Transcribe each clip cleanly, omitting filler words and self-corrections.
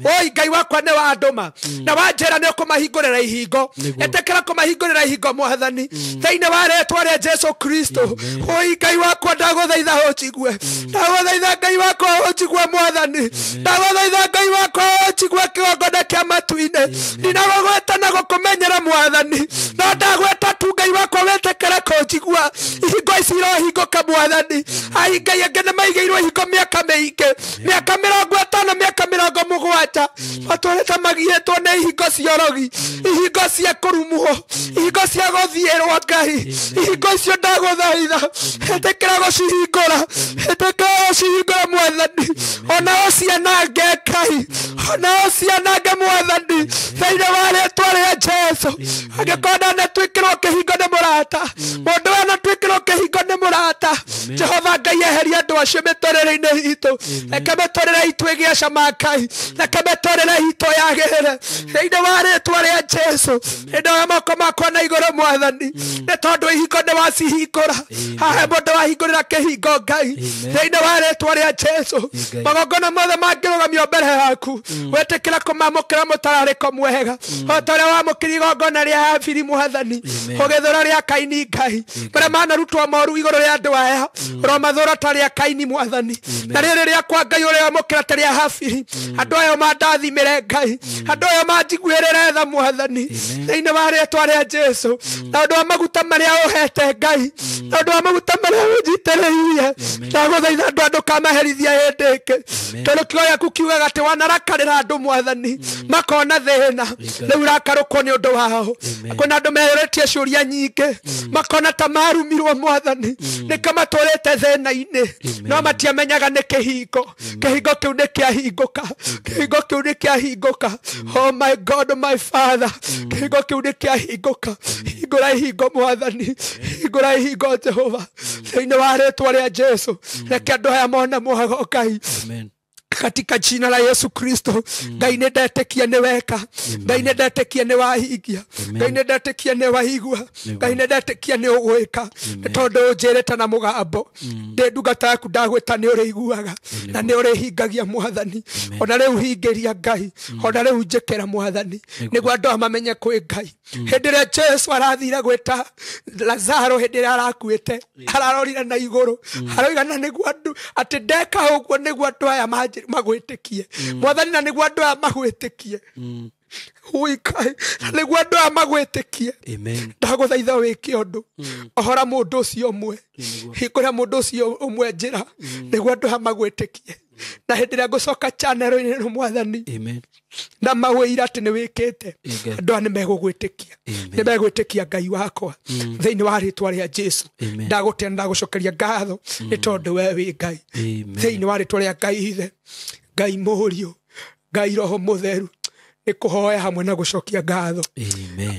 Oi Ngai wakwa nĩ wandũma na wanjĩra nĩ ũkũmahingũrĩra ihingo. Ĩtĩkĩra kũmahingũrĩra ihingo Mwathani thĩinĩ wa rĩtwa rĩa Jesu Kristo. Oi Ngai wakwa ndagũthaitha ũnjigue, ndagũthaitha Ngai wakwa ũnjigue Mwathani, ndagũthaitha Ngai wakwa ũnjigue kĩgongona kĩa matu-inĩ. Ndinagũgweta na gũkũmenyera Mwathani, no ndagweta tu Ngai wakwa wĩtĩkĩre kũnjigua. Ihingo ici irohingũka Mwathani. Ai Ngai angĩ nĩ maigĩirwo ihingo mĩaka mĩingĩ, mĩaka 50, mĩaka 70, matũrĩte magiĩtwo nĩ ihingo cia ũrogi, ihingo cia kũrumwo, ihingo cia gũthiĩrwo Ngai. Ihingo icio ndagũthaitha ĩtĩkĩra gũcihingũra, ĩtĩkĩra gũcihingũra Mwathani, ona ũcianange Ngai, ona ũcianange Mwathani thĩinĩ wa rĩtwa rĩa Jesu. Angĩkorwo ndanatuĩkĩrwo kĩhingo nĩ mũrata, mũndũ anatuĩkĩrwo kĩhingo nĩ mũrata, Jehova Ngai eheria andũ acio mĩtũrĩre-inĩ itũ. Reke mĩtũrĩre itũ ĩgĩe cama Ngai, reke mĩtũrĩre itũ yagĩrĩre thĩinĩ wa rĩtwa rĩa Jesu. Nĩndoya moko makwa na igũrũ Mwathani, nĩ tondũ ihingo nĩ wacihingũra. Hahe mũndũ wahingũrĩra kĩhingo Ngai thĩinĩ wa rĩtwa rĩa Jesu. Magongona mothe mangĩrũgamio mbere yaku, wĩtĩkĩra kũmamũkĩra mũtararĩko mwega o ta ũrĩa wamũkĩria igongona rĩa Habili Mwathani, ũgĩthũra rĩa Kaini Ngai. Marĩa manarutwo moru igũrũ rĩa andũ aya, ũromathũra ta rĩa Kaini Mwathani, na rĩrĩ rĩakwa Ngai ũrĩamũkĩra ta rĩa Habili. Andũ aya mandathimĩre Ngai, andũ aya manjiguĩrĩre tha Mwathani thĩinĩ wa rĩtwa rĩa Jesu. Na ũndũ wa maguta marĩa ũhete Ngai, na ũndũ wa maguta marĩa ũnjitĩrĩirie, ndagũthaitha andũ andũ kamaherithia hĩndĩ ĩngĩ, tondũ kiugo gĩaku kiugaga atĩ wanarakarĩra andũ Mwathani makona thĩna, rĩu rakarũkwo nĩ ũndũ wao. Kwĩna andũ meyũrĩtie ciũria nyingĩ, makona ta marumirwo Mwathani, nĩkĩo matũrĩte thĩna-inĩ, no matiamenyaga nĩ kĩhingo. Kĩhingo kĩu nĩ kĩahingũka, kĩhingo kĩu nĩ kĩahingũka. Oh my God, my Father, kĩhingo kĩu nĩ kĩahingũka. Hingũra ihingo Mwathani, hingũra ihingo Jehova thĩinĩ wa rĩtwa rĩa Jesu. Reke andũ aya mone mwago Ngai katika jina la Yesu Kristo. Ngai nĩ ndetĩkia nĩ weka, Ngai nĩ ndetĩkia nĩ wahingia, Ngai nĩ ndetĩkia nĩ waigua, Ngai nĩ ndetĩkia nĩ ũgwĩka, nĩ tondũ ũnjĩrĩte na mũgambo ndĩ ndungata yaku ndagwĩta nĩ ũrĩiguaga na nĩ ũrĩhingagia Mwathani. Ona rĩu hingĩria Ngai, ona rĩu njĩkĩra Mwathani, nĩguo andũ aya mamenye kwĩ Ngai. Hĩndĩ ĩrĩa Jesu arathire gwĩta Lazaro, hĩndĩ ĩrĩa arakuĩte, ararorire na igũrũ, aroiga na nĩguo andũ atĩ ndeka ũguo nĩguo andũ aya magwĩtĩkie Mwathani, na nĩguo andũ aya magwĩtĩkie. Ui Ngai, na nĩguo andũ aya magwĩtĩkie. Ndagũthaitha wĩke ũndũ, ohora mũndũ ũcio ũmwe, hingũra mũndũ ũcio ũmwe njĩra, nĩguo andũ aya magwĩtĩkie. Na hĩndĩ ĩrĩa ngũcoka channel-inĩ ĩno Mwathani, na mawĩira atĩ nĩ wĩkĩte, andũ aya nĩ megũgwĩtĩkia, nĩ megwĩtĩkia Ngai wakwa thĩinĩ wa rĩtwa rĩa Jesu. Ndagũtĩa, ndagũcokeria ngatho nĩ tondũ we wĩ Ngai. Thĩinĩ wa rĩtwa rĩa Ngai Ithe, Ngai Mũriũ, Ngai Roho Mũtheru, nĩ kũhoya hamwe na gũcokia ngatho.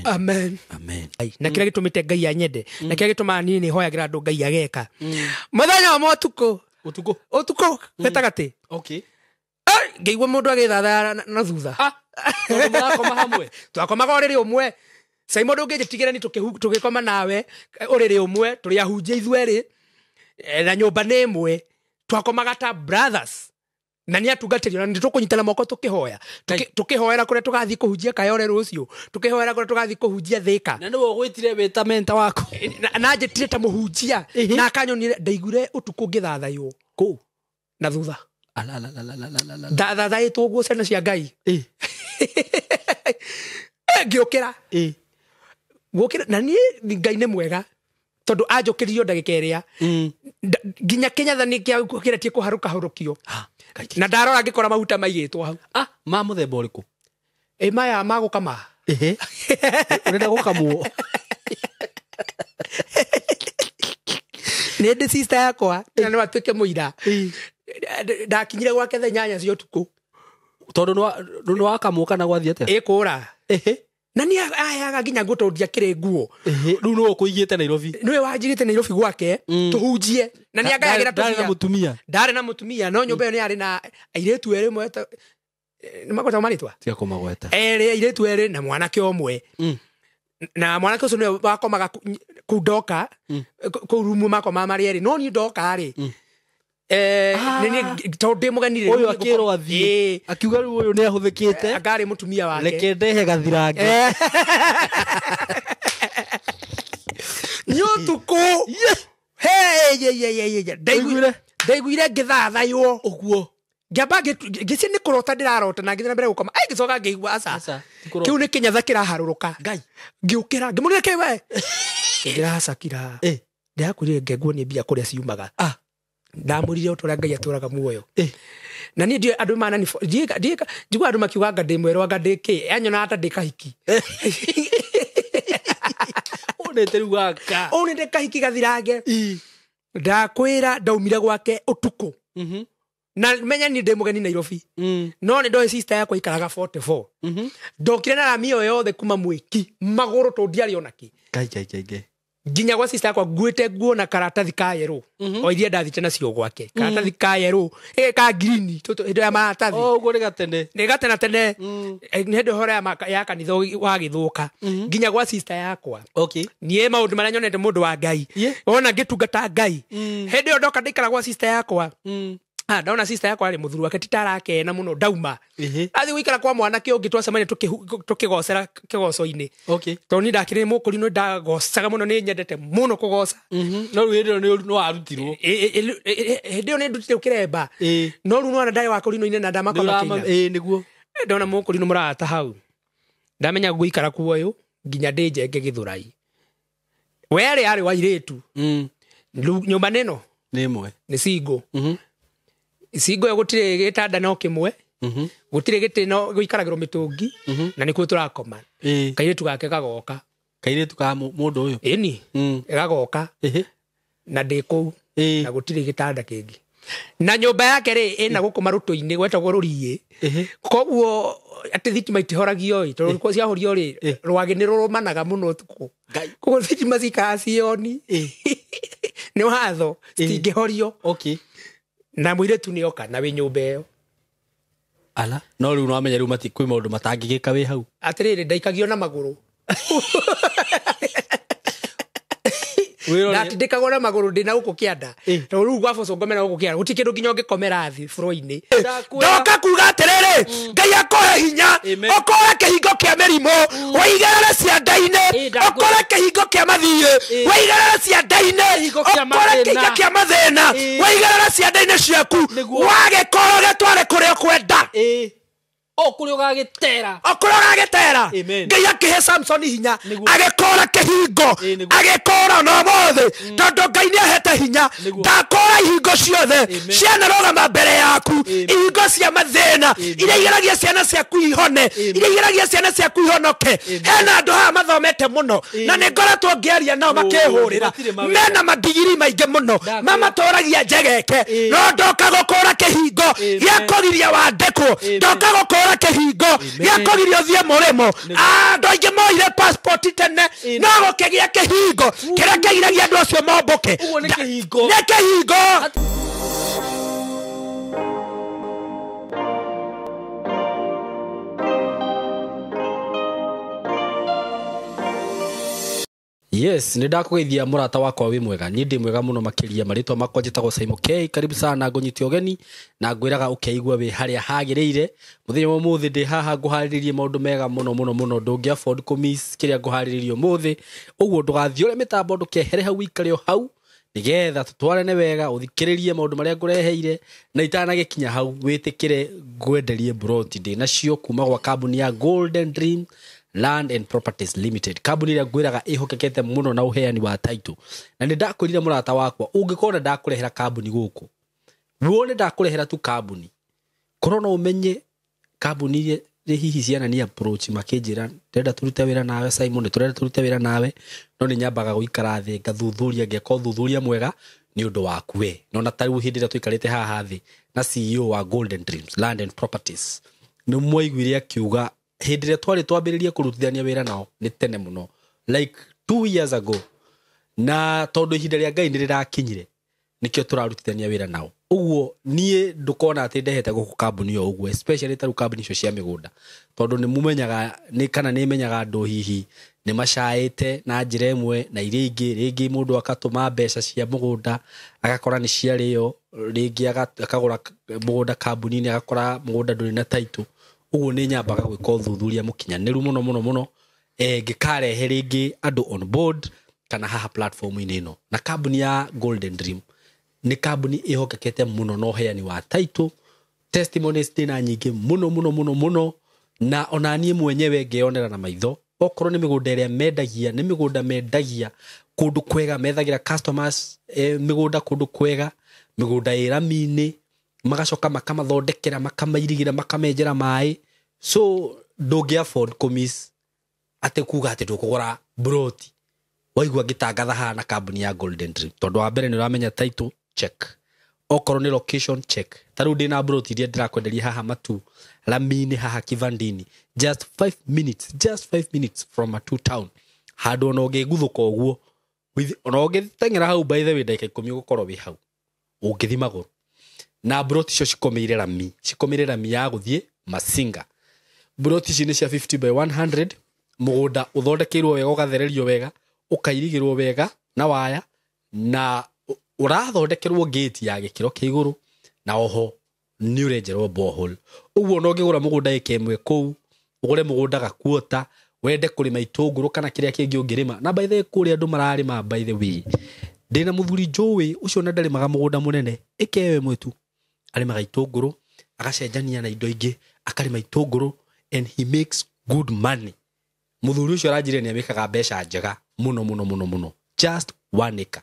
Amen. Na kĩrĩa gĩtũmĩte Ngai anyende, na kĩrĩa gĩtũmaga niĩ nĩ hoyagĩra andũ Ngai ageka, mũthenya ũmwe ũtukũ, ũtukũ, ũtukũ gatagatĩ, ngĩigua mũndũ agĩthathaya na thutha. Tondũ mũrakoma hamwe. Twakomaga ũrĩrĩ ũmwe. Simon, ndũngĩnjĩtigĩra ni tũgĩkoma nawe ũrĩrĩ ũmwe, tũrĩ ahunjia ithuerĩ, na nyũmba nĩ ĩmwe, twakomaga ta brothers, na nĩ atungatĩri, na nĩ tũkũnyitana moko tũkĩhoya, tũkĩhoera kũrĩa tũgathiĩ kũhunjia Kayore rũciũ, tũkĩhoera kũrĩa tũgathiĩ kũhunjia Thĩka. Na nĩwe ũgwĩtire wĩta mentor waku. Na njĩtire ta mũhunjia, na akanyonire ndaiguire ũtukũ ngĩthathaywo kũ na thutha. Ndathathaĩtwo ũguo ciana cia Ngai. Ngĩũkĩra. Gũkĩra, na niĩ Ngai nĩ mwega tondũ anjũkĩririo ndagĩka ĩrĩa nginya kĩnyatha nĩ kĩageretie kũharũkahũrũkio, na ndarora ngĩkora maguta maigĩtwo hau. Ma mũthemba ũrĩkũ? Ĩ maya ma gũkama. Ũrenda gũkamwo? Nĩ ndĩ sister yakwa na no atuĩke mũira, ndakinyire gwake thaa 8 cia ũtukũ. Tondũ nĩ wakamwo kana gwathiĩ atĩa? Ĩkũra. Na nĩ aheaga nginya nguo tondũ ndiakĩrĩ nguo. Rĩu nĩwe ũkũigĩte Nairobi? Nĩwe wanjigĩte Nairobi gwake tũhunjie, na nĩ angayagĩra Ndarĩ na tũbia. mũtumia? Ndarĩ na mũtumia, no nyũmba ĩyo nĩ yarĩ na airĩtu erĩ mweta, nĩ magwetagwo marĩtwa? Tiga kũmagweta. Erĩ, airĩtu erĩ na mwanake ũmwe. Na mwanake ũcio nĩwe wakomaga kũu ndoka, kũu rumu makomaga marĩ erĩ, no niĩ ndoka rĩ, Tondũ ndĩ mũgeni rĩ, Ũyũ akĩrwo athiĩ. Akiuga rĩu ũyũ nĩ ahũthĩkĩte. Angarĩ mũtumia wake. Reke ndehe gathirange. Nĩ ũtukũ. Hey, ye, ye, ye, ye. Ndaiguire? Ndaiguire ngĩthathaywo. Ũguo. Ngĩamba ngĩcie nĩ kũrota ndĩrarota na ngĩthiĩ na mbere gũkoma. Ai, ngĩcoka ngĩigua aca. Aca, ti kũrota. Kĩu nĩ kĩnyatha kĩraharũrũka. Ngai. Ngĩũkĩra, ngĩmũria kĩ we. Ngĩra aca kira. Ndĩrakwĩrire ngenguo nĩ mbia kũrĩa ciumaga. Ndamũrire o ta ũrĩa Ngai atũraga muoyo. Na niĩ ndiũĩ andũ manani njiguaga andũ makiuga anga ndĩ mwerũ, anga ndĩ kĩ. Anyonaga ta ndĩ kahiki. Ũnĩte rĩu gaka. Ũnĩte kahiki gathirange. Ndakwĩra ndaumire gwake ũtukũ. Na menya niĩ ndĩ mũgeni Nairobi. No nĩ ndoĩ sister yakwa ikaraga 44. Ndokire na rami ĩyo yothe kuma mwĩki magũrũ tondũ ndiarĩ ona kĩ. Ngai, ngai, ngai, ngai. Nginya gwa sister yakwa nguĩte nguo na karatathi ka yerũ. O iria ndathite nacio gwake. Karatathi ka yerũ, ka green, tũtũ, hĩndĩ ya maratathi. Oh, ũguo nĩ gatene. Nĩ gatene tene. Nĩ hĩndĩ ũhoro ya kanitha wagĩthũka. Nginya gwa sister yakwa. Niĩ maũndũ marĩa nyonete mũndũ wa Ngai. Wona ngĩtungata Ngai. Hĩndĩ ĩyo ndoka ndaikara gwa sister yakwa. Ndona sister yakwa arĩ mũthuri wake ti ta arakena mũno ndauma. Athiĩ gũikara kwa mwanake ũngĩ twacemania tũkĩgocera kĩgoco-inĩ. Tondũ niĩ ndakĩrĩ mũkũrinũ nĩ ndagocaga mũno, nĩ nyendete mũno kũgoca. No rĩu hĩndĩ ĩyo nĩ warutirwo. Hĩndĩ ĩyo nĩ ndutire kĩremba. No rĩu nĩwona ndarĩ wa kũrinũ-inĩ na ndamakoma kĩina. Nĩguo. Ndona mũkũrinũ mũrata hau. Ndamenya gũikara kuo ũyũ nginya ndĩnjenge Gĩthũrai. We arĩ wa airĩtu. Rĩu nyũmba nĩno? Nĩ ĩmwe. Nĩ single. Single ĩyo gũtirĩ gĩtanda no kĩmwe. Gũtirĩ gĩtĩ no gũikaragĩrwo mĩtũngi. Na nĩkuo tũrakoma. Kairĩtu gake gagoka. Kairĩtu ka mũndũ ũyũ? Ĩni. Gagoka. Na ndĩ kũu. Na gũtirĩ gĩtanda kĩngĩ. Na nyũmba yake rĩ, ĩna gũkũ marũtũ-inĩ gwetagwo rũriĩ. Koguo atĩ thitima itihoragio ĩ, tondũ ciahorio rĩ, rwagĩ nĩ rũrũmanaga mũno ũtukũ. Ngai. Koguo thitima cikaraga cioni. Nĩ watho, citingĩhorio. Na mũirĩtu nĩ oka na wĩ nyũmba ĩyo. Ala, no rĩu no amenye rĩu kwĩ maũndũ matangĩgĩka wĩ hau. Atĩrĩrĩ, ndaikagio na magũrũ. Wĩrore. Ndatindĩkagwo na magũrũ ndĩ na gũkũ kĩanda. Tondũ rĩu gwa bũcũ ngomera gũkũ kĩanda, gũtirĩ kĩndũ nginya ũngĩkomera thĩ floor-inĩ. Ndakwĩra. Ndoka kuga atĩrĩrĩ, Ngai akũhe hinya, ũkũre kĩhingo kĩa mĩrimũ, ũigĩrĩre cianda-inĩ, Ndakwĩra. ũkũre kĩhingo kĩa mathiĩ, ũigĩrĩre cianda-inĩ, Kĩhingo kĩa ũkũre mathĩna. kĩhingo kĩa mathĩna, ũigĩrĩre cianda-inĩ ciaku. Nĩguo. Wagĩkorwo gĩtware kũrĩa ũkwenda. O kũrĩa ũgagĩtera. O kũrĩa ũgagĩtera. Amen. Ngai akĩhe Samson hinya, Nĩguo. agĩkũra kĩhingo, Nĩguo. agĩkũra na ũmũthĩ, tondũ Ngai nĩ ahete hinya, Nĩguo. ndakũra ihingo ciothe, Amen. cianarũgama mbere yaku, Amen. ihingo cia mathĩna, Amen. iria igeragia ciana ciaku ihone, Amen. iria igeragia ciana ciaku ihonoke. Amen. Hena andũ haha mathomete mũno, Amen. na nĩ ngoretwo ngĩaria nao Oh, makĩhũrĩra. matirĩ mawĩra. Mena madigiri maingĩ mũno, Ndakũra. mamatũragia njegeke, Amen. no ndoka gũkũra kĩhingo Amen. gĩa kũgiria wandĩkwo, Amen. ndoka gũkũra kĩhingo Amen. gĩa kũgiria ũthiĩ mũrĩmo. Nĩguo. Andũ aingĩ moire passport tene, Amen. no gũkĩgĩa kĩhingo kĩrĩa kĩgiragia andũ acio mombũke. Ũguo nĩ kĩhingo. Nĩ kĩhingo. Yes, nĩ ndakũgeithia mũrata wakwa wĩ mwega. Niĩ ndĩ mwega mũno makĩria. Marĩtwa makwa njĩtagwo Simon K. Karibu sana ngũnyite ũgeni na ngwĩraga ũkeigua wĩ harĩa hagĩrĩire. Mũthenya wa ũmũthĩ ndĩ haha ngũharĩrĩrie maũndũ mega mũno mũno mũno. Ndũngĩ afford kũ miss kĩrĩa ngũharĩrĩrie ũmũthĩ. Ũguo ndũgathiũre mĩtambo, ndũkehere hau, ũikare o hau nĩgetha tũtwarane wega, ũthikĩrĩrie maũndũ marĩa ngũreheire, na itanagĩkinya hau wĩtĩkĩre ngwenderie broti ndĩ nacio kuma gwa kambuni ya Golden Dream Land and Properties Limited, kambuni ĩrĩa ngwĩraga ĩhokekete mũno na ũheani wa title. Na nĩ ndakwĩrire mũrata wakwa, ũngĩkorwo ndakũrehera kambuni gũkũ, wone ndakũrehera tu kambuni, korwo no ũmenye kambuni iria hihi ciana ni approach makĩnjĩra ndĩrenda tũrute wĩra nawe Simon, nĩ tũrenda tũrute wĩra nawe, no nĩ nyambaga gũikara thĩ ngathuthuria, ngeka ũthuthuria mwega nĩ ũndũ waku we. No na tarĩu hĩndĩ ĩrĩa tũikarĩte haha thĩ na CEO wa Golden Dreams Land and Properties, nĩ mwaiguire akiuga hĩndĩ ĩrĩa twarĩ twambĩrĩrie kũrutithania wĩra nao nĩ tene mũno, like 2 years ago, na tondũ ihinda rĩa Ngai nĩ rĩrakinyire, Nĩkĩo tũrarutithania wĩra nao. Ũguo niĩ ndũkona atĩ ndehete gũkũ kambuni o ũguo, especially ta rĩu kambuni icio cia mĩgũnda, tondũ nĩ mũmenyaga nĩ kana nĩ menyaga andũ hihi nĩ macaĩte na njĩra ĩmwe na iria ingĩ. Rĩngĩ mũndũ akatũma mbeca cia mũgũnda agakora nĩ ciarĩo, rĩngĩ akagũra mũgũnda kambuni-inĩ agakora mũgũnda ndũrĩ na title. Ũguo nĩ nyambaga gwĩka ũthuthuria mũkinyanĩru mũno mũno mũno, ngĩkarehe rĩngĩ andũ on board kana haha platform-inĩ ĩno. Na kambuni ya Golden Dream nĩ kambuni ĩhokekete mũno na ũheani wa title. Testimonies ndĩna nyingĩ mũno mũno mũno mũno, na ona niĩ mwenyewe ngeyonera na maitho. Okorwo nĩ mĩgũnda ĩrĩa mendagia, nĩ mĩgũnda mendagia kũndũ kwega, methagĩra customers mĩgũnda kũndũ kwega, mĩgũnda ĩ rami-inĩ, magacoka makamathondekera, makamairigĩra, makamenjera maĩ. So ndũngĩ afford kũmiss atĩ kuga atĩ ndũkũgũra broti waigua ngĩtangatha haha na kambuni ya Golden Dream, tondũ wa mbere nĩ ũramenya title check, okorwo nĩ location check. Ta rĩu ndĩna broti iria ndĩrakwenderia haha Matu rami-inĩ haha Kivandini, just 5 minutes, just 5 minutes from Matu town, handũ ona ũngĩguthũka ũguo, ona ũngĩteng'era hau, by the way, ndagĩka 10 ũgũkorwo wĩ hau ũngĩthi magũrũ. Na broti icio cikomeire rami, cikomeire rami ya gũthiĩ Masinga. Broti ici nĩ cia 50 by 100, mũgũnda ũthondekeirwo wega, ũgathererio wega, ũkairigĩrwo wega na waya, na ũrathondekerwo gate ya gĩkĩro kĩa igũrũ, na oho nĩ ũrenjerwo borehole. Ũguo no ũngĩgũra mũgũnda ĩka ĩmwe kũu, ũgũre mũgũnda gakuota, wende kũrĩma itũngũrũ kana kĩrĩa kĩngĩ ũngĩrĩma. Na by the way, kũrĩa andũ mararĩma, by the way, ndĩna mũthuri njũĩ ũcio na ndarĩmaga mũgũnda mũnene, ĩka ĩyo ĩmwe tu, arĩmaga itũngũrũ, agacenjania na indo ingĩ, akarĩma itũngũrũ, and he makes good money. Mũthuri ũcio aranjĩrire nĩ amĩkaga mbeca njega mũno mũno mũno mũno, just 1 acre.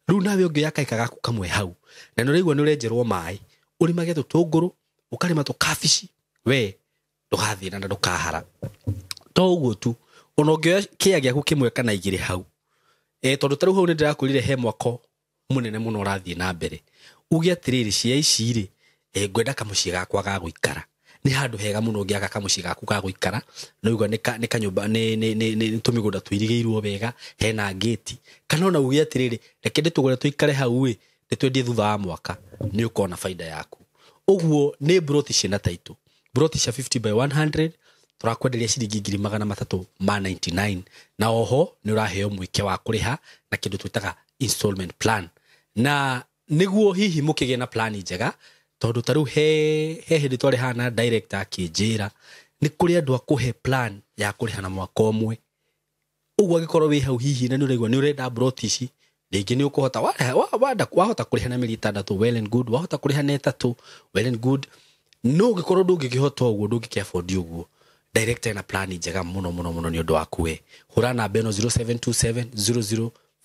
Rĩu nawe ũngĩoya kaika gaku kamwe hau, na nĩ ũraigua nĩ ũrenjerwo maĩ, ũrĩmage tũtũngũrũ, ũkarĩma tũkabici, we ndũgathĩna na ndũkahara. To ũguo tu, ona ũngĩoya kĩea gĩaku kĩmwe kana igĩrĩ hau, tondũ ta rĩu hau nĩ ndĩrakwĩrire he mwako mũnene mũno ũrathiĩ na mbere, uge atĩrĩrĩ, cia ici rĩ, ngwenda kamũciĩ gakwa ga gũikara. Nĩ handũ hega mũno ũngĩaka kamũciĩ gaku ga gũikara, na ũigua nĩ kanyũmba, nĩ tũmĩgũnda tũirigĩirwo wega, hena ngĩti. Kana ona uge atĩrĩrĩ, reke ndĩtũgũre tũikare hau ĩ, ndĩtwendie thutha wa mwaka, nĩ ũkona baida yaku. Ũguo nĩ broti ciĩna title, broti cia 50 by 100, tũrakwenderia ciringi ngiri magana matatũ ma 99, na oho nĩ ũraheo mweke wa kũrĩha na kĩndũ twĩtaga installment plan. Na nĩguo hihi mũkĩgĩe na plan njega, tondũ ta rĩu he hĩndĩ twarĩ haha na director akĩnjĩra nĩ kũrĩ andũ a kũhe plan ya kũrĩha na mwaka ũmwe. Ũguo angĩkorwo wĩ hau hihi na nĩ ũraigua nĩ ũrenda broti ici, rĩngĩ nĩ ũkũhota, wahota kũrĩha na mĩeri 6, well and good, wahota kũrĩha na 3, well and good. No ũngĩkorwo ndũngĩkĩhota ũguo, ndũngĩkĩ afford ũguo, director ena plan njega mũno mũno mũno nĩ ũndũ waku we. Hũra namba ĩno 0727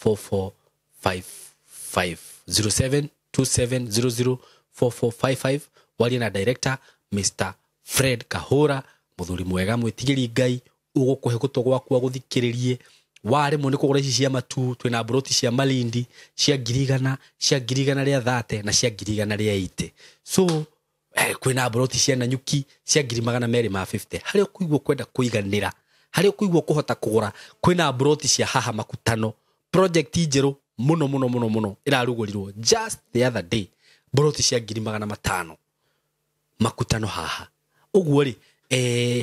004455, 0727 004455, warie na director Mr. Fred Kahora, mũthuri mwega mwĩtigĩri Ngai, ũgũkũhe gũtũ gwaku agũthikĩrĩrie. Waremwo nĩ kũgũra ici cia Matu, twĩna broti cia Malindi, cia ngiri igana, cia ngiri igana rĩa thate, na cia ngiri igana rĩa ite. So kwĩna broti cia Nanyuki cia ngiri magana merĩ ma 50. Harĩa ũkũigua kwenda kũiganĩra, harĩa ũkũigua kũhota kũgũra, kwĩna broti cia haha Makutano, project njerũ mũno mũno mũno mũno ĩrarugũrirwo just the other day, broti cia ngiri magana matano Makutano haha. Ũguo rĩ,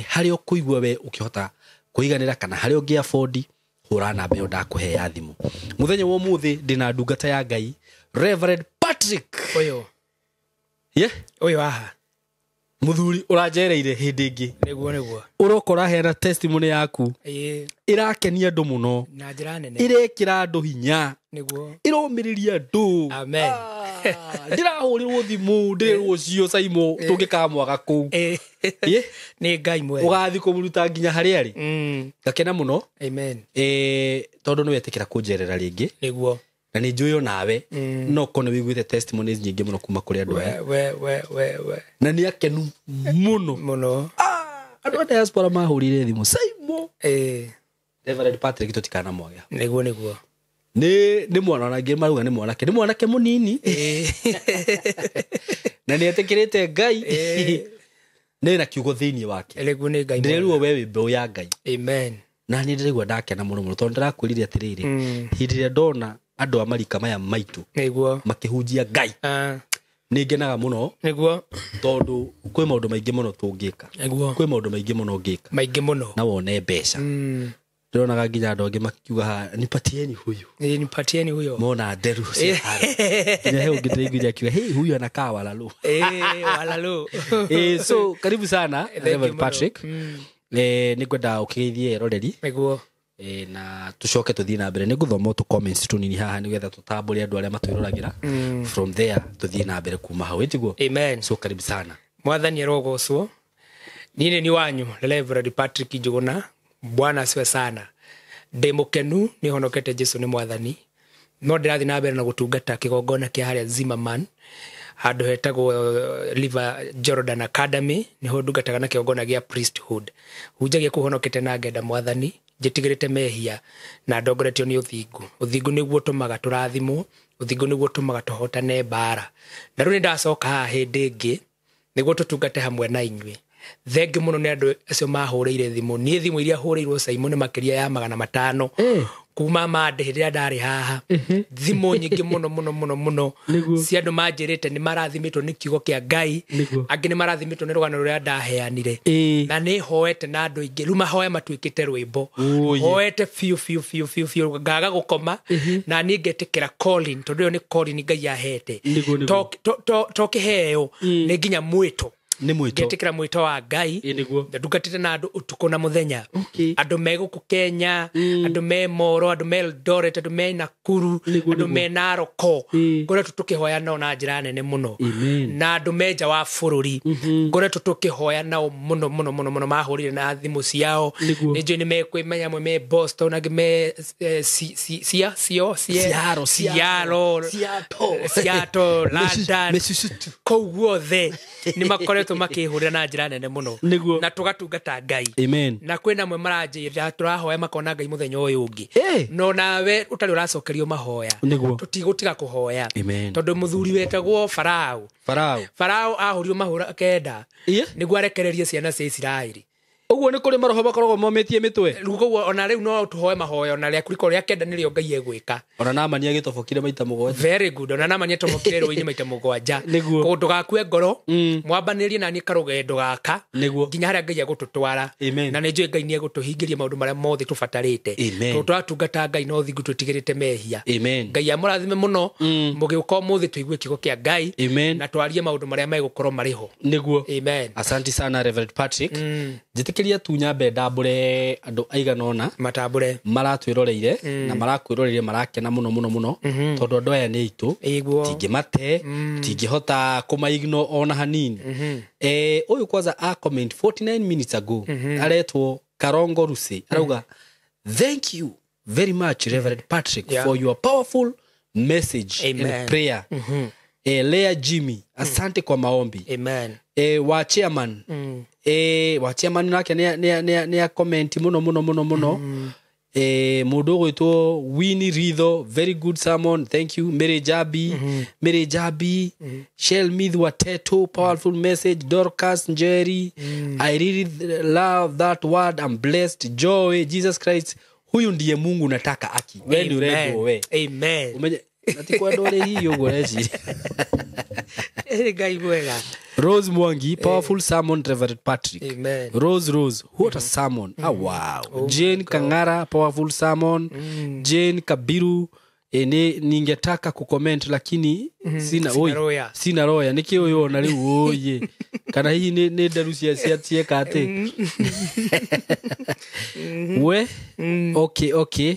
harĩa ũkũigua we ũkĩhota kũiganĩra kana harĩa ũngĩ afford, hũra namba ĩyo ndakũhe ya thimũ. Mũthenya wa ũmũthĩ ndĩna ndungata ya Ngai, Reverend Patrick. Ũyũ. Ye? Ũyũ haha. Mũthuri ũranjereire hĩndĩ ĩngĩ. Nĩguo, nĩguo. Ũroka ũraheana testimony yaku. Ĩĩ. Ĩrakenia andũ mũno. Na njĩra nene. Ĩrekĩra andũ hinya. Nĩguo. Ĩromĩrĩria andũ. Amen. Ndĩrahũrĩrwo thimũ, ndĩrerwo ũcio Saimo, tũngĩkamwaga kũu. Ĩĩ. Nĩ Ngai mwega. Ũgathiĩ kũmũruta nginya harĩa arĩ. Ngakena mũno. Amen. Tondũ nĩ wetĩkĩra kũnjerera rĩngĩ. Nĩguo. Na nĩ njũĩ onawe, no ũkorwo nĩ wĩiguĩte testimonies nyingĩ mũno kuma kũrĩ andũ aya. We, we, we, we. Na nĩ akenu mũno. Mũno. Andũ a diaspora mahũrire thimũ, Saimo. Reverend Patrick tũtikanamwage. Nĩguo, nĩguo. Nĩ mwana, ona angĩ marauga nĩ mwanake, nĩ mwanake mũnini. Na nĩ etĩkĩrĩte Ngai. Nĩ na kiugo thĩinĩ wake. Nĩguo, nĩ Ngai mwega. Ndĩrerwo we wĩ mbeũ ya Ngai. Amen. Na niĩ ndĩraigua ndakena mũno mũno, tondũ ndĩrakwĩrire atĩrĩrĩ, hĩndĩ ĩrĩa ndona Andũ a marika maya maitũ Nĩguo. makĩhunjia Ngai, nĩ ngenaga mũno. Nĩguo. Tondũ kwĩ maũndũ maingĩ mũno tũngĩka. Nĩguo. Kwĩ maũndũ maingĩ mũno ũngĩka Maingĩ mũno. Na wone mbeca. Ndĩronaga nginya andũ angĩ makiuga haha, "Nipatieni huyu." Nipatieni huyo. Mona nderu cia haro. Nginya he ũngĩ ndĩraiguire akiuga, "Hey, huyu anakaa walalu." Walalu. So karibu sana, Thank you Reverend mũno. Patrick. Nĩ ngwenda ũkĩgeithie eroreri. Nĩguo. Na tucoke tuthiĩ na mbere. Nĩ ngũthoma tũ comments tũnini haha nĩgetha tũtambũre andũ arĩa matwĩroragĩra. From there tuthiĩ na mbere kuma hau, ĩtiguo? Amen. So karibu sana. Mwathani arogocwo. Niĩ nĩ wanyu Reverend Patrick Njuguna. Bwana asiwe sana. Ndĩ mũkenu nĩ honokete, Jesu nĩ mwathani. No ndĩrathiĩ na mbere na gũtungata kĩgongona kĩa harĩa Zimmerman, handũ hetagwo River Jordan Academy, nĩho ndungataga na kĩgongona gĩa priesthood. Hunjagia kũu honokete na ngenda mwathani, njĩtigĩrĩte mehia na ndongoretio nĩ ũthingu. Ũthingu nĩguo ũtũmaga tũrathimwo, ũthingu nĩguo ũtũmaga tũhotane mbara. Na rĩu nĩ ndacoka haha hĩndĩ ĩngĩ nĩguo tũtungate hamwe na inyuĩ. Thengi mũno nĩ andũ acio mahũrĩire thimũ. Niĩ thimũ iria hũrĩirwo Simon nĩ makĩria ya 500 kuma mande hĩndĩ ĩrĩa ndarĩ haha. Thimũ nyingĩ mũno mũno mũno mũno cia andũ manjĩrĩte nĩ marathimĩtwo nĩ kiugo kĩa Ngai, angĩ nĩ marathimĩtwo nĩ rũgano rũrĩa ndaheanire. Na nĩ hoete na andũ aingĩ, rĩu mahoya matuĩkĩte rwĩmbo. Hoete biũ biũ biũ biũ biũ ngaga gũkoma, na niĩ ngetĩkĩra calling, tondũ ĩyo nĩ calling Ngai ahete. To kĩheo, nĩ nginya mwĩto. Nĩ mwĩto. Ngetĩkĩra mwĩto wa Ngai. Nĩguo. Ndungatĩte na andũ ũtukũ na mũthenya. Andũ me gũkũ Kenya, andũ me Moro, andũ me Eldoret, andũ me Nakuru, andũ me Naroko, ngoretwo tũkĩhoya nao na njĩra nene mũno. Na andũ me nja wa bũrũri, ngoretwo tũkĩhoya nao mũno mũno mũno mũno. Mahũrire na thimũ ciao. Nĩ njũĩ nĩ mekwĩmenya, amwe me Boston, angĩ me cia cio Seattle, Seattle, Seattle. Seattle, London, Mississippi. Kũu guothe nĩ makoretwo makĩhũrĩra na njĩra nene mũno. Na tũgatungata Ngai. Amen. Na kwĩna amwe maranjĩra tũrahoya makona Ngai mũthenya ũyũ ũngĩ. No nawe ũtarĩ ũracokerio mahoya, tũtigũtiga kũhoya. Amen. Tondũ mũthuri wetagwo Farao, Farao. Farao ahũrirwo mahũra 9 nĩguo arekererie ciana cia Isiraeli. Ũguo nĩ kũrĩ maroho makoragwo momĩtie mĩtwe. Rĩu koguo ona rĩu no tũhoe mahoya, ona rĩaku rĩkorwo rĩa kenda nĩrĩo Ngai egwĩka. Ona Namani agĩtobokire maita 7. Very good. Ona Namani atomokire rũĩ-inĩ maita 7. Nĩguo. Koguo ndũgakue ngoro. Mwambanĩrie naniĩ karũgendo gaka Nĩguo. nginya harĩa Ngai egũtũtwara. Amen. Na nĩ njũĩ Ngai nĩ egũtũhingĩria maũndũ marĩa mothe tũbatarĩte. Amen. Tondũ tũratungata Ngai na ũthingu twĩtigĩrĩte mehia. Amen. Ngai amũrathime mũno. Mũgĩũka ũmũthĩ tũigue kiugo kĩa Ngai Amen. na twarie maũndũ marĩa megũkorwo marĩ ho. Nĩguo. Amen. Asanti sana, Reverend Patrick. Njĩtĩkĩria tu nyambe ndambũre andũ aigana ũna Matambũre. maratwĩroreire na marakwĩroreire, marakena mũno mũno mũno, tondũ andũ aya nĩ aitũ. Ĩguo. Tingĩmate, tingĩhota kũmaigno ona hanini. Ũyũ kwanza a comment 49 minutes ago, aretwo Karongo Ruse, arauga, "Thank you very much, Reverend Patrick, for your powerful message Amen. and prayer." Lea Jimmy, asante kwa maombi. Amen. Wa chairman, wa chairman nake nĩ a comment mũno mũno mũno mũno. Mũndũ ũgwĩtwo Winnie Ritho, "Very good sermon, thank you." Mary Jabi, Mary Jabi, Shelmith Wateto, "Powerful message." Dorcas Njeri, "I really love that word, I'm blessed." Joy, "Jesus Christ, huyu ndiye Mungu nataka." Aki we nĩ ũrendwo we. Amen. Umenye atikwendwo rĩ hihi ũguo ũreciria. Ngai mwega. Rose Mwangi, "Powerful sermon, Reverend Patrick." Amen. Rose Rose, "What a sermon." Ah, wow. Jane Kangara, "Powerful sermon." Jane Kabiru, ningetaka kucomment lakini sina Sina oi, roya. Sina roya. Nĩkĩ ũyũ ona rĩu oye. Kana hihi nĩ nderu cia cieka atĩ. We, okay.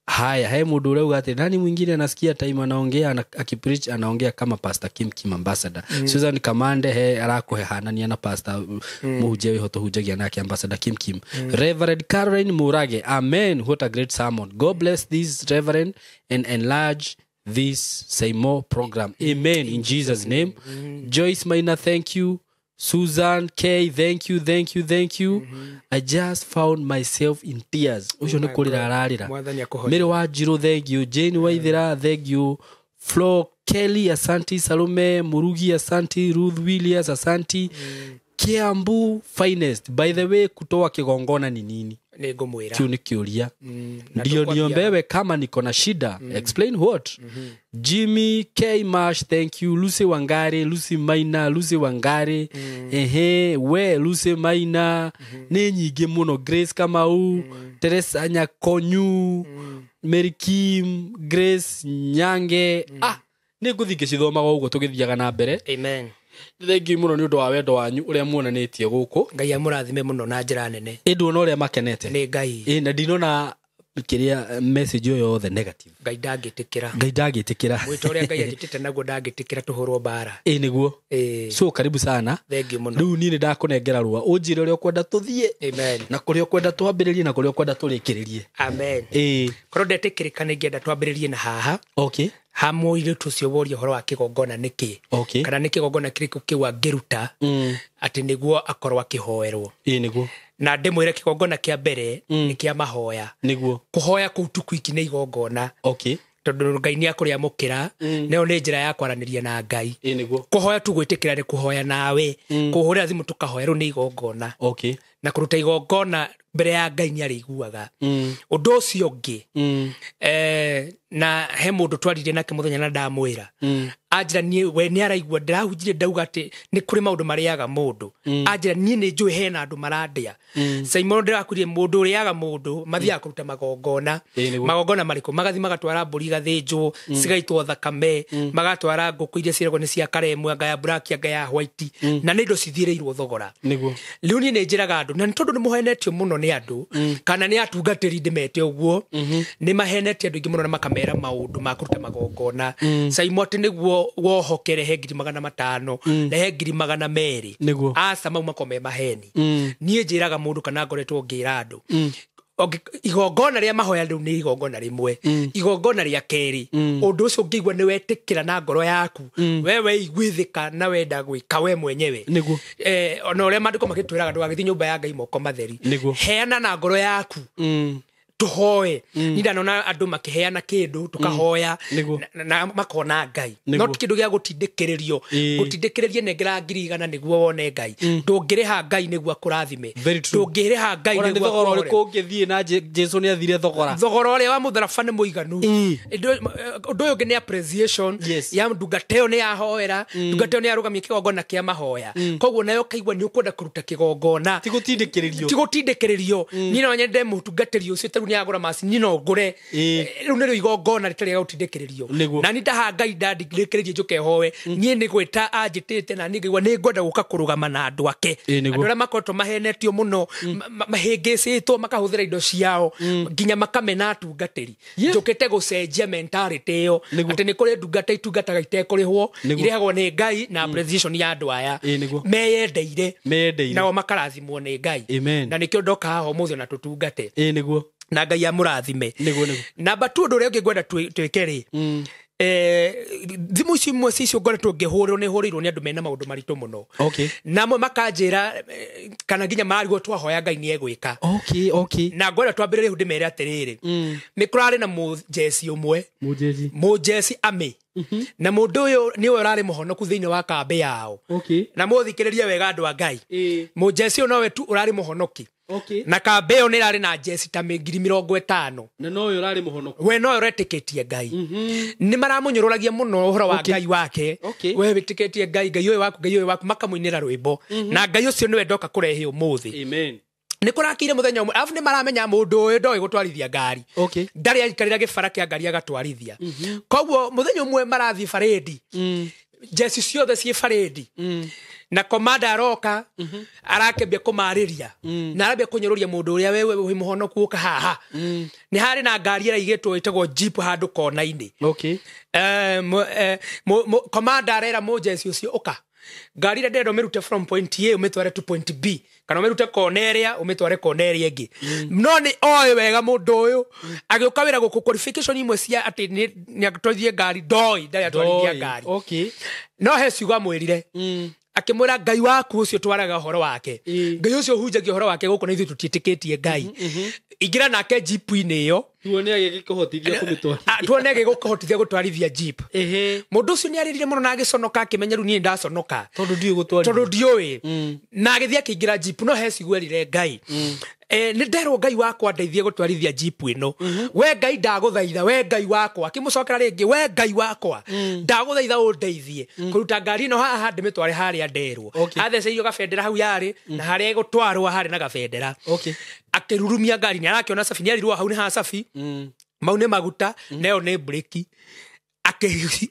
Haya, he mũndũ ũrauga atĩ nani mwingine anasikia time anaongea akipreach anaongea kama Pastor Kim Kim Ambassador. Susan Kamande he arakũhe hanania na Pastor mũhunjia wĩho tũhunjagia nake, Ambassador Kim Kim. Reverend Caroline Murage, "Amen, what a great sermon. God bless this reverend and enlarge this Say More program. Amen in Jesus name." Joyce Maina, thank you. Susan K, thank you, thank you, thank you. "I just found myself in tears." Ũcio nĩ kũrĩra ararĩra. Mwathani akũhonie. Mary Wanjiru, thank you. Jane Waithera, thank you. Flo Kelly, asanti. Salome Murugi, asanti. Ruth Williams, asanti. Kiambu finest. By the way, kutoa kigongona ni nini? Nĩ ngũmwĩra. Kiu nĩ kĩũria. Na Ndio tũkwambia- niombewe kama niko na shida. Explain what? Jimmy K Marsh, thank you. Lucy Wangari, Lucy Maina, Lucy Wangari. Ehe, we Lucy Maina. Nĩ nyingĩ mũno. Grace Kamau, Teresa Nyakonyu, Mary Kim, Grace Nyange. Nĩ ngũthiĩ ngĩcithomaga ũguo tũgĩthiaga na mbere. Amen. Thank you mũno nĩ ũndũ wa wendo wanyu ũrĩa muonanĩtie gũkũ. Ngai amũrathime mũno na njĩra nene. Ĩ nduona ũrĩa makenete. Nĩ Ngai. Ĩ na ndinona kĩrĩa message ĩyo yothe negative. Ngai ndangĩtĩkĩra. Ngai ndangĩtĩkĩra. Mwĩto ũrĩa Ngai anjĩtĩte naguo ndangĩtĩkĩra tũhũrwo mbara. Ĩ nĩguo. Ĩ. So karibu sana. Thank you mũno. Rĩu niĩ nĩ ndakũnengera rũa ũnjĩre ũrĩa ũkwenda tũthiĩ Amen. na kũrĩa ũkwenda twambĩrĩrie na kũrĩa ũkwenda tũrĩkĩrĩrie. Amen. Ĩ. Korwo ndetĩkĩrĩka nĩ ingĩenda twambĩrĩrie na haha. Okay. Ha mũirĩtu ũcio woria ũhoro wa kĩgongona nĩkĩ. Okay. Kana nĩ kĩgongona kĩrĩkũ kĩu angĩruta atĩ nĩguo akorwo akĩhoerwo. Ĩ nĩguo. Na ndĩmwĩre kĩgongona kĩa mbere nĩ kĩa mahoya. Nĩguo. Kũhoya kũu tu kwiki nĩ igongona. Okay. Tondũ Ngai nĩ akũrĩamũkĩra, nayo nĩ njĩra ya kwaranĩria na Ngai. Ĩ nĩguo. Kũhoya tu gwĩtĩkĩra nĩ kũhoya nawe. Kũhũrĩra thimũ tũkahoya rĩu nĩ igongona. Okay. Na kũruta igongona mbere ya Ngai nĩ arĩiguaga. Ũndũ ũcio ũngĩ, na he mũndũ twaririe nake mũthenya na ndamwĩra. Anjĩra niĩ we nĩ araigua ndĩrahunjire ndauga atĩ nĩ kũrĩ maũndũ marĩaga mũndũ. Anjĩra niĩ nĩ njũĩ hena andũ marandĩa. Simon ndĩrakwĩrire mũndũ ũrĩaga mũndũ mathiaga kũruta magongona. Ĩ nĩguo. Magongona marĩkũ? Magathiĩ magatwara mbũri igathĩnjwo, cigaitwo thakame, magatwara ngũkũ iria ciĩragwo nĩ cia karemwe, anga ya black, anga ya white, na nĩ indo cithirĩirwo thogora. Nĩguo. Rĩu niĩ nĩ njĩraga andũ, na nĩ tondũ nĩ mũhenetio mũno nĩ andũ, kana nĩ atungatĩri ndĩmete ũguo, nĩ mahenetie andũ aingĩ mũno na makamera maũndũ ma kũruta magongona. Saimo atĩ nĩguo wohoke rehe 500,000, rehe 200,000. Nĩguo. Aca mau makorwo me maheni. Niĩ njĩraga mũndũ kana ngoretwo ngĩra andũ, igongona rĩa mahoya rĩu nĩ igongona rĩmwe. Igongona rĩa kerĩ, ũndũ ũcio ũngĩigua nĩ wetĩkĩra na ngoro yaku, we weiguithĩka na wenda gwĩka we mwenyewe. Nĩguo. Ona ũrĩa maandĩko magĩtwĩraga ndũgagĩthiĩ nyũmba ya Ngai moko matheri. Nĩguo. Heana na ngoro yaku. Tũhoe. Niĩ ndanona andũ makĩheana kĩndũ tũkahoya Nĩguo. na makona Ngai. Nĩguo. Not kĩndũ gĩa gũtindĩkĩrĩrio. Gũtindĩkĩrĩria nengera 100,000 nĩguo wone Ngai. Ndũngĩrĩha Ngai nĩguo akũrathime. Very true. Ndũngĩrĩha Ngai Ona nĩ nĩguo thogora akũhore. ũrĩkũ ũngĩthiĩ na Jesu nĩ athire thogora. Thogora ũrĩa wa mũtharaba nĩ mũiganu. Ũndũ ũyũ ũngĩ nĩ appreciation Yes. ya ndungata ĩyo nĩ yahoera, ndungata ĩyo nĩ yarũgamia kĩgongona kĩa mahoya. Koguo nayo ũkaigua nĩ ũkwenda kũruta kĩgongona. Ti gũtindĩkĩrĩrio. Ti gũtindĩkĩrĩrio. Niĩ no nyende mũtungatĩri ũcio tarĩu nĩ agũra macini, niĩ no ngũre. Rĩu nĩrĩo igongona rĩtarĩ rĩa gũtindĩkĩrĩrio. Nĩguo. Na niĩ ndaha Ngai ndandindĩkĩrĩrie njũke hoe. Niĩ nĩ gwĩta anjĩtĩte na niĩ ngaigua nĩ ngwenda gũka kũrũgama na andũ ake. Ĩ, nĩguo. Andũ arĩa makoretwo mahenetio mũno, mahĩngĩcĩtwo makahũthĩra indo ciao nginya makamena atungatĩri. Njũkĩte gũcenjia mentality ĩyo Nĩguo. atĩ nĩ kũrĩ ndungata itungataga itekũrĩhwo, Nĩguo. irĩhagwo nĩ Ngai na appreciation ya andũ aya. Ĩ, nĩguo. Meyendeire. Meyendeire. Nao makarathimwo nĩ Ngai. Amen. Na nĩkĩo ndoka haha ũmũthĩ ona tũtungate. Ĩ nĩguo. Na Ngai amũrathime. Nĩguo, nĩguo. Namba 2 ũndũ ũrĩa ũngĩ ngwenda twĩke rĩ, thimũ icio imwe cicio ngoretwo ngĩhũrĩrwo nĩ hũrĩirwo nĩ andũ mena maũndũ maritũ mũno. Okay. Namwe makanjĩra, kana nginya mararigwo twahoya Ngai nĩ egwĩka. Okay, okay. Na ngwenda twambĩrĩrie hau ndĩmere atĩrĩrĩ, nĩ kũrarĩ na mũjeci ũmwe. Mũjeci. Mũjeci Ame. Na mũndũ ũyũ nĩwe ũrarĩ mũhonoku thĩinĩ wa kambĩ yao. Okay. Na mũthikĩrĩrie wega andũ a Ngai. Mũjeci ũyũ nowe tu ũrarĩ mũhonoki. Okay. Na kambĩ ĩyo nĩ ĩrarĩ na njeci ta 50,000. Na nowe ũrarĩ mũhonoku. We nowe ũretĩkĩtie Ngai. Nĩ maramũnyũrũragia mũno ũhoro wa Okay. Ngai wake. Okay. We wĩtĩkĩtie Ngai, Ngai ũyũ waku, Ngai ũyũ waku, makamũinĩra rwĩmbo. Na Ngai ũcio nĩwe ndoka kũrehe ũmũthĩ. Amen. Nĩ kũrakire mũthenya ũmwe, arabu nĩ maramenya mũndũ ũyũ ndoĩ gũtwarithia ngari. Okay. Ndarĩ aikarĩra gĩbara kĩa ngari agatwarithia. Koguo mũthenya ũmwe marathiĩ barĩndi. Njeci ciothe ciĩ barĩndi. Na komanda aroka, arakĩambia kũmarĩria. Na arambia kũnyũrũria mũndũ ũrĩa wewe wĩ mũhonoku ũka haha. Nĩ harĩ na ngari ĩraigĩtwo ĩtagwo jeep handũ kona-inĩ. Okay. Komanda arera mũjeci ũcio ũka. Ngari ĩrĩa ndĩrenda ũmĩrute from point A ũmĩtware to point B, kana ũmĩrute kona ĩrĩa ũmĩtware kona ĩrĩa ĩngĩ. No nĩ oĩ wega mũndũ ũyũ agĩũka wĩra gũkũ qualification imwe cia atĩ nĩ atwarithie ngari ndoĩ, ndarĩ atwarithia ngari. Okay. No he ciugo amwĩrire. Akĩmwĩra Ngai waku ũcio twaraga ũhoro wake. Ngai ũcio ũhunjagia ũhoro wake gũkũ na ithuĩ tũtiĩtĩkĩtie Ngai. Ingĩra nake jeep-inĩ ĩyo. Tuone agĩgĩkũhotithia kũmĩtwarithia. Tuone agĩgũkũhotithia gũtwarithia jeep. Ehe. Mũndũ ũcio nĩ arĩrire mũno na agĩconoka akĩmenya rĩu niĩ ndaconoka. Tondũ ndiũĩ gũtwarithia. Tondũ ndiũĩ. Na agĩthiĩ akĩingĩra jeep no he ciugo erire Ngai. Nĩ nderwo Ngai wakwa ndeithie gũtwarithia jipu ĩno. We Ngai ndagũthaitha, we Ngai wakwa. Akĩmũcokera rĩngĩ, we Ngai wakwa ndagũthaitha ũndeithie kũruta ngari ĩno haha ndĩmĩtware harĩa nderwo. Atheceirio gabendera hau yarĩ na harĩa ĩgũtwarwo harĩ na gabendera. Akĩrurumia ngari, nĩ arakĩona cabi, nĩ erirwo hau nĩ ha cabi, mau nĩ maguta, nayo nĩ breki.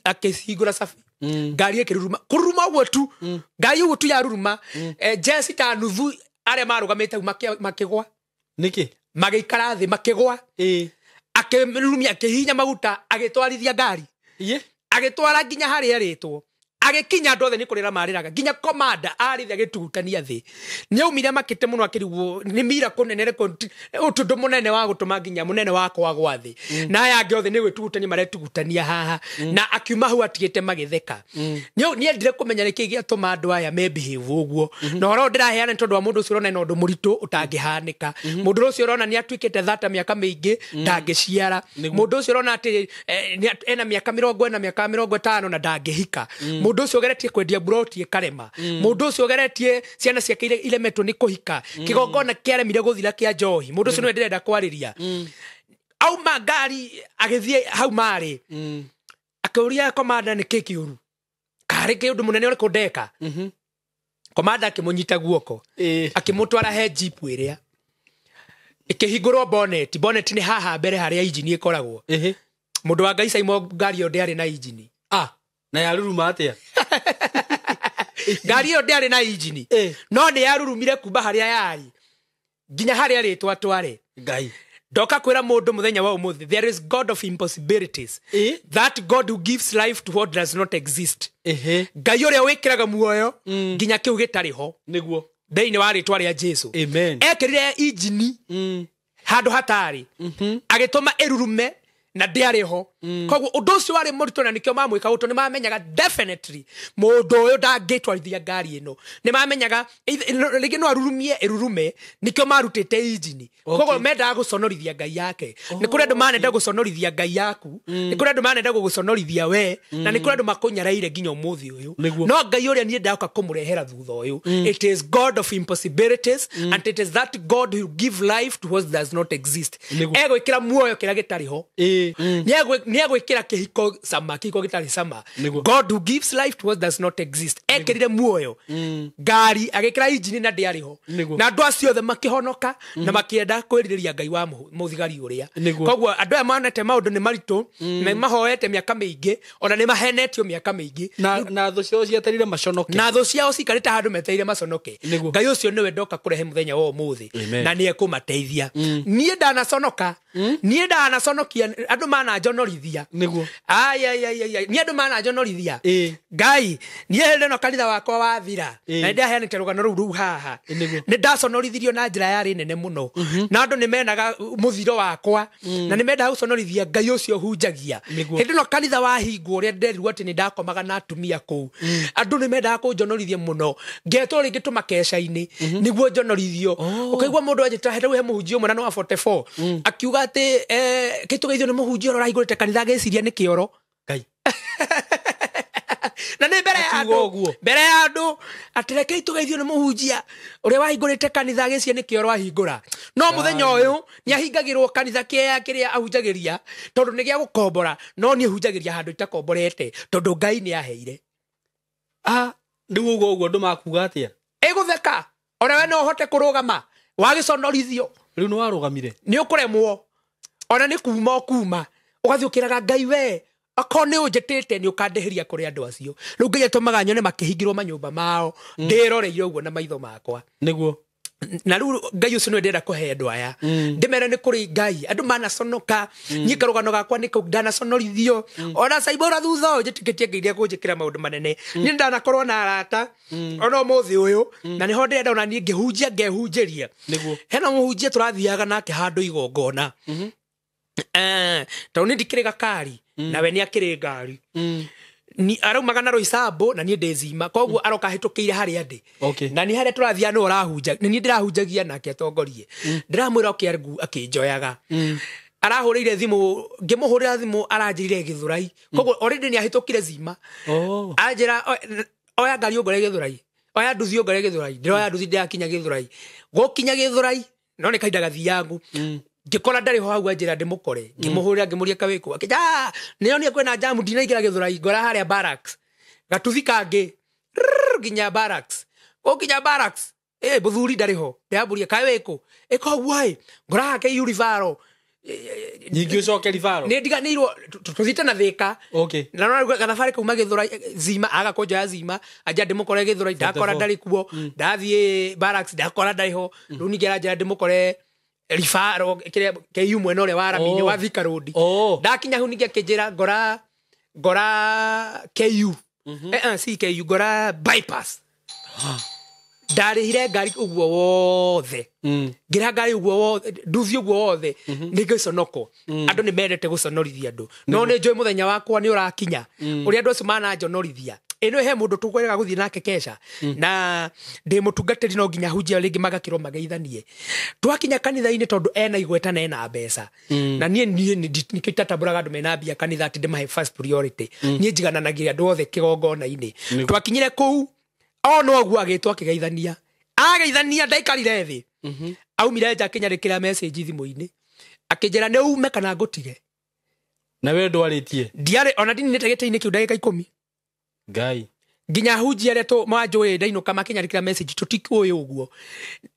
Akĩhingũra cabi, ngari ĩkĩruruma, kũruruma ũguo tu, ngari ũguo tu yaruruma, jeci ta nuthu arĩa marũgamĩte hau makĩgwa. Nĩkĩ? Magĩikara thĩ makĩgwa. Akĩrurumia, akĩhihinya maguta, agĩtwarithia ngari. Agĩtwara nginya harĩa erĩtwo. Agĩkinya andũ othe nĩ kũrĩra marĩraga, nginya komanda arĩ thĩ agĩtugutania thĩ. Nĩ aumire makĩte mũno, akĩrigwo nĩ mira kũnene ũtũndũ mũnene wa gũtũma nginya mũnene wakwa gwa thĩ. Na aya angĩ othe nĩ gwĩtugutania maretugutania haha. Na akiuma hau atigĩte magĩtheka. Nĩ endire kũmenya nĩkĩ gĩatũma andũ aya me behave ũguo. Na ũhoro ndĩraheana nĩ tondũ wa mũndũ ũcio ũrona ena ũndũ mũritũ ũtangĩhanĩka. Mũndũ ũcio ũrona nĩ atuĩkĩte thata mĩaka mĩingĩ ndangĩciara. Mũndũ ũcio ũrona atĩ ena mĩaka 40, mĩaka 50 na ndangĩhika. Mũndũ ũcio ũgeretie kwendia buroti ĩkarema. Mũndũ ũcio ũgeretie ciana ciake iremetwo nĩ kũhika. Kĩgongona kĩaremire gũthira kĩa njohi. Mũndũ ũcio nĩwe ndĩrenda kwarĩria. Auma ngari agĩthiĩ hau marĩ. Akĩũria komanda nĩ kĩ kĩũru, karĩ kĩũndũ mũnene ũrĩkũ ndeka. Komanda akĩmũnyita guoko, akĩmũtwara he jipu ĩrĩa ĩkĩhingũrwo bonnet. Bonnet nĩ haha mbere harĩa injini ĩkoragwo. Mũndũ wa Ngai Saimo, ngari ĩyo ndĩarĩ na injini. Na yaruruma atĩa? Ngari ĩyo ndĩarĩ na injini, no nĩ yarurumire kuma harĩa yarĩ nginya harĩa rĩtwa tware. Ngai. Ndoka kwĩra mũndũ mũthenya wa ũmũthĩ, there is God of impossibilities. That God who gives life to what does not exist. Ngai ũrĩa wĩkĩraga muoyo nginya kĩu gĩtarĩ ho. Nĩguo. Thĩinĩ wa rĩtwa rĩa Jesu. Amen. Ekĩrire injini handũ hatarĩ, agĩtũma ĩrurume na ndĩarĩ ho. Koguo ũndũ ũcio warĩ mũritũ, na nĩkĩo mamwĩka ũũ, tondũ nĩmamenyaga definitely mũndũ ũyũ ndangĩtwarithia ngari ĩno. Nĩmamenyaga rĩngĩ no arurumie ĩrurume, nĩkĩo marutĩte injini. Koguo mendaga gũconorithia Ngai yake. Nĩ kũrĩ andũ manenda gũconorithia Ngai yaku, nĩ kũrĩ andũ manenda gũgũconorithia we, na nĩ kũrĩ andũ makũnyaraire nginya ũmũthĩ ũyũ. No Ngai ũrĩa niĩ ndaka kũmũrehera thutha ũyũ, it is God of impossibilities, and it is that God who give life to what does not exist. Egwĩkĩra muoyo kĩrĩa gĩtarĩ ho. Nĩ egwĩkĩra kĩhiko cama, kĩhiko gĩtarĩ cama. God who gives life to what does not exist. Ekĩrire muoyo ngari, agĩkĩra injini na ndĩarĩ ho. Na andũ acio othe makĩhonoka na makĩenda kwĩrirĩria Ngai wa mũthigari ũrĩa. Koguo andũ aya monete maũndũ nĩ maritũ, na mahoete mĩaka mĩingĩ, ona nĩ mahenetio mĩaka mĩingĩ. Na thũ ciao cietereire maconoke. Na thũ ciao cikarĩte handũ metereire maconoke. Ngai ũcio nĩwe ndoka kũrehe mũthenya wa ũmũthĩ, na nĩ ekũmateithia. Niĩ ndanaconoka, niĩ ndanaconokia andũ mananjonorithia. Ai ai ai ai, niĩ andũ mananjonorithia. Ngai, niĩ hĩndĩ ĩno kanitha wakwa wathira, na nĩndaheanĩte rũgano rũu haha. Nĩ ndaconorithirio na njĩra yarĩ nene mũno. Na andũ nĩ menaga mũthiro wakwa, na nĩ mendaga gũconorithia Ngai ũcio hunjagia. Hĩndĩ ĩno kanitha wahingwo ũrĩa nderirwo atĩ nĩ ndakomaga na atumia kũu, andũ nĩ mendaga kũnjonorithia mũno. Ngetwo rĩngĩ tũmakeca-inĩ nĩguo njonorithio. Ũkaigua mũndũ anjĩta, rĩu he mũhunjia ũmwe na nĩ wa 44, akiuga atĩ kĩtũgeithio nĩ mũhunjia ũrĩa ũrahingũrĩte kanitha agĩciria nĩ kĩoro. Ngai. Na nĩ mbere ya andũ, mbere ya andũ atĩ rekei tũgeithio nĩ mũhunjia ũrĩa wahingũrĩte kanitha agĩciria nĩ kĩoro ahingũra. No mũthenya ũyũ nĩ ahingagĩrwo kanitha kĩrĩa ahunjagĩria tondũ nĩ gĩa gũkombora, no niĩ hunjagĩria handũ itakomborete tondũ Ngai nĩ aheire. Rĩu ũguo ũguo andũ makuga atĩa? Ĩgũtheka. Ona we no ũhote kũrũgama wagĩconorithio. Rĩu nĩ warũgamire. Nĩ ũkũremwo. Ona nĩ kuma ũkuma, ũgathiĩ ũkĩraga Ngai we, akorwo nĩ ũnjĩtĩte nĩ ũkandĩhĩria kũrĩ andũ acio. Rĩu Ngai atũmaga nyone makĩhingĩrwo manyũmba mao, ndĩroreire ũguo na maitho makwa. Nĩguo. Na rĩu Ngai ũcio nĩwe ndĩrenda kũhe andũ aya. Ndĩmere nĩ kũrĩ Ngai, andũ manaconoka, niĩ karũgano gakwa nĩ kau ndanaconorithio. Ona Saibora thutha ũyũ njĩtĩkĩtie Ngai nĩekũnjĩkĩra maũndũ manene. Niĩ ndanakorwo na arata ona ũmũthĩ ũyũ, na nĩho ndĩrenda ona niĩ ngĩhunjia ngehunjĩria. Hena mũhunjia tũrathiaga nake handũ igongona. Tondũ niĩ ndikĩrĩ gakari, nawe nĩ akĩrĩ ngari. Ni araumaga na Roysambu na niĩ ndĩ Zima, koguo aroka ahĩtũkĩire harĩa ndĩ. Na nĩ harĩa tũrathiaga nĩwe ũrahunja, nĩ niĩ ndĩrahunjagia nake atongorie. Ndĩramwĩra oke akĩnjoyaga. Arahũrĩire thimũ, ngĩmũhũrĩra thimũ aranjĩrire Gĩthũrai. Koguo already nĩ ahĩtũkire Zima. Anjĩra, oya ngari ũngore Gĩthũrai, oya nduthi ũngore Gĩthũrai. Ndĩroya nduthi ndĩrakinya Gĩthũrai. Gũkinya Gĩthũrai No nĩ kahinda gathiangu ngĩkora ndarĩ ho hau anjĩra ndĩmũkore, ngĩmũhũrĩra, ngĩmũria kawĩkũ, akĩnja nĩonire kwĩna jamu, ndinaingĩra Gĩthũrai, ngora harĩa barracks gatuthi kangĩ rrrr, nginya barracks, gũkinya barracks mũthuri ndarĩ ho, ndĩramũria kaĩ wĩkũ, ĩka ũguo ĩ ngora hake yuribaro. Ningĩ ũcoke ribaro. Nĩ ndiganĩirwo tũthiĩte na Thĩka. Okay. Na no gathabarĩ kauma Gĩthũrai Zima aga kũnjoya Zima, anja ndĩmũkore Gĩthũrai, ndakora 44. ndarĩ kuo, ndathiĩ barracks ndakora ndarĩ ho, rĩu ningĩ aranjĩra ndĩmũkore ribaro kĩrĩa KU mwena ũrĩa wa rami-inĩ Oh. wa Thika Road. Oh. Ndakinya hau ningĩ akĩnjĩra ngora KU, si KU, ngora bypass, ndarĩhire ngari ũguo wothe, ngĩra ngari ũguo wothe, nduthi ũguo wothe, nĩ gĩconoko. Andũ nĩ mendete gũconorithia andũ, no nĩ njũĩ mũthenya wakwa nĩ ũrakinya ũrĩa andũ acio mananjonorithia. Ĩno he mũndũ tũkwerega gũthiĩ nake keca na ndĩ mũtungatĩri, no nginya hunjia rĩngĩ magakĩrwo mageithanie twakinya kanitha-inĩ, tondũ ena igweta na ena mbeca, na niĩ nĩkĩo itatambũraga andũ mena mbia kanitha atĩ ndĩmahe first priority. Niĩ njigananagia andũ othe kĩgongona-inĩ. Twakinyire kũu o no ũguo agĩtwo akĩgeithania, ageithania ndaikarire thĩ, aumire nja akĩnyandĩkĩra message thimũ-inĩ akĩnjĩra nĩ ume kana ngũtige. Na we ndwarĩtie? Ndiarĩ ona ndininĩte gĩtĩ-inĩ kĩu ndagĩka 10. Ngai. Nginya hunjia arĩa manjũĩ ndainũka makĩnyandĩkĩra message tũtikũĩ ũguo,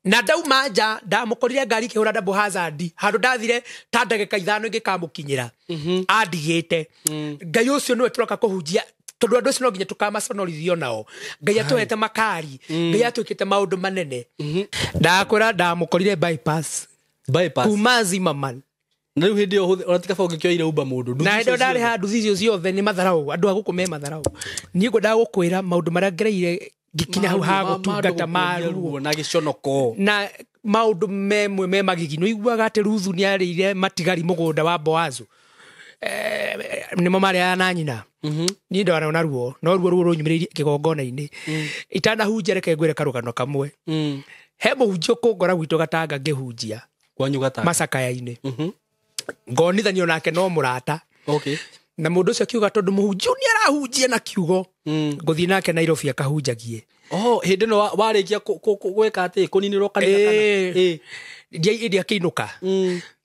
na ndauma nja ndamũkorire ngari ikĩhũra double hazard handũ ndathire ta ndagĩka 5 ingĩkamũkinyĩra andigĩte. Ngai ũcio nĩwe tũroka kũhunjia, tondũ andũ acio no nginya tũkamaconorithio nao. Ngai atũhete makari, Ngai atwĩkĩte maũndũ manene. Ndakwĩra ndamũkorire bypass. Bypass. Kuma Zimmerman. Na rĩu hĩndĩ ĩyo ona ti kaba ũngĩkĩoire Uber mũndũ nduthi Na hĩndĩ icio ĩyo ndarĩ ciothe. ha nduthi icio ciothe nĩ matharau, andũ a gũkũ me matharau. Niĩ ngwendaga gũkwĩra maũndũ marĩa ngereire ngĩkinya hau ha gũtungata Maruo maruo na gĩconoko. Na maũndũ memwe me magigi. Nĩ ũiguaga atĩ Ruthu nĩ arĩire matigari mũgũnda wa Boazu, nĩmo marĩaga na nyina. Niĩ ndarona ruo, no ruo rũnyumĩrĩirie kĩgongona-inĩ itanahunjia. Reke ngwĩre karũgano kamwe. He mũhunjia ũkũngora gwitũ Gatanga ngĩhunjia. Kwanyu Gatanga? Macakaya-inĩ. Ngonithanio nake no mũrata. Okay. Na mũndũ ũcio akiuga tondũ mũhunjia nĩ arahunjia na kiugo, ngũthiĩ nake Nairobi akahunjagie. Oh, hĩndĩ ĩno warĩkia gwĩka atĩ kũninĩrwo kanitha kana? Ĩĩ. Ndiaikĩinũka akĩinũka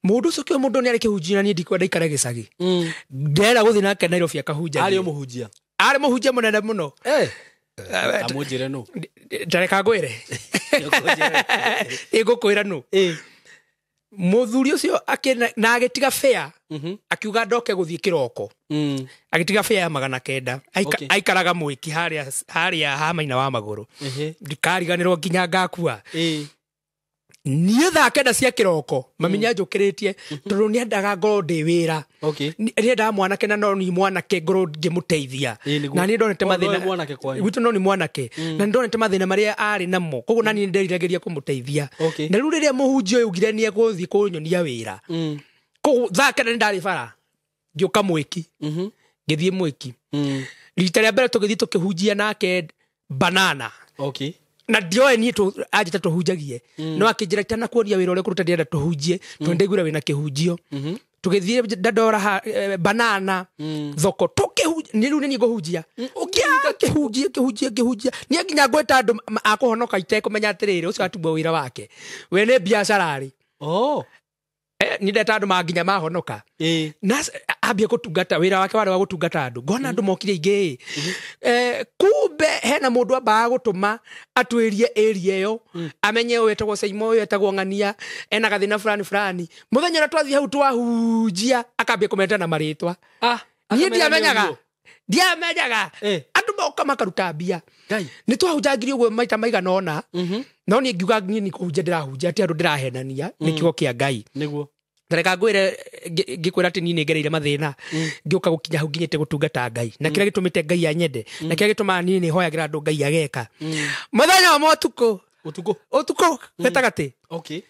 mũndũ ũcio kiuga mũndũ nĩ arĩ kĩhunjia na niĩ ndikwenda ikare gĩcagi, ndĩrenda gũthiĩ nake Nairobi akahunjagie. Arĩ o mũhunjia? Arĩ mũhunjia mũnene mũno. Amũnjĩre nũ? Ndareka ngwĩre, ĩngũkwĩra nũ. Mũthuri ũcio na agĩtiga fare, akiuga ndoke gũthiĩ kĩroko, agĩtiga fare ya 900. Okay. Aikaraga mwĩki harĩa ha maina wa magũrũ. Ndikariganĩrwo nginya ngakua. Niĩ thaa 9 cia kĩroko mami nĩanjũkĩrĩtie, tondũ nĩendaga ngorwo ndĩ wĩra. Okay. Nĩendaga mwanake na no ni mwanake ngorwo ngĩmũteithia. Ĩĩ, nĩguo. Na niĩ ndonete Oh, mathĩna nowe mwanake kwanyu? Gwitũ no nĩ mwanake, na nĩndonete mathĩna marĩa arĩ namo, koguo nani nĩnderiragĩria kũmũteithia. Okay. Na rĩu rĩrĩa mũhunjia ũyũ augire nĩegũthiĩ kũnyonia wĩra, koguo thaa 9 nĩndarĩ bara ngĩũka mwĩki, ngĩthiĩ mwĩki rita rĩa mbere, tũgĩthiĩ tũkĩhunjia nake banana. Okay. Na ndioe niĩ anjĩte tũhunjagie, no akĩnjĩra itanakuonia wĩra ũrĩa kũruta ndĩrenda tũhunjie, tondũ ndaiguire wĩna kĩhunjio. Tũgĩthiĩ ndandora banana thoko tũkĩhunjia, nĩ rĩu nĩ niĩ ngũhunjia, kĩhunjia kĩhunjia kĩhunjia, niĩ nginya ngwĩta andũ a kũhonoka itekũmenya atĩrĩrĩ ũcio atumbwo wĩra wake we nĩ biacara rĩ. Oh. Niĩ ndeta andũ manginya mahonoka. Ĩĩ. Na ambia gũtungata, wĩra wake warĩ wa gũtungata andũ, ngona andũ mokire aingĩ ĩ. Kumbe hena mũndũ ambaga gũtũma atwĩrie area ĩyo, amenye ũyũ etagwo Saimo, ũyũ etagwo Ng'ania, ena gathĩna fulani fulani. Mũthenya ũrĩa twathiĩ hau twahunjia, akambia kũmeta na marĩtwa. Ah, Niĩ akamenya nĩ ndiamenyaga ũguo. ndiamenyaga. Andũ moka makaruta mbia. Ngai. Nĩ twahunjangirie ũguo maita maigana ũna, no niĩ ngiuga niĩ nĩ kũhunjia ndĩrahunjia, ti andũ ndĩrahenania, nĩ kiugo kĩa Ngai. Nĩguo. Tareka ngwĩre, ngĩkwĩra atĩ niĩ nĩ ngereire mathĩna ngĩũka gũkinya hau nginyĩte gũtungata Ngai, na kĩrĩa gĩtũmĩte Ngai anyende, na kĩrĩa gĩtũmaga niĩ nĩ hoyagĩra andũ Ngai ageka mũthenya ũmwe ũtukũ. Ũtukũ. Ũtukũ gatagatĩ. Okay.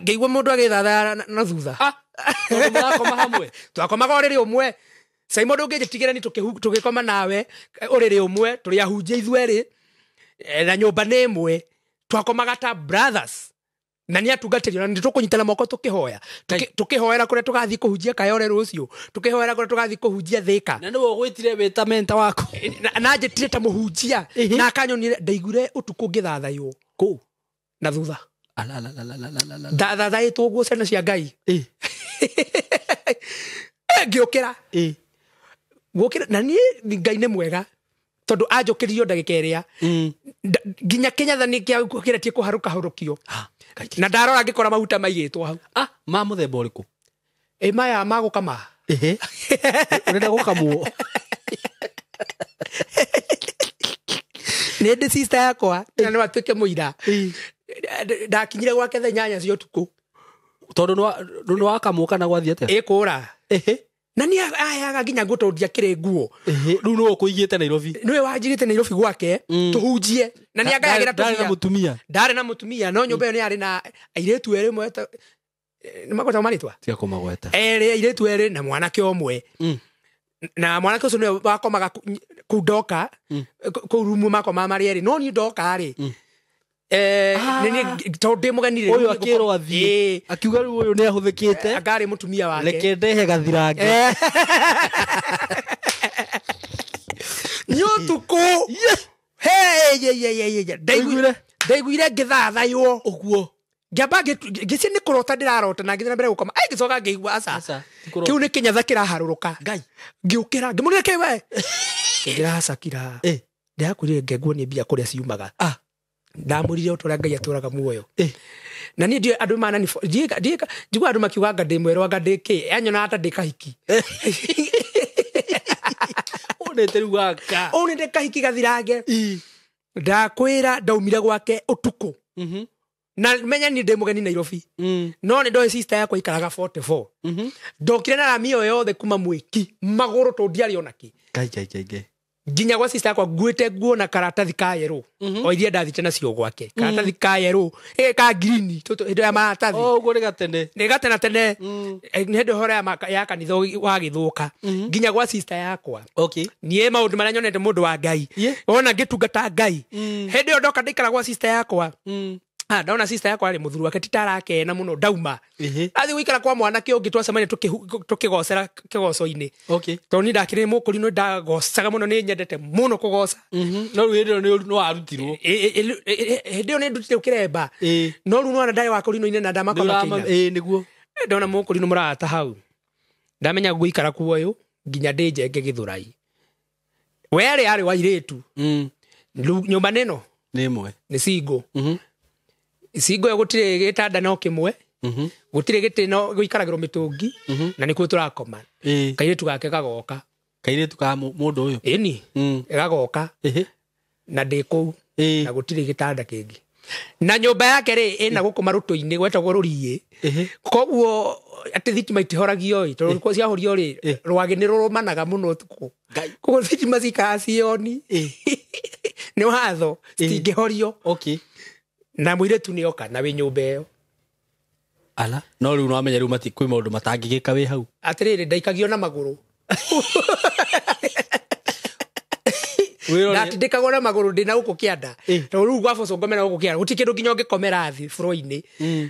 Ngĩigua mũndũ agĩthathaya na thutha. Ah, tondũ mũrakoma hamwe. Twakomaga ũrĩrĩ ũmwe. Saimo, ndũngĩnjĩtigĩra ni tũgĩkoma nawe ũrĩrĩ ũmwe, tũrĩ ahunjia ithuerĩ, na nyũmba nĩ ĩmwe, twakomaga ta brothers, na nĩ atungatĩri, na nĩ tũkũnyitana moko tũkĩhoya, tũkĩhoera kũrĩa tũgathiĩ kũhunjia Kayore rũciũ, tũkĩhoera kũrĩa tũgathiĩ kũhunjia Thĩka. Na nĩwe ũgwĩtire wĩta menta waku? Na njĩtire ta mũhunjia na akanyonire ndaiguire ũtukũ ngĩthathaywo Kũ? na thutha. Ala. Ndathathaĩtwo ũguo ciana cia Ngai. Ngĩũkĩra. Gũkĩra na niĩ Ngai nĩ mwega tondũ anjũkĩririo ndagĩka ĩrĩa nginya kĩnyatha nĩ kĩageretie kũharũkahũrũkio. Ngai. Na ndarora ngĩkora maguta maigĩtwo hau. Ah, ma mũthemba ũrĩkũ? Ĩ maya ma gũkama. Ehe. Ũrenda gũkamwo? Nĩ ndĩ sister yakwa na no atuĩke mũira. Ndakinyire gwake thaa 8 cia ũtukũ. Tondũ nĩ wakamwo kana gwathiĩ atĩa? Ĩkũra. Ehe. Na nĩ aheaga nginya nguo tondũ ndiakĩrĩ nguo. Ehe. Rĩu nĩwe ũkũigĩte Nairobi. Nĩwe wanjigĩte Nairobi gwake tũhunjie na nĩ angayagĩra Ndarĩ na tũbia. mũtumia. Ndarĩ na mũtumia no nyũmba ĩyo nĩ yarĩ na airĩtu erĩ mweta nĩ magwetagwo marĩtwa? Tiga kũmagweta. Erĩ airĩtu erĩ na mwanake ũmwe. Na mwanake ũcio nĩwe wakomaga kũu ndoka kũu rumu makomaga marĩ erĩ no niĩ ndoka rĩ tondũ ndĩ mũgeni rĩ Ũyũ akĩrwo athiĩ. Akiuga rĩu ũyũ nĩ ahũthĩkĩte. Anga arĩ mũtumia wake. Reke ndehe gathirange. Nĩ ũtukũ. Hey, ye, ye, ye, ye, ye. Ndaiguire? Ndaiguire ngĩthathaywo. Ũguo. Ngĩamba ngĩcia nĩ kũrota ndĩrarota na ngĩthiĩ na mbere gũkoma. Ai, ngĩcoka ngĩigua aca. Aca, ti kũrota. Kĩu nĩ kĩnyatha kĩraharũrũka. Ngai. Ngĩũkĩra ngĩmũria kĩ we. Ngĩra aca kira. Ndĩrakwĩrire ngenguo nĩ mbia kũrĩa ciumaga. Ndamũrire o ta ũrĩa Ngai atũraga muoyo. Na niĩ ndiũĩ andũ manani njiguaga andũ makiuga anga ndĩ mwerũ anga ndĩ kĩ. Anyonaga ta ndĩ kahiki. Ũnĩte rĩu gaka. Ũũ nĩ ndĩ kahiki gathirange. Ndakwĩra ndaumire gwake ũtukũ. Na menya niĩ ndĩ mũgeni Nairobi. No nĩ ndoĩ sister yakwa ikaraga 44. Ndokire na rami ĩyo yothe kuma mwĩki magũrũ tondũ ndiarĩ ona kĩ. Ngai, ngai, ngai, ngai. Nginya gwa sister yakwa nguĩte nguo na karatathi ka yerũ. O iria ndathite nacio gwake. Karatathi ka yerũ, ka green, hĩndĩ ya maratathi. Oh, ũguo nĩ gatene. Nĩ gatene tene. Nĩ hĩndĩ ũhoro ya kanitha wagĩthũka. Nginya gwa sister yakwa. Okay. Niĩ maũndũ marĩa nyonete mũndũ wa Ngai. Ona ngĩtungata Ngai. Hĩndĩ ĩyo ndoka ndaikara gwa sister yakwa. Ndona sister yakwa arĩ mũthuri wake ti ta arakena mũno ndauma. Athiĩ gũikara kwa mwanake ũngĩ twacemania tũkĩgocera kĩgoco-inĩ. Okay. Tondũ niĩ ndakĩrĩ mũkũri nĩ ndagocaga mũno nĩ nyendete mũno kũgoca. No rĩu hĩndĩ ĩyo nĩ warutirwo. Hĩndĩ ĩyo nĩ ndutire kĩremba. No rĩu nĩwona ndarĩ wa kũrinũ-inĩ na ndamakoma kĩina. Nĩguo. Ndona mũkũrinũ mũrata hau. Ndamenya gũikara kuo ũyũ nginya ndĩnjenge Gĩthũrai. We arĩ wa airĩtu. Nyũmba nĩno? Nĩ ĩmwe. Nĩ single. Single ĩyo gũtirĩ gĩtanda no kĩmwe. Gũtirĩ gĩtĩ no gũikaragĩrwo mĩtũngi. Na nĩkuo tũrakoma. Kairĩtu gake gagoka. Kairĩtu ka mũndũ ũyũ. Ĩni. Gagoka. Na ndĩ kũu. Na gũtirĩ gĩtanda kĩngĩ. Na nyũmba yake rĩ ĩna gũkũ marũtũ-inĩ gwetagwo rũriĩ. Koguo atĩ thitima itihoragio ĩ, tondũ ciahorio rĩ, rwagĩ nĩ rũrũmanaga mũno ũtukũ. Ngai. Koguo thitima cikaraga ciĩ on. Nĩ watho, citingĩhorio. Okay. Na mũirĩtu nĩ oka na wĩ nyũmba ĩyo. Ala, no rĩu nĩwamenya rĩu kwĩ maũndũ matangĩgĩka wĩ hau. Atĩrĩrĩ, ndaikagio na magũrũ. Ndatindĩkagwo na magũrũ ndĩ na gũkũ kĩanda. Tondũ rĩu gwa bũcũ ngomera gũkũ kĩanda. Gũtirĩ kĩndũ nginya ũngĩkomera thĩ bũrũri-inĩ.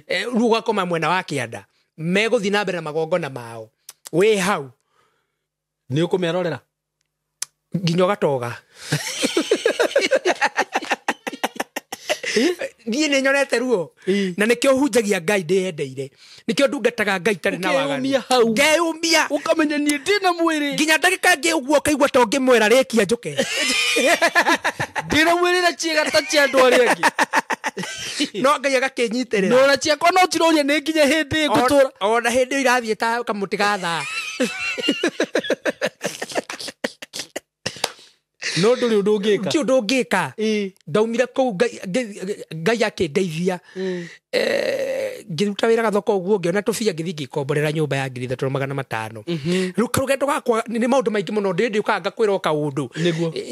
Rĩu ũgakoma mwena wa kĩanda. Megũthiĩ na mbere na magongona mao. Wĩ hau. Nĩ ũkũmerorera? Nginya ũgatoga. Niĩ nĩ nyonete ruo. Na nĩkĩo hunjagia Ngai ndĩyendeire. Nĩkĩo ndungataga Ngai itarĩ na waganu. Ũkeyũmia hau. Ngeyũmia. Ũkamenya niĩ ndĩna mwĩrĩ. Nginya ndagĩka ĩngĩ ũguo ũkaigua ta ũngĩmwĩra rĩkia njũke. Ndĩna mwĩrĩ na ciĩga ta cia andũ arĩa angĩ. No Ngai agakĩnyitĩrĩra. No na ciakwa no ciroria nĩ nginya hĩndĩ ngũtũra. Ona hĩndĩ ĩyo irathiĩ ta kamũtĩ ga thaa. No ndũrĩ ũndũ ũngĩka. Ti ũndũ ũngĩka. Ndaumire kũu Ngai akĩndeithia. Ngĩruta wĩra gathoko ũguo ngĩona tũbia ngĩthiĩ ngĩkomborera nyũmba ya ngiri ithatũ na magana matano. Rĩu karũgendo gakwa nĩ maũndũ maingĩ mũno ndĩ ndĩũkaga ngakwĩra o kaũndũ.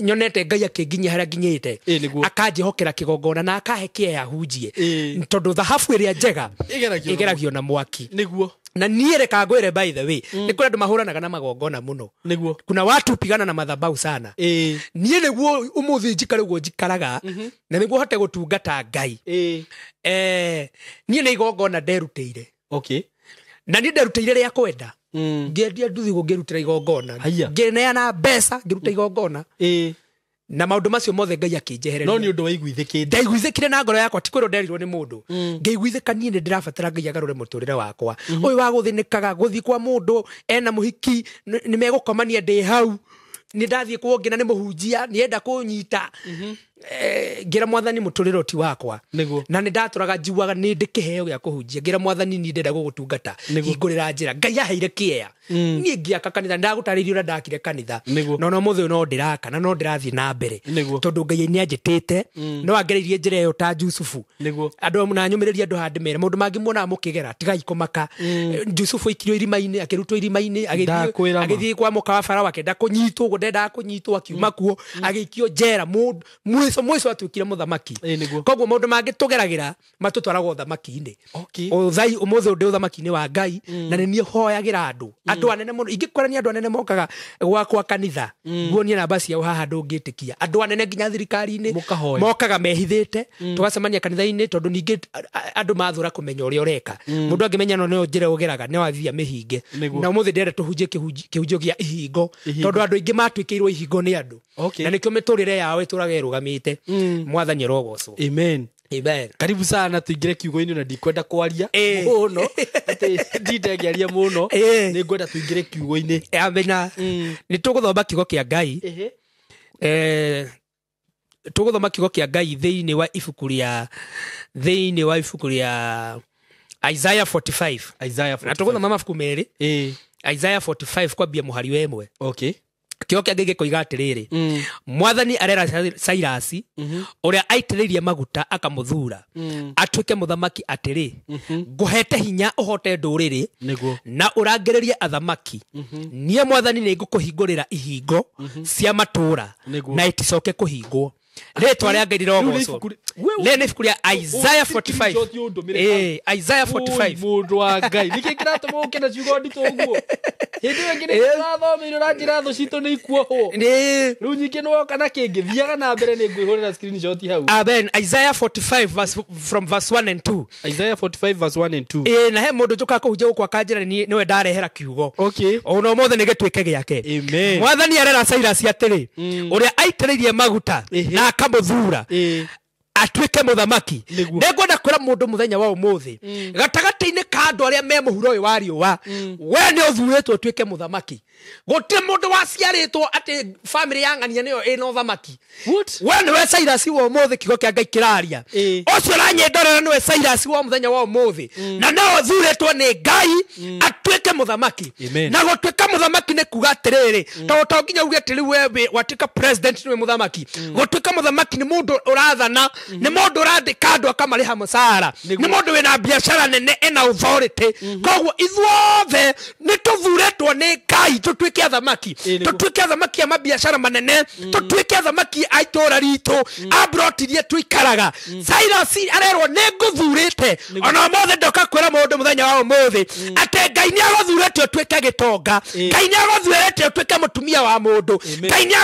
Nyonete Ngai akĩnginyia harĩa nginyĩte. Akanjĩhokera kĩgongona na akahe kĩeya hunjie. Tondũ thahabu ĩrĩa njega ĩgeragio na mwaki. Na niĩ reka ngwĩre by the way, nĩ kũrĩ andũ mahũranaga na magongona mũno. Kuna watu pigana na madhabahu sana. Niĩ nĩguo ũmũthĩ njikare ũguo njikaraga, na nĩguo hote gũtungata Ngai. Niĩ nĩ igongona nderutĩire. Na niĩ nderutĩire rĩa kwenda. Ngĩendia nduthi ũguo ngĩrutĩra igongona. Haiya. Ngĩneana mbeca ngĩruta igongona. Na maũndũ macio mothe Ngai akĩnjehereria. No nĩ ũndũ waiguithĩkĩte. Ndaiguithĩkire na ngoro yakwa, ti kwĩrwo nderirwo nĩ mũndũ. Ngĩiguithĩka niĩ nĩ ndĩrabatara Ngai agarũre mũtũrĩre wakwa. Ũyũ wa gũthĩnĩkaga gũthiĩ kwa mũndũ ena mũhiki, nĩ megũkomania ndĩ hau, nĩ ndathiĩ kwa ũngĩ na nĩ mũhunjia nĩenda kũnyita. Ngĩra mwathani mũtũrĩre ti wakwa. Nĩguo. Na nĩ ndatũraga njiguaga nĩ ndĩ kĩheo gĩa kũhunjia. Ngĩra mwathani niĩ ndĩrenda gũgũtungata, hingũrĩra njĩra. Ngai aheire kĩea. Niĩ ngĩaka kanitha, ndagũtarĩirie ũrĩa ndakire kanitha. Nĩguo. No ũmũthĩ ũyũ no ndĩraka na no ndĩrathiĩ na mbere. Nĩguo. Tondũ Ngai nĩ anjĩtĩte, no angereirie njĩra ĩyo ta Jusufu. Nĩguo. Andũ na nyũmĩrĩrie andũ handĩ mere mũndũ mangĩmuonaga mũkĩgera tigai kũmaka. Jusufu aikirio irima-inĩ, akĩrutwo irima-inĩ, Ndakwĩra ma. agĩthiĩ kwa mũka wa Farao, akĩenda kũnyitwo ũguo ndendaga kũnyitwo, akiuma kuo agĩikio njera. Mũico atuĩkire mũthamaki. Ĩĩ, nĩguo. Koguo maũndũ mangĩ tũgeragĩra matũtwaraga ũthamaki-inĩ. Okay. Ũthai ũmũthĩ ũndĩ ũthamaki-inĩ wa Ngai, na nĩ niĩ hoyagĩra andũ. Andũ anene mũno, ingĩkwĩra nĩ andũ anene mokaga gwakwa kanitha, nguonie namba ciao haha ndũngĩtĩkia. Andũ anene nginya thirikari-inĩ Mũkahoya. mokaga mehithĩte, tũgacemania kanitha-inĩ, tondũ ningĩ andũ mathũra kũmenya ũrĩa ũreka. Mũndũ angĩmenya no nĩyo njĩra ũgeraga, no athiĩ amĩhinge. Nĩguo. Na ũmũthĩ ndĩrenda tũhunjie kĩhunjio kĩa ihingo, Ihingo. tondũ andũ aingĩ matuĩkĩirwo ihingo nĩ andũ. Okay. Na nĩkĩo mĩtũrĩre yao ĩtũraga ĩrũgamĩte. Mwathani arogocwo. Amen. Amen. Karibu sana tuingire kiugo-inĩ na ndikwenda kwaria Ĩĩ. mũno, atĩ ndinde ngĩaria mũno. Ĩĩ. Nĩ ngwenda tuingire kiugo-inĩ. Amena. Nĩ tũgũthoma kiugo kĩa Ngai. Tũgũthoma kiugo kĩa Ngai thĩinĩ wa ibuku rĩa Isaiah 45. Isaiah 45. Na tũgũthoma mabuku merĩ. Ĩĩ. Isaiah 45 kwambia mũhari wa 1. Okay. Kiugo kĩa Ngai gĩkoiga atĩrĩrĩ, mwathani arera Cyrus ũrĩa aitĩrĩirie maguta akamũthura atuĩke mũthamaki atĩrĩ, ngũhete hinya ũhote ndũrĩrĩ Nĩguo. na ũrangĩrĩrie athamaki. Niĩ mwathani nĩ ngũkũhingũrĩra ihingo cia matũũra Nĩguo. na iticoke kũhingwo. Rĩtwa rĩa Ngai Rĩu nĩ rĩrogocwo. ibuku rĩ- Wewe- Rĩrĩ nĩ ibuku rĩa Isaiah Ũ- 45. screenshot ũndũmĩre Ĩĩ, Isaiah Oi, 45. mũndũ wa Ngai nĩkĩ kĩratũma ũke na ciugo nditũ ũguo? Hĩndĩ ĩyo ĩngĩ nĩtũrathomeire ũranjĩra thũ citũ nĩ ikuohwo. Nĩ Rĩu nyingĩ nĩwoka na kĩngĩ, thiaga na mbere nĩ ngwĩhũrĩra screenshot hau. Amen. Isaiah 45 verse, from verse 1 and 2. Isaiah 45 verse 1 and 2. Ĩĩ, na he mũndũ njũkaga kũhunjia gũkũ akanjĩra nĩwe ndarehera kiugo. Okay. Ona ũmũthĩ nĩ gĩtuĩke gĩake. Amen. Mwathani arera Cyrus atĩrĩ, ũrĩa aitĩrĩirie maguta Ĩhĩ. na akamũthura Ĩĩ. atuĩke mũthamaki. Nĩguo. Nĩngwenda kwĩra mũndũ mũthenya wa ũmũthĩ, gatagatĩ-inĩ ka andũ arĩa me mũhuro ũyũ wa riũa, we nĩ ũthurĩtwo ũtuĩke mũthamaki. Gũtirĩ mũndũ waciarĩtwo atĩ bamĩrĩ ya ng'ania nĩyo ĩna ũthamaki. What? We nĩwe Cyrus wa ũmũthĩ, kiugo kĩa Ngai kĩraria. Ĩĩ. Ũcio ũranyendorera nĩwe Cyrus wa mũthenya wa ũmũthĩ, na nĩwe ũthurĩtwo nĩ Ngai atuĩke mũthamaki. Amen. Na gũtuĩka mũthamaki nĩ kuga atĩrĩrĩ, tondũ to nginya uge atĩ rĩu we watuĩka president nĩwe mũthamaki. Gũtuĩka mũthamaki nĩ mũndũ ũrathana, nĩ mũndũ ũrandĩka andũ akamarĩha mũcara, Nĩguo. nĩ mũndũ wĩna biacara nene ena authority. Koguo ithuothe nĩ tũthurĩtwo nĩ Ngai tũtuĩke athamaki, Ĩĩ, nĩguo. tũtuĩke athamaki a mabiacara manene, tũtuĩke athamaki a itũũra ritũ, a mburoti iria tũikaraga. Cyrus arerwo nĩ ngũthurĩte. Ona ũmũthĩ ndoka kwĩra mũndũ mũthenya wa ũmũthĩ atĩ Ngai nĩ agũthurĩte ũtuĩke gĩtonga, Ĩĩ. Ngai nĩ agũthurĩte ũtuĩke mũtumia wa mũndũ, Amen. Ngai nĩ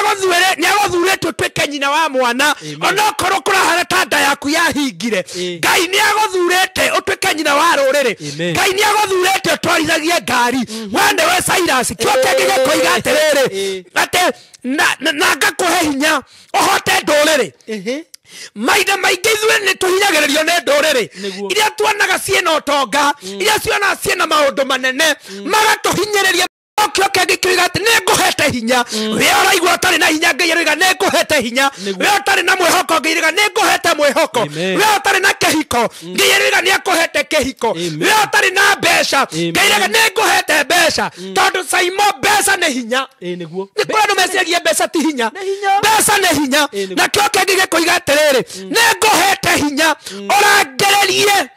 agũthurĩte ũtuĩke nyina wa mwana, Amen. onokorwo kũrahana ta nda yaku yahingire. Ĩĩ. Ngai nĩ agũthurĩte ũtuĩke nyina wa rũrĩrĩ. Amen. Ngai nĩ agũthurĩte ũtwarithagie ngari. We nĩwe Cyrus. Kĩo kĩngĩ gĩkoiga atĩrĩrĩ, Ĩĩ. atĩ na ngakũhe hinya ũhote ndũrĩrĩ. Ĩhĩ. Maithe maingĩ ithuĩ nĩ tũhinyagĩrĩrio nĩ ndũrĩrĩ Nĩguo. iria tuonaga ciĩna ũtonga, iria cionaga ciĩna maũndũ manene, magatũhinyĩrĩria. Kĩo kĩngĩ kĩoiga atĩ nĩ ngũhete hinya. We ũraigua ũtarĩ na hinya, Ngai aroiga nĩ ngũhete hinya. Nĩguo. We ũtarĩ na mwĩhoko, Ngai aroiga nĩ ngũhete mwĩhoko. Amen. We ũtarĩ na kĩhiko, Ngai aroiga nĩ akũhete kĩhiko. Amen. We ũtarĩ na mbeca, Amen. Ngai aroiga nĩ ngũhete mbeca. Tondũ Saimo, mbeca nĩ hinya. Ĩĩ, nĩguo. Nĩ kũrĩ andũ meciragia mbeca ti hinya. Nĩ hinya. Mbeca nĩ hinya. Ĩĩ, nĩguo. Na kĩo kĩngĩ gĩkoiga atĩrĩrĩ, nĩ ngũhete hinya ũrangĩrĩrie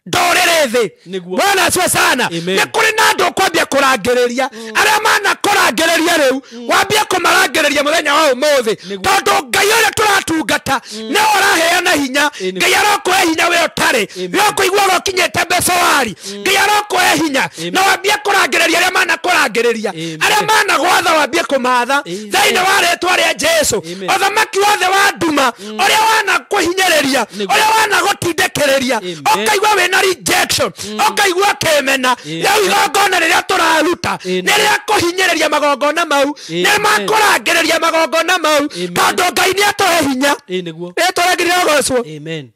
ndũrĩrĩ thĩ. Nĩguo. Bwana asifiwe sana. Amen. Nĩ kũrĩ na andũ ũkwambia kũrangĩrĩria, arĩa manakũrangĩrĩria rĩu wambie kũmarangĩrĩria mũthenya wa ũmũthĩ, Nĩguo. tondũ Ngai ũrĩa tũratungata nĩwe ũraheana hinya. Ĩĩ, nĩguo. Ngai arokũhe hinya we ũtarĩ, Amen. we ũkũiguaga ũkinyĩte mbeca-wari, Ngai arokũhe hinya Amen. na wambie kũrangĩrĩria arĩa manakũrangĩrĩria, Amen. arĩa managwatha wambie kũmatha Amen. thĩinĩ wa rĩtwa rĩa Jesu. Amen. Ũthamaki wothe wa nduma ũrĩa wanakũhinyĩrĩria ũraria ũrĩa wanagũtindĩkĩrĩria ũkaigua wĩna rejection ũkaigua kĩmena rĩu igongona rĩrĩa tũraruta nĩ rĩa kũhinyĩrĩria magongona mau nĩ makũrangĩrĩria magongona mau tondũ Ngai nĩ atũhe hinya rĩtwa rĩake rĩrogocwo. Amen.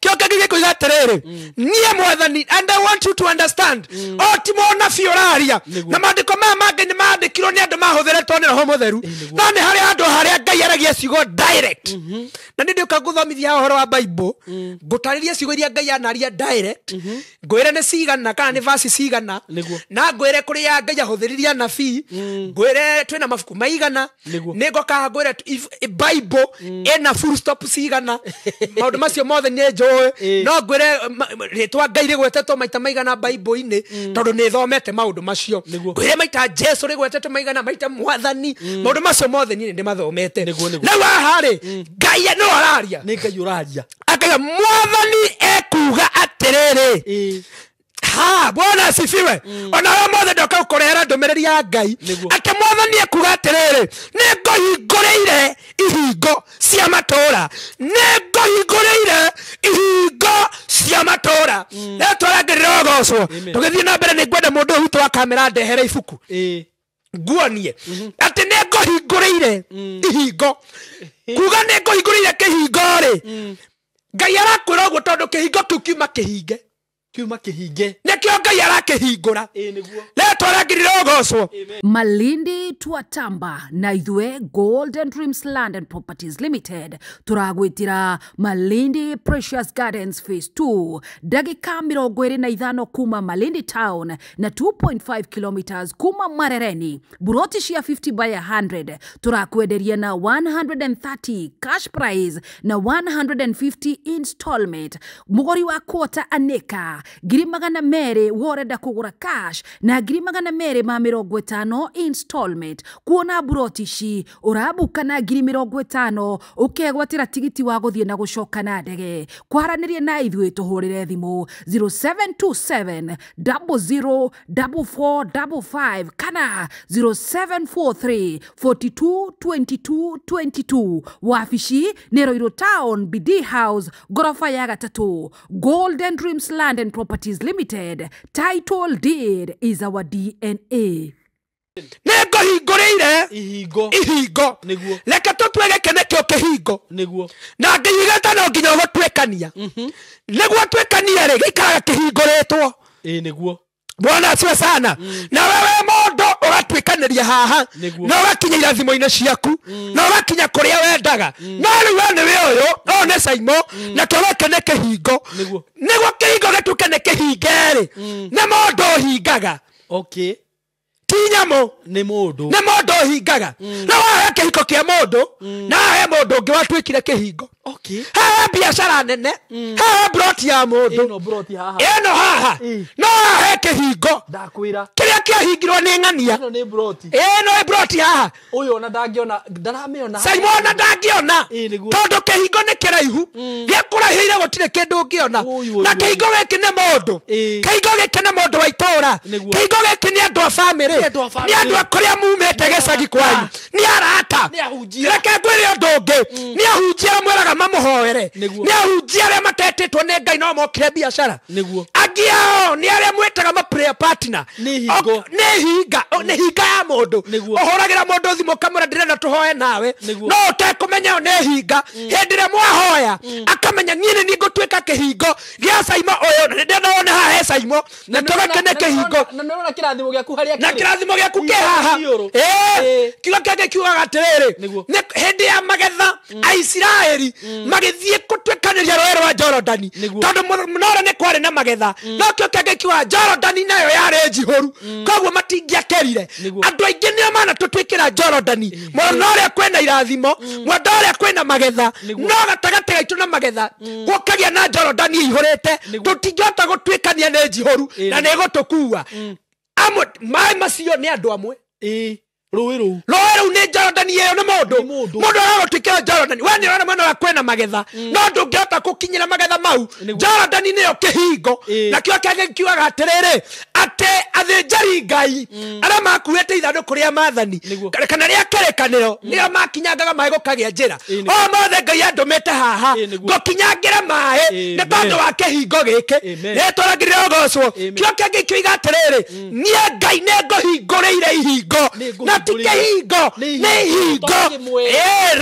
Kĩo kĩngĩ gĩkũiga atĩrĩrĩ niĩ Mwathani, and I want you to understand o ti mũnabii ũraria na maandĩko maya mangĩ nĩ maandĩkirwo nĩ andũ mahũthĩrĩtwo nĩ Roho Mũtheru no nĩ harĩ handũ harĩa Ngai aragia ciugo direct na nĩ ndĩũka ngũthomithia ũhoro wa Bible ngũtarĩrie ciugo iria Ngai anaria direct ngwĩre nĩ cigana kana nĩ verse cigana na ngwĩre kũrĩa Ngai ahũthĩririe anabii ngwĩre twĩna mabuku maigana nĩ ngoka ngwĩre Bible ĩna full stop cigana maũndũ macio mothe nĩ njũĩ no ngwĩre rĩtwa Ngai rĩgwetetwo maita maigana Bible-inĩ tondũ nĩ thomete maũndũ macio ngwĩre maita Jesu rĩgwetetwo maigana maita Mwathani maũndũ macio mothe niĩ nĩndĩmathomete rĩu haha rĩ Ngai nĩwe ũraria nĩ Ngai ũraria akaiga Mwathani ekuga atĩrĩrĩ ha Bwana asifiwe ona we mothe ndoka gũkũrehera ndũmĩrĩri ya Ngai atĩ Mwathani ekuga atĩrĩrĩ nĩ ngũhingũrĩire ihingo cia matũũra nĩ ngũhingũrĩire ihingo cia matũũra rĩtwa rĩake rĩrogocwo tũgĩthiĩ na mbere nĩ ngwenda mũndũ ũyũ witũ wa kamera ndehere ibuku nguonie atĩ nĩ ngũhingũrĩire ihingo kuga nĩ ngũhingũrĩire kĩhingo rĩ Ngai arakwĩra ũguo tondũ kĩhingo kĩu kiuma kĩhinge kiuma kĩhinge nĩkĩo Ngai arakĩhingũra rĩtwa rĩake rĩrogocwo. Malindi twatamba na ithue Golden Dreams Land and Properties Limited turagwitira Malindi Precious Gardens Phase 2 ndagika 25 kuma Malindi Town na 2.5 kilometers kuma Marereni buroti cia 50 by 100 turakwenderia na 130 cash price na 150 installment mugori wa quarter aneka 200,000 worenda kugura cash na 250 installment kuona buroti ici ũrabuka na 50,000 ũkegwatĩra tigiti wa gũthiĩ na gũcoka na ndege kwaranĩria na ithuĩ tũhũrĩre thimũ 0727 00 4455 kana 0743 42 22 22 wabici nĩ Ruiru Town BD House gorofa ya 3 Golden Dreams Land and Properties Limited. Title deed is our DNA. Nĩ ngũhingũrĩire ihingo ihingo reke tũtue gĩkĩ nĩkĩo kĩhingo nĩguo na ngĩigĩte no nginya ũgũtuĩkania nĩguo tuĩkanie rĩ gĩikaraga kĩhingũrĩtwo nĩguo Bwana asifiwe sana na wewe mũndũ ũgatuĩkanĩria haha na ũgakinya irathimo-inĩ ciaku na ũgakinya kũrĩa wendaga no rĩu we nĩwe ũyũ ũyũ nĩ Saimo na kĩo gĩkĩ nĩ kĩhingo nĩguo kĩhingo gĩtuĩke nĩ kĩhinge rĩ nĩ mũndũ ũhingaga okay ti nyamũ nĩ mũndũ nĩ mũndũ ũhingaga rĩu haha kĩhingo kĩa mũndũ na haha mũndũ ũngĩ watuĩkire kĩhingo haha biacara nene haha broti ya mũndũ ĩno haha no haha kĩhingo ndakwĩra kĩrĩa kĩahingirwo nĩ ng'ania ĩno nĩ broti ĩno ĩ broti haha ũyũ ona ndangĩona ndaramĩona Saimo ona ndangĩona tondũ kĩhingo nĩ kĩraihu gĩakũraihĩire gũtirĩ kĩndũ ũngĩona na kĩhingo gĩkĩ nĩ mũndũ kĩhingo gĩkĩ nĩ mũndũ wa itũũra kĩhingo gĩkĩ nĩ andũ a bamĩrĩ nĩ andũ a kũrĩa mumĩte gĩcagi kwanyu nĩ arata reke ngwĩre ũndũ ũngĩ nĩ ahunjia arĩa mwĩraga mamũhoere nĩ ahunjia arĩa matetĩtwo nĩ Ngai no mokire biacara angĩ ao nĩ arĩa mwĩtaga ma prayer partner nĩ hinga nĩ hinga ya mũndũ ũhũragĩra mũndũ thimũ ũkamwĩra ndĩrenda tũhoe nawe no ũtekũmenya ĩyo nĩ hinga hĩndĩ ĩrĩa mwahoya akamenya niĩ nĩ niĩ ngũtuĩka kĩhingo gĩa Saimo ũyũ na nĩndĩrenda wone haha he Saimo na tũgeke nĩ kĩhingo na nĩũrona kĩrathimo gĩaku harĩa na kĩrathimo gĩaku kĩ haha kiugo kĩngĩ kiugaga atĩrĩrĩ hĩndĩ ya magetha Aisiraeli magĩthiĩ gũtuĩkanĩria rũĩ rwa Jorodani tondũ mũnore nĩ kwarĩ na magetha no kĩo kĩngĩ kiugaga Jorodani nayo yarĩ njihũru koguo matingĩakĩrire andũ aingĩ nĩo manatũtuĩkĩra Jorodani mwena ũrĩa kwĩna irathimo mwena ũrĩa kwĩna magetha no gatagatĩ gaitũ na magetha gũkagĩa na Jorodani ĩihũrĩte tũtingĩhota gũtuĩkania nĩ njihũru na nĩ ĩgũtũkua amwe maĩ macio nĩ andũ amwe rũĩ rũu rũĩ rũu nĩ Jorodani ĩyo nĩ mũndũ mũndũ aragũtuĩkĩra Jorodani we nĩ ũrona mwena ũrĩa kwĩna magetha no ndũngĩhota gũkinyĩra magetha mau Jorodani nĩyo kĩhingo nakĩo kĩngĩ kiugaga atĩrĩrĩ Atĩ athĩnjĩri Ngai arĩa makuĩte ithandũkũ rĩa maathani kana rĩa kĩrĩkanĩro nĩo makinyangaga maĩ gũkagĩa njĩra. Ũmũthĩ Ngai andũmĩte haha ngũkinyangĩre maĩ nĩ tondũ wa kĩhingo gĩkĩ. Rĩtwa rĩngĩ rĩrogocwo. Kĩo kĩngĩ kĩoiga atĩrĩrĩ, niĩ Ngai nĩngũhingũrĩire ihingo, na ti kĩhingo, nĩ ihingo.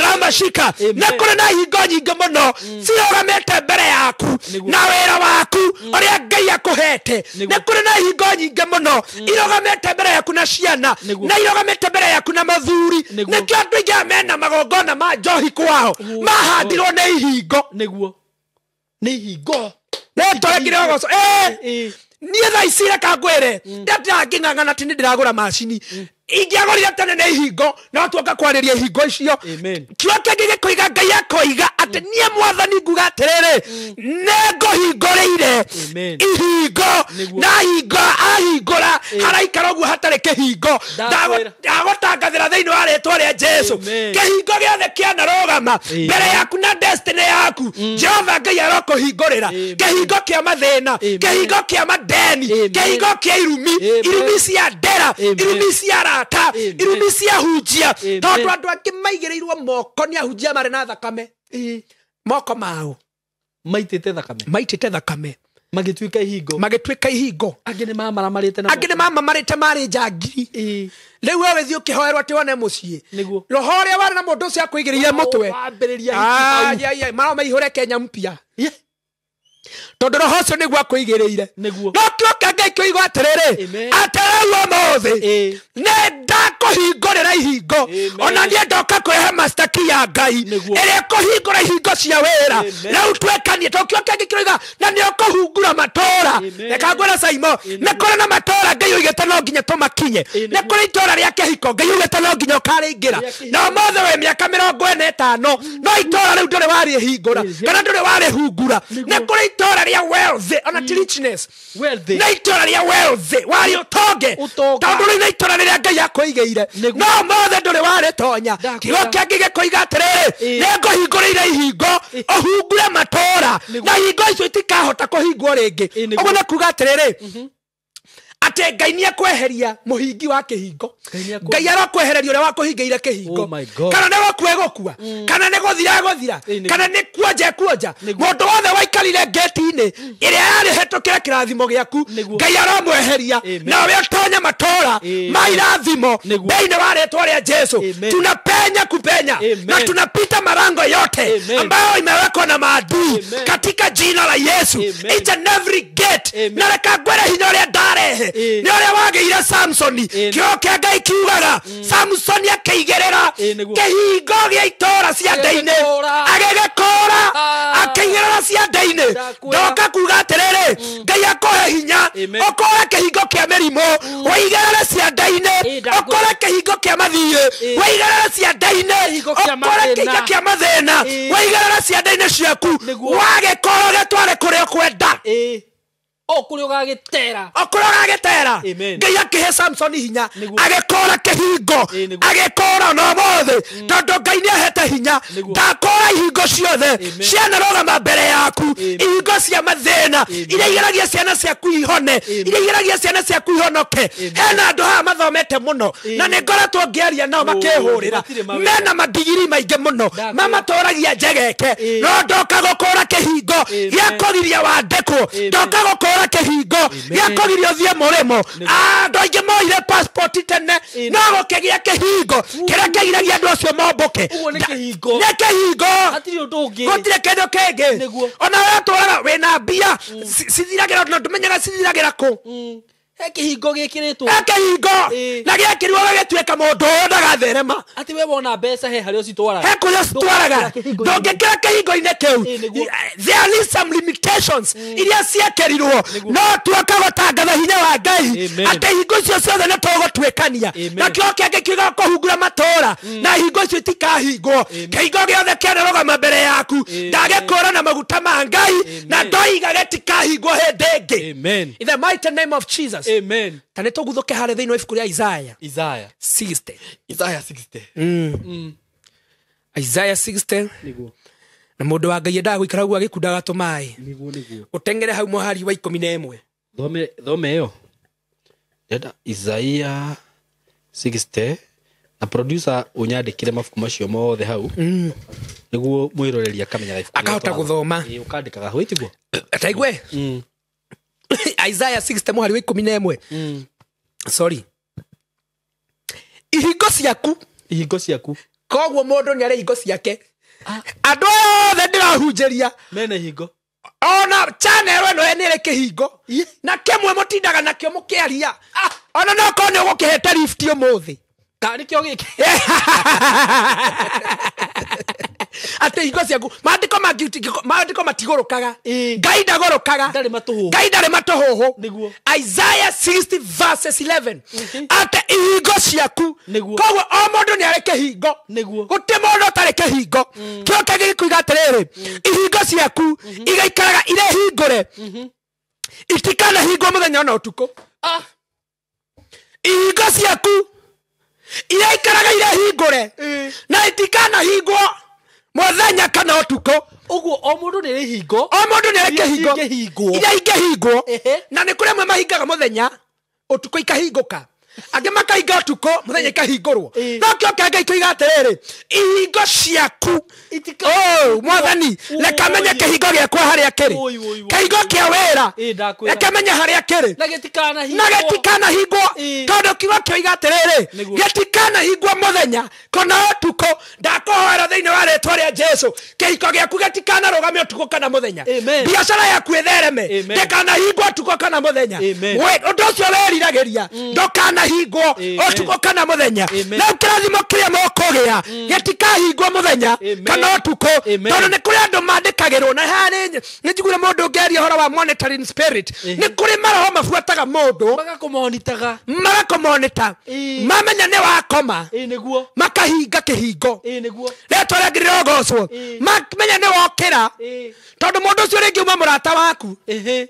Ramashika, nĩ kũrĩ na ihingo nyingĩ mũno cirũgamĩte mbere yaku na wĩra waku ũrĩa Ngai akũhete. Nĩ kũrĩ na ihingo nyingĩ mũno irũgamĩte mbere yaku na ciana, na irũgamĩte mbere yaku na mathuri. Nĩkĩo andũ aingĩ mena magongona ma njohi kwao mahandirwo nĩ ihingo. Nĩguo nĩ ihingo. Rĩtwa rĩngĩ rĩrogocwo. Niĩ thaa ici reka ngwĩre, ndĩrangĩng'ang'ana atĩ nĩ ndĩragũra macini. Ingĩagũrire tene nĩ ihingo, no tuoka kwarĩria ihingo icio. Kĩo kĩngĩ gĩkoiga Ngai akoiga atĩ niĩ mwathani nguga atĩrĩrĩ, nĩngũhingũrĩire ihingo, na hingo ahingũra haraikara ũguo hatarĩ kĩhingo. Ndagũtangathĩra thĩinĩ wa rĩtwa rĩa Jesu, kĩhingo gĩothe kĩanarũgama mbere yaku na destiny yaku, Jehova Ngai arokũhingũrĩra kĩhingo kĩa mathĩna, kĩhingo kĩa madeni, kĩhingo kĩa irumi, irumi cia ndera, irumi cia arata, irumi cia hunjia. Tondũ andũ angĩ maigĩrĩirwo moko nĩ ahunjia marĩ na thakame. Moko mao maitĩte thakame, maitĩte thakame, magĩtuĩka ihingo, magĩtuĩka ihingo. Angĩ nĩ mamaramarĩte, angĩ nĩ mamamarĩte marĩ njangiri. Rĩu we wĩthiĩ ũkĩhoerwo atĩ wone mũciĩ, roho ũrĩa warĩ na mũndũ ũcio akũigĩrĩire mũtwe maro maihũre Kenya mpya, tondũ roho ũcio nĩguo akũigĩrĩire. No kĩo kĩa Ngai kĩoiga atĩrĩrĩ, atĩ rĩu ũmũthĩ nĩ ndakũhingũrĩra ihingo, ona niĩ ndoka kũrehe master key ya Ngai ĩrĩa ĩkũhingũra ihingo cia wĩra. Rĩu twekanie, tondũ kĩo kĩngĩ kĩroiga na nĩ ũkũhungura matũũra. Reka ngwĩre Saimo, nĩ kũrĩ na matũũra Ngai oigĩte no nginya tũmakinye. Nĩ kũrĩ itũũra rĩa kĩhiko Ngai oigĩte no nginya ũkarĩingĩra. Na ũmũthĩ wĩ mĩaka 45, no itũũra rĩu ndũrĩ warĩhingũra kana ndũrĩ warĩhungura. Nĩ kũrĩ itũũra rĩa wealth, ona ti richness, nĩ itũũra rĩa wealth, warĩ ũtonge, tondũ rĩu nĩ itũũra rĩrĩa Ngai akũigĩire, no ũmũthĩ ndũrĩ warĩtonya. Kiugo kĩangĩ gĩkoiga atĩrĩrĩ, nĩngũhingũrĩire ihingo ũhungure matũũra, na ihingo icio itikahota kũhingwo rĩngĩ. Ũguo nĩ kuuga atĩrĩrĩ, atĩ Ngai nĩ ekweheria mũhingi wa kĩhingo. Ngai arokwehereria ũrĩa wakũhingĩire kĩhingo, kana nĩ gũkua egũkua, kana nĩ gũthira egũthira, kana nĩ kuonja ekuonja. Mũndũ wothe waikarire ngeti-inĩ ĩrĩa yarĩ hetũkĩre kĩrathimo gĩaku, Ngai aromweheria, nawe ũtonye matũũra ma irathimo thĩinĩ wa rĩtwa rĩa Jesu. Tunapenya kupenya na tunapita marango yote ambayo imewekwa na maadui katika jina la Yesu. Each and every gate. Na reka ngwĩre hinya ũrĩa ndarehe nĩ ũrĩa wagĩire Samsoni. Kĩo kĩa Ngai kiugaga Samsoni akĩigĩrĩra kĩhingo gĩa itũũra ciande-inĩ, agĩgĩkũra, akĩigĩrĩra ciande-inĩ. Ndoka kuga atĩrĩrĩ, Ngai akũhe hinya ũkũre kĩhingo kĩa mĩrimũ ũigĩrĩre ciande-inĩ, ũkũre kĩhingo kĩa mathiĩ ũigĩrĩre ciande-inĩ, ũkũre kĩhingo kĩa mathĩna ũigĩrĩre ciande-inĩ ciaku. Wagĩkũra ũgĩtware kũrĩa ũkwenda, o kũrĩa ũgagĩtera, o kũrĩa ũgagĩtera. Ngai akĩhe Samsoni hinya, agĩkũra kĩhingo, agĩkũra na ũmũthĩ, tondũ Ngai nĩ ahete hinya. Ndakũra ihingo ciothe cianarũgama mbere yaku, ihingo cia mathĩna iria igeragia ciana ciaku ihone, iria igeragia ciana ciaku ihonoke. Hena andũ haha mathomete mũno, na nĩ ngoretwo ngĩaria nao makĩhũrĩra, mena madigiri maingĩ mũno, mamatũragia njegeke, no ndoka gũkũra kĩhingo gĩa kũgiria wandĩkwo, ndoka gũkũra kĩhingo gĩa kũgiria ũthiĩ mũrĩmo. Andũ aingĩ moire passport tene, no gũkĩgĩa kĩhingo kĩrĩa kĩgiragia andũ acio mombũke. Nĩ kĩhingo, gũtirĩ kĩndũ kĩngĩ. Ona we ũtũraga wĩna mbia cithiragĩra, no ndũmenyaga cithiragĩra kũ. He kĩhingo gĩkĩrĩtwo, he kĩhingo na gĩekĩrirwo gĩgĩtuĩka mũndũ ũyũ ndagatherema. Atĩ we wona mbeca he harĩa ũcitwaraga, he kũrĩa ũcitwaraga, ndũngĩkĩra kĩhingo-inĩ kĩu. There is some limitations iria ciekĩrirwo, no tuoka gũtangatha hinya wa Ngai atĩ ihingo icio ciothe nĩ tũgũtuĩkania. Na kĩo kĩangĩ kiuga kũhungura matũũra, na ihingo icio itikahingwo. Kĩhingo gĩothe kĩanarũgama mbere yaku, ndagĩkũra na maguta ma Ngai, na ndoiga gĩtikahingwo hĩndĩ ĩngĩ. In the mighty name of Jesus. Amen. Ta nĩ tũguthũke harĩ thĩinĩ wa ibuku rĩa Isaiah. Isaiah 60. Isaiah 60. Isaiah 60. Nĩguo. Na mũndũ wa Ngai endaga gũikara ũguo agĩkundaga tũmaĩ. Nĩguo, nĩguo. Ũteng'ere hau mũhari wa 11. Thome ĩyo. Ndĩrenda Isaiah 60 na producer ũnyandĩkĩre mabuku macio mothe hau nĩguo mwĩroreri akamenyaga ibuku rĩrĩa Akahota tũrathoma. gũthoma. Ĩĩ, ũkandĩkaga hau ĩtiguo taigue Isaiah 60 mũhari wa 11. Sorry, ihingo ciaku. Ihingo ciaku. Koguo mũndũ nĩ arĩ ihingo ciake. Andũ aya othe ndĩrahunjĩria mena ihingo. Ona channel ĩno nĩ ĩrĩ kĩhingo na kĩmwe mũtindaga nakĩo mũkĩaria, ona no korwo nĩ ũgũkĩhete lift ũmũthĩ. Ka nĩkĩo gĩkĩ. Atĩ ihingo ciaku, maandĩko maandĩko matigũrũkaga. Ĩĩ. Ngai ndagũrũkaga. Ndarĩ matũhũhũ. Ngai ndarĩ matũhũhũ. Nĩguo. Isaiah 60 verses 11, atĩ ihingo ciaku. Nĩguo. Koguo o mũndũ nĩ arĩ kĩhingo. Nĩguo. Gũtirĩ mũndũ ũtarĩ kĩhingo. Kĩo kĩngĩ gĩkuiga atĩrĩrĩ, ihingo ciaku igaikaraga irĩ hingũre, itikanahingwo mũthenya ona ũtukũ. Ihingo ciaku iraikaraga irĩ hingũre na itikanahingwo mũthenya kana ũtukũ. Ũguo o mũndũ nĩ arĩ ihingo. O mũndũ nĩ arĩ Iria kĩhingo. ingĩhingwo. Iria ingĩhingwo. Ehe. Na nĩ kũrĩ amwe mahingaga mũthenya, ũtukũ ikahingũka, angĩ makahinga ũtukũ, mũthenya ikahingũrwo. Ĩĩ. No kĩo kĩa Ngai kĩiga atĩrĩrĩ, ihingo ciaku. Itika- Oh, mwathani, Oi. reke menye kĩhingo gĩakwa harĩa kĩrĩ. Oi, oi, oi. Kĩhingo kĩa wĩra, Ĩĩ, ndakwĩra. reke menye harĩa kĩrĩ. Na gĩtikanahingwo. Na gĩtikanahingwo. Ĩĩ. Tondũ kiugo kĩoiga atĩrĩrĩ, Nĩguo. gĩtikanahingwo mũthenya kana ũtukũ. Ndakũhoera thĩinĩ wa rĩtwa rĩa Jesu, kĩhiko gĩaku gĩtikanarũgame ũtukũ kana mũthenya. Amen. Biacara yaku ĩthereme, Amen. ndĩkanahingwo ũtukũ kana mũthenya. Amen. Ũndũ ũcio wĩriragĩria ndũkanahingwo Amen. ũtukũ kana mũthenya. Amen. Rĩu kĩrathimo kĩrĩa mũkũgĩa gĩtikahingwo mũthenya Amen. kana ũtukũ. Amen. Tondũ nĩ kũrĩ andũ mandĩkagĩrwo na haha nĩ njiguire mũndũ ũngĩaria ũhoro wa monitoring spirit. Nĩ kũrĩ maroho mabuataga mũndũ. Magakũmonitaga. Magakomonita. Ĩĩ. Mamenya nĩ wakoma, Ĩĩ, nĩguo. makahinga kĩhingo. Ĩĩ, nĩguo. Rĩtwa rĩa ngiri rĩrogocwo. Ĩĩ. Mamenya nĩ wokĩra, Ĩĩ. tondũ mũndũ ũcio rĩngĩ uma mũrata waku. Ehe.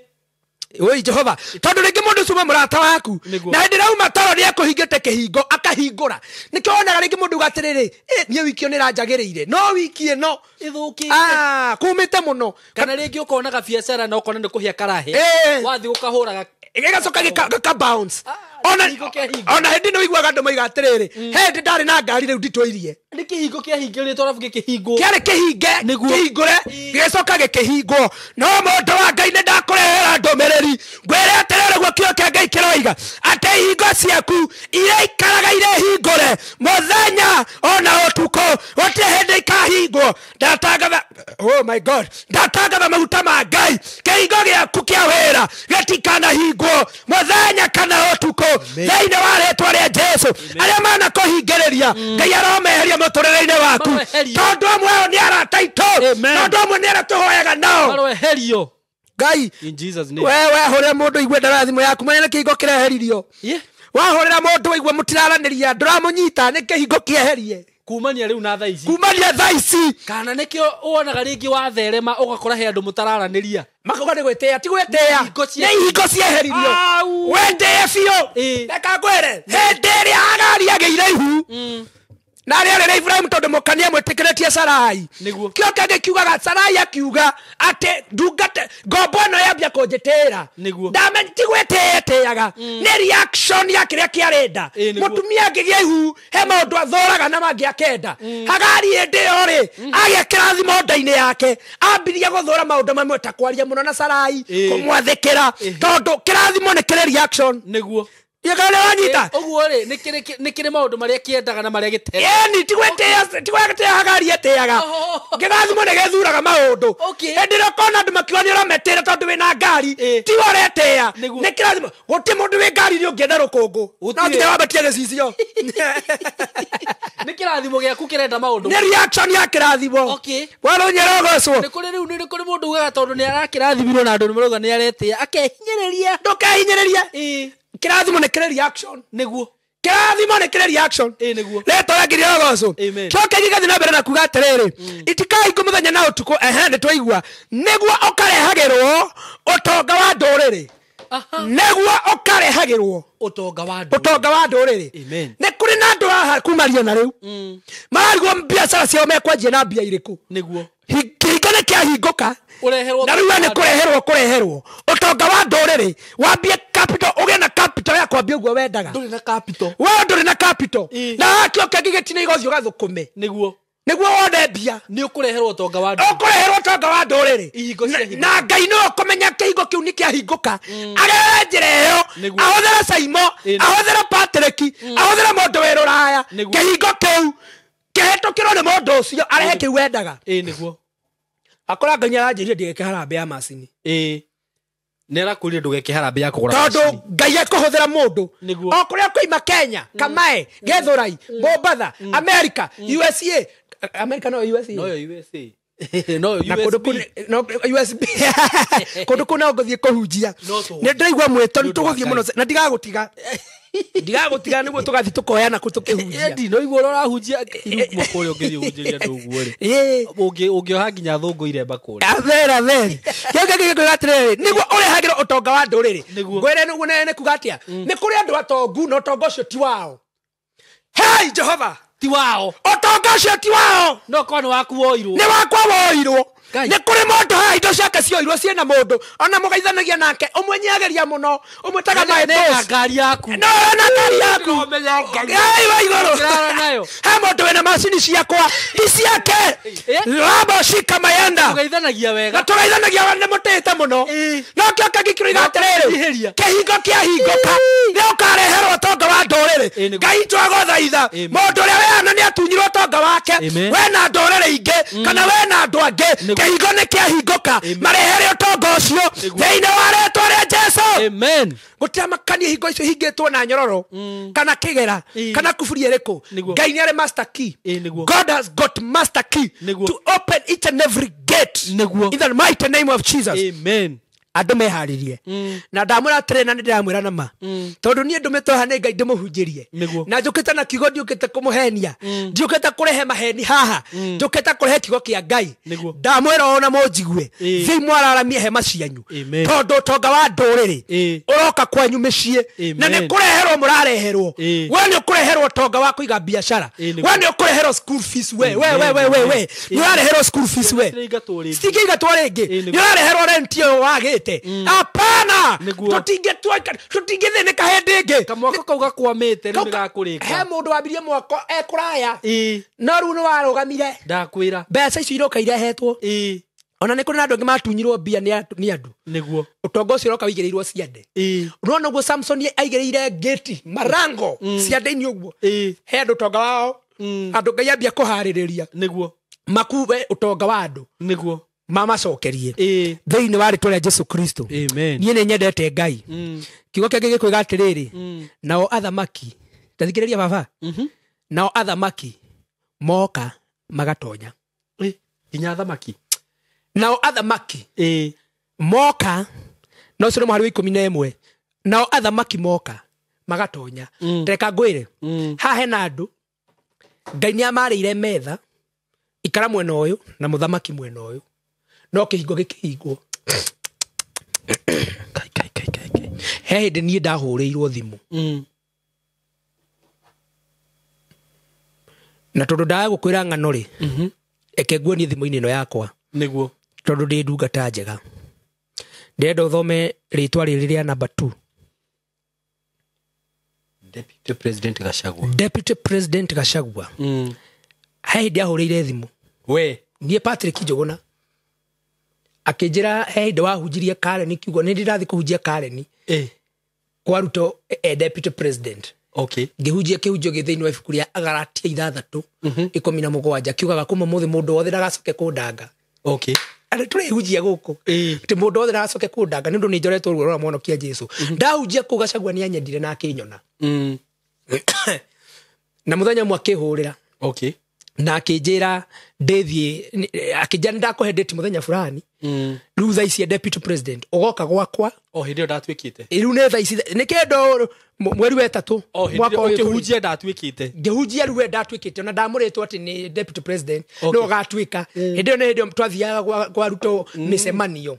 Oi Jehova, tondũ rĩngĩ mũndũ ũcio uma mũrata waku, Nĩguo. na hĩndĩ ĩrĩa auma toro nĩ ekũhingĩte kĩhingo akahingũra. Nĩkĩo wonaga rĩngĩ mũndũ uga atĩrĩrĩ, "Eh, niĩ wiki ĩyo nĩ ĩranjagĩrĩire, no wiki ĩno Ĩthũkĩte. Kumĩte mũno." Kana rĩngĩ ũkonaga biacara na ũkona nĩ kũhĩa karahĩa. Ĩĩ. Wathiĩ ũkahũraga. Gĩgacoka gĩka bounce. Ona Kĩhingo kĩahingwo. ona hĩndĩ nĩ ũiguaga andũ moiga atĩrĩrĩ, he hĩndĩ ndarĩ na ngari rĩu nditũirie. Nĩ kĩhingo kĩahingĩrĩtwo arabu gĩkĩhingwo. Kĩarĩ kĩhinge. Nĩguo. Kĩhingũre, gĩgĩcoka gĩkĩhingwo. No mũndũ wa Ngai, nĩ ndakũrehera ndũmĩrĩri, ngwĩre atĩrĩrĩ, guo kĩo kĩa Ngai kĩroiga atĩ ihingo ciaku iraikaraga irĩ hingũre mũthenya ona ũtukũ, gũtirĩ hĩndĩ ikahingwo. Ndatangatha, oh my God, ndatangatha maguta ma Ngai, kĩhingo gĩaku kĩa wĩra gĩtikanahingwo mũthenya kana ũtukũ, thĩinĩ wa rĩtwa rĩa Jesu. Arĩa manakũhingĩrĩria, Ngai aromeheria mũtũrĩre-inĩ waku. Maroeherio. Tondũ amwe ao nĩ arata aitũ. Amen. Tondũ amwe nĩ arĩa tũhoyaga nao. Maroeherio. Ngai. In Jesus name. We wahũrĩra mũndũ igue ndara thimũ yaku, menya nĩ kĩhingo kĩreheririo. Yeah. Wahũrĩra mũndũ igue mũtiraranĩria, ndũramũnyita, nĩ kĩhingo kĩeherie. Kumania rĩu na thaa ici. Kumania thaa ici. Kana nĩkĩo wonaga rĩngĩ watherema ũgakora he andũ mũtararanĩria. Makauga nĩ gwĩtĩĩa, ti gwĩtĩĩa. Nĩ Nĩ ihingo cieheririo. Au. Wetĩe biũ. Ĩĩ. Reka ngwĩre, hĩndĩ ĩrĩa Hagari agĩire ihu na arĩa arĩre Ibrahimu, tondũ mũka nĩ amwĩtĩkĩrĩtie Sarai. Nĩguo. Kĩo kĩngĩ kiugaga Sarai akiuga atĩ ndungata ngombo ĩno yambia kũnjĩtĩĩra. Nĩguo. Ndamenya ti gwĩtĩĩa ĩtĩaga, nĩ reaction ya kĩrĩa kĩarenda. Ĩĩ, nĩguo. Mũtumia angĩgĩa ihu he maũndũ athũraga na mangĩ akenda. Hagari hĩndĩ ĩyo rĩ agĩa kĩrathimo nda-inĩ yake, ambirie gũthũra maũndũ mamwe ta kwaria mũno na Sarai, Ĩĩ. kũmwathĩkĩra, tondũ kĩrathimo nĩ kĩrĩ reaction. Nĩguo. Ndiũĩ nĩ wanyita. Ũguo rĩ nĩ kĩrĩ maũndũ marĩa kĩendaga na marĩa gĩtendaga. Ĩni ti gwĩtĩĩa Hagari etĩaga. Oho. Kĩrathimo nĩ gĩthuraga maũndũ. Okay. Hĩndĩ ĩrĩa ũkona andũ makiuga nĩ ũrametĩra tondũ wĩna ngari, Ĩĩ. tiwe ũretĩĩa. Nĩguo. Nĩ kĩrathimo. Gũtirĩ mũndũ wĩ ngari nĩ ũngĩenda rũkũngũ, no Gũtirĩ. nginya wambatie gĩcicio. Nĩ kĩrathimo gĩaku kĩrenda maũndũ. Nĩ reaction ya kĩrathimo. Okay. Warũnyerogocwo. Nĩ kũrĩ rĩu nĩ kũrĩ mũndũ ugaga tondũ nĩ arakĩrathimirwo na andũ nĩ marauga nĩ aretĩĩa akehinyĩrĩria. Ndũkehinyĩrĩrie. Ĩĩ. Kĩrathimo nĩ kĩrĩ reaction. Nĩguo. Kĩrathimo nĩ kĩrĩ reaction. Ĩĩ, nĩguo. Rĩtwa rĩa ngiri rĩrogocwo. Amen. Kĩo kĩngĩ gĩgathiĩ na mbere na kuga atĩrĩrĩ, itikahingwo mũthenya na ũtukũ. Ehe, nĩ twaigua nĩguo ũkarehagĩrwo ũtonga wa ndũrĩrĩ. Aha. Nĩguo ũkarehagĩrwo Ũtonga wa ndũrĩrĩ. ũtonga wa ndũrĩrĩ. Amen. Nĩ kũrĩ na andũ haha kumaria na rĩu mararigwo biacara ciao mekwanjia na mbia irĩkũ. Nĩguo. Kĩhingo nĩ kĩahingũka. Ũreherwo Na rĩu we nĩ ũtonga wa kũreherwo ũtonga wa ndũrĩrĩ, wambie capital, ũgĩe na capital ya kwambia ũguo wendaga. Ndũrĩ na capital. We ndũrĩ na capital. Na kĩo kĩngĩ gĩtina igothiĩ ũgathũkũme. Nĩguo. Nĩguo wone mbia. Nĩ ũkũreherwo ũtonga wa ndũrĩrĩ. Ũkũreherwo ũtonga wa ndũrĩrĩ. Ihingo ciahingũka. Na Ngai nĩwe ũkũmenya kĩhingo kĩu nĩ kĩahingũka. Agerere njĩra ĩyo. Ahũthĩre Saimo, ahũthĩre Patrick, ahũthĩre mũndũ wĩ rũraya. Kĩhingo kĩu kĩhĩtũkĩrwo nĩ mũndũ ũcio arehe kĩu wendaga. Nĩguo. Akora Ngai nĩaranjĩrire ndigeke harambee ya macini. Nĩ arakwĩrire ndũgeke harambee ya kũgũra tondũ Ngai ekũhũthĩra mũndũ. Nĩguo. O kũrĩa kũima Kenya, Kamae, Gĩthũrai, Mombatha, America, USA. America no USA. No USA. No na kũndũ USB. No USB. Kũndũ kũu no ngũthiĩ kũhunjia. Nĩ ndĩraigua mwĩto nĩ tũgũthiĩ mũno na ndigagũtiga. Ndigagũtiga nĩguo tũgathiĩ tũkoyana kũ tũkĩhunjia. Eddie, no igua ũrĩa ũrahunjia irukmo kũrĩa ũngĩthiĩ ũhunjĩrie andũ ũguo rĩ. Ũngĩoha nginya thũngũ iremba kũrĩa. Athera theri. Kĩu kĩngĩ gĩkwĩra atĩrĩrĩ, nĩguo ũrehagĩrwo ũtonga wa ndũrĩrĩ. Ngwĩre nĩguo nĩ kuga atĩa? Nĩ kũrĩ andũ atongu na ũtonga ũcio ti wao. Hei Jehova! Ti wao. Ũtonga ũcio ti wao. No korwo nĩ waku woirwo. Nĩ wakwa woirwo. Nĩ kũrĩ mũndũ haha indo ciake cioirwo ciĩna mũndũ ona mũgeithanagia nake ũmwenyeageria mũno ũmwĩtaga my boss. Ngari yaku. No wĩna ngari yaku. Ngai wa igũrũ. He mũndũ wĩna macini ciakwa ti ciake. Rabo shika mayenda. Tũgeithanagia wega. Na tũgeithanagia wega nĩ mũtĩĩte mũno. No kĩo kĩngĩ kĩroiga atĩrĩrĩ, kĩhingo kĩahingũka nĩ ũkareherwo ũtonga wa ndũrĩrĩ. Ngai twagũthaitha mũndũ ũrĩa wehana nĩ atunyirwo ũtonga wake wena ndũrĩrĩ ingĩ kana wena andũ angĩ. Kĩhingo nĩ kĩahingũka marehere ũtonga ũcio thĩinĩ wa rĩtwa rĩa Jesũ. Amen. Gũtiramakania ihingo icio ihingĩtwo na nyororo kana kĩgera kana kuburi ĩrĩkũ. Ngai nĩ arĩ master key. God has got master key to open each and every gate in the mighty name of Jesus. Amen. Andũ meharĩrie na ndamwĩra atĩrĩ na nĩ ndĩramwĩra na ma tondũ niĩ ndũmĩtwo haha nĩ Ngai ndĩmũhunjĩrie na njũkĩte na kiugo ndiũkĩte kũmũhenia ndiũkĩte kũrehe maheni haha njũkĩte kũrehe kiugo kĩa Ngai. Ndamwĩra ona mũnjigue thiĩ mwararamie hema cianyu tondũ ũtonga wa ndũrĩrĩ ũroka kwanyu mĩciĩ na nĩ kũreherwo mũrareherwo. We nĩ ũkũreherwo ũtonga wa kũiga biacara, we nĩ ũkũreherwo school fees, we we we we we we nĩ ũrareherwo school fees, we citingĩingatwo rĩngĩ, nĩ ũrareherwo rent ĩyo wagĩte. Hapana, tũtingĩthĩnĩka hĩndĩ ĩngĩ. Kamwako kau gakwamĩte rĩu nĩgakũrĩka. He mũndũ wambirie mwako ekũraya no rĩu nĩwarũgamire. Ndakwĩra mbeca icio iroka irehetwo. Ona nĩ kũrĩ na andũ angĩ matunyirwo mbia nĩ andũ. Nĩguo ũtonga ũcio ũroka wĩigĩrĩirwo ciande. Ũrona ũguo Samson aigĩrĩire gate marango ciande-inĩ ũguo. He andũ ũtonga wao andũ Ngai ambia kũharĩrĩria nĩguo makuwe ũtonga wa andũ nĩguo mamacokerie thĩinĩ wa rĩtwa rĩa Jesũ Kristo. Niĩ nĩ nyendete Ngai. Kiugo kĩngĩ gĩkwĩga atĩrĩrĩ, nao athamaki tathikĩrĩria baba, nao athamaki moka magatonya. Nginya athamaki. Nao athamaki moka no ũcio nĩ mũhari wa 11. Nao athamaki moka magatonya. Reka ngwĩre haha hena andũ Ngai nĩ amarĩire metha ikara mwena ũyũ na mũthamaki mwena ũyũ no kĩhingo gĩkĩhingwo. Kai kai kai kai. He hĩndĩ niĩ ndahũrĩirwo thimũ na tondũ ndaga gũkwĩra ng'ano rĩ, eke nguonie thimũ-inĩ ĩno yakwa nĩguo tondũ ndĩ ndungata njega. Ndĩrenda ũthome rĩtwa rĩrĩ rĩa number 2. Deputy President Gachagua. Deputy President Gachagua. He hĩndĩ ahũrĩire thimũ we niĩ Patrick Njũgũna akĩnjĩra he hĩndĩ wahunjirie Karen kiugo nĩ ndĩrathiĩ kũhunjia Karen kwa Ruto Deputy President. Okay. Ngĩhunjia kĩhunjio gĩ thĩinĩ wa ibuku rĩa Agalatia 6:17 kiugaga kuma mũthĩ mũndũ wothe ndagacoke kũndanga. Okay. Andũ tũrĩhunjia gũkũ atĩ mũndũ wothe ndagacoke kũndanga nĩ ũndũ nĩ njoretwo ruo rwa mwonokia Jesũ. Ndahunjia kũu Gachagua nĩ anyendire na akĩnyona. Na mũthenya ũmwe akĩhũrĩra. Okay. Na akĩnjĩra ndĩthiĩ, akĩnjĩra nĩ ndakũhe date mũthenya fulani. Rĩu thaa ici Deputy President ũgoka gwakwa. O hĩndĩ ĩyo ndatuĩkĩte. Rĩu nĩ thaa ici nĩ kĩndũ mweri wa 3 mwaka ũyũ ũkĩhunjia ndatuĩkĩte. Ngĩhunjia rĩu we ndatuĩkĩte ona ndamũrĩtwo atĩ nĩ Deputy President no ũgatuĩka. Hĩndĩ ĩyo nĩ hĩndĩ ĩyo twathiaga kwa Ruto mĩcemanio.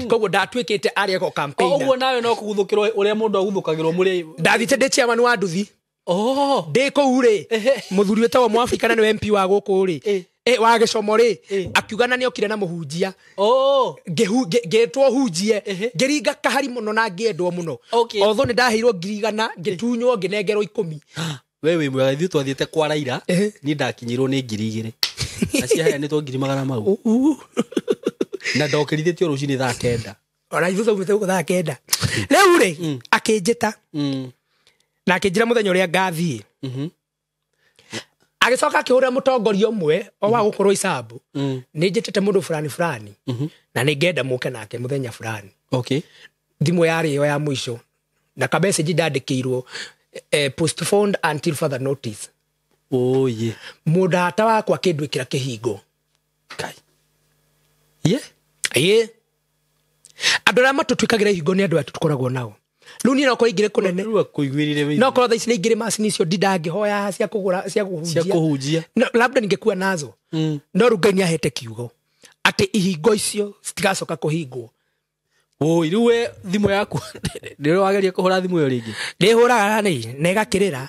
Koguo ndatuĩkĩte arĩ eko campaign. Ũguo nawe no kũguthũkĩrwo ũrĩa mũndũ aguthũkagĩrwo mũrĩ. Ndathiĩte ndĩ chairman wa nduthi. Ndĩ kũu rĩ, mũthuri wĩtagwo Mũafrika na nĩwe MP wa gũkũ rĩ, Wa gĩcomo rĩ, akiuga na nĩokire na mũhunjia. Ngĩtwo hunjie, ngĩringa kahari mũno na ngĩendwo mũno. Although nĩ ndaheirwo 100,000, ngĩtunywo ngĩnengerwo 10. We wĩ mwega, ithuĩ twathiĩte kwa Raila, niĩ ndakinyirwo nĩ 2,000 na ciaheanĩtwo 100,000 mau, na ndokĩrithĩtio rũcinĩ thaa 9. Ona ithuĩ twaumĩte gũkũ thaa 9. Rĩu rĩ, akĩnjĩta na akĩnjĩra mũthenya ũrĩa ngathiĩ. Agĩcoka akĩhũrĩra mũtongoria ũmwe o wa gũkorwo Icambu, nĩ njĩtĩte mũndũ fulani fulani na nĩ ngenda mũke nake mũthenya fulani. Thimũ yarĩ ĩyo ya mũico na ka message ndandĩkĩirwo, postponed until further notice. Oye. Mũndata wakwa akĩndwĩkĩra kĩhingo. Kai. Ye? Ĩĩ. Andũ arĩa matũtwĩkagĩra ihingo nĩ andũ aya tũkoragwo nao. Rĩu niĩ nokorwo ingĩrĩ kũnene. Rĩu akũiguĩrĩire wĩ. No korwo thaa ici nĩ ingĩrĩ macini icio ndindangĩhoya cia kũgũra, cia kũhunjia. Cia kũhunjia. No, labda ningekuwa nazo. No rĩu Ngai nĩahete kiugo atĩ ihingo icio citigacoka kũhingwo. Oi, rĩu we thimũ yaku nĩ wageria kũhũra thimũ ĩyo rĩngĩ? Ndĩhũraga nĩ na ĩgakĩrĩra.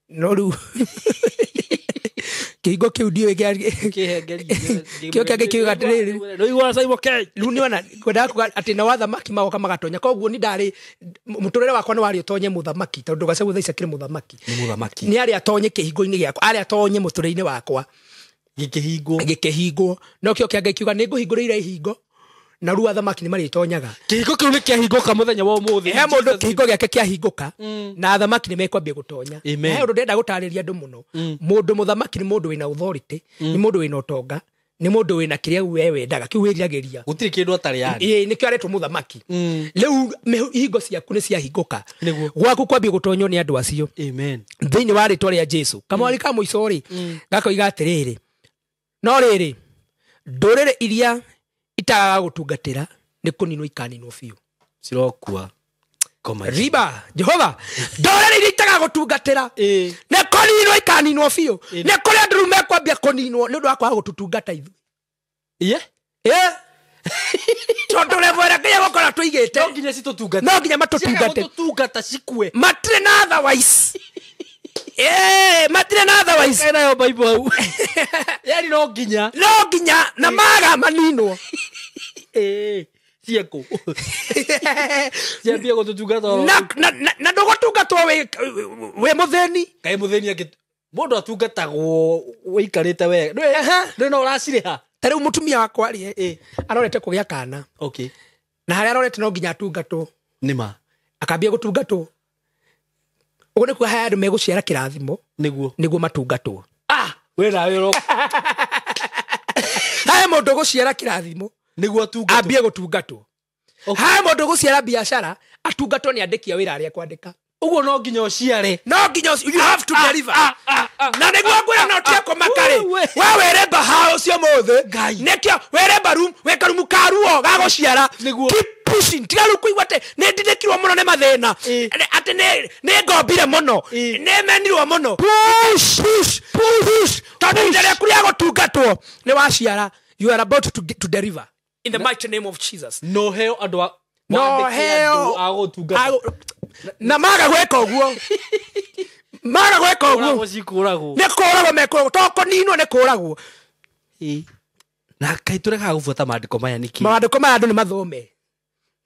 No rĩu kĩhingo kĩu ndiũĩ kĩo kĩangĩ kiuga atĩrĩrĩ. Rĩu Simon K. Rĩu nĩwona kwendaga kuga atĩ nao athamaki magoka magatonya. Koguo ni ndarĩ mũtũrĩre wakwa nĩ warĩ ũtonye mũthamaki, tondũ Gachagua thaa ici akĩrĩ mũthamaki. Nĩ mũthamaki. Nĩ arĩ atonye kĩhingo-inĩ gĩakwa, arĩ atonye mũtũrĩre-inĩ wakwa. Gĩkĩhingwo. Gĩkĩhingwo. No kĩo kĩa Ngai kiuga nĩ ngũhingũrĩire ihingo, na rĩu athamaki nĩ marĩtonyaga. Kĩhingo kĩu nĩ kĩahingũka mũthenya wa ũmũthĩ. He mũndũ kĩhingo gĩake kĩahingũka, na athamaki nĩ mekwambia gũtonya. Amen. He ũndũ ndĩrenda gũtarĩria andũ mũno. Mũndũ mũthamaki nĩ mũndũ wĩna authority, nĩ mũndũ wĩna ũtonga, nĩ mũndũ wĩna kĩrĩa we wendaga, kĩu wĩriragĩria. Gũtirĩ kĩndũ atarĩ yani. Ĩĩ, nĩkĩo aretwo mũthamaki. Rĩu ihingo ciaku nĩ ciahingũka. Nĩguo. Gwaku kwambia gũtonywo nĩ andũ acio. Amen. Thĩinĩ wa rĩtwa rĩa Jesu. Kamwari ka mũico rĩ, gakoiga atĩrĩrĩ, no rĩrĩ, ndũrĩrĩ iria itagaga gũtungatĩra nĩ kũninwo ikaninwo biũ. Cirokua. Koma ici. Riba, Jehova, ndũrĩrĩ iria itagaga gũtungatĩra nĩ kũninwo ikaninwo biũ. Nĩ kũrĩ andũ rĩu mekwambia kũninwo nĩ ũndũ wa kwaga gũtũtungata ithuĩ. Ye? Tondũ level ĩrĩa Ngai egũkorwo tũigĩte, No nginya citũtungate. No nginya matũtungate. Ciaga gũtũtungata cikue. Matirĩ na otherwise. Matirĩ na otherwise. Kaĩ nayo Bible hau. Yani no nginya. No nginya na maga maninwo. Ciekũ. Ciambie gũtũtungata oro. Na ndũgũtungatwo wĩ mũthĩni. Kaĩ mũthĩni angĩ mũndũ atungatagwo wĩikarĩte wega. Nĩ no ũracirĩha. Ta rĩu mũtumia wakwa rĩ, arorete kũgĩa kana. Na harĩa arorete no nginya atungatwo. Nĩ ma. Akambia gũtungatwo. Ũguo nĩ kuga haya andũ megũciara kĩrathimo. Nĩguo. Nĩguo matungatwo. We nawe ũro. Haya mũndũ ũgũciara kĩrathimo. Nĩguo atungatwo. Ambie gũtungatwo. Haya mũndũ ũgũciara biacara, atungatwo nĩ andĩki a wĩra arĩa kwandĩka. Ũguo no nginya ũciare. No nginya you have to deliver. Na nĩguo ngwĩra no ũtige kũmaka rĩ. We. We wĩremba ha ũcio mũthĩ. Ngai. Nĩkĩo wĩremba room, wĩ karumu ka ruo ga gũciara. Nĩguo. Keep pushing. Tiga rĩu kũigua atĩ nĩ ndindĩkirwo mũno nĩ mathĩna. Atĩ nĩ ngombire mũno. Nĩ menirwo mũno. Push, push, push. Tondũ ihinda rĩaku rĩa gũtungatwo nĩ waciara. You are about to deliver. In the mighty name of Jesus. No heo andũ a No wandĩke heo andũ a gũtungata. Na maga gwĩka ũguo. Maga gwĩka ũguo. Kũragwo cikũragwo. Nĩ kũragwo mekũragwo. To kũninwo nĩ kũragwo. Na kaĩ tũregaga gũbuata maandĩko maya nĩkĩ? Maandĩko maya andũ nĩ mathome.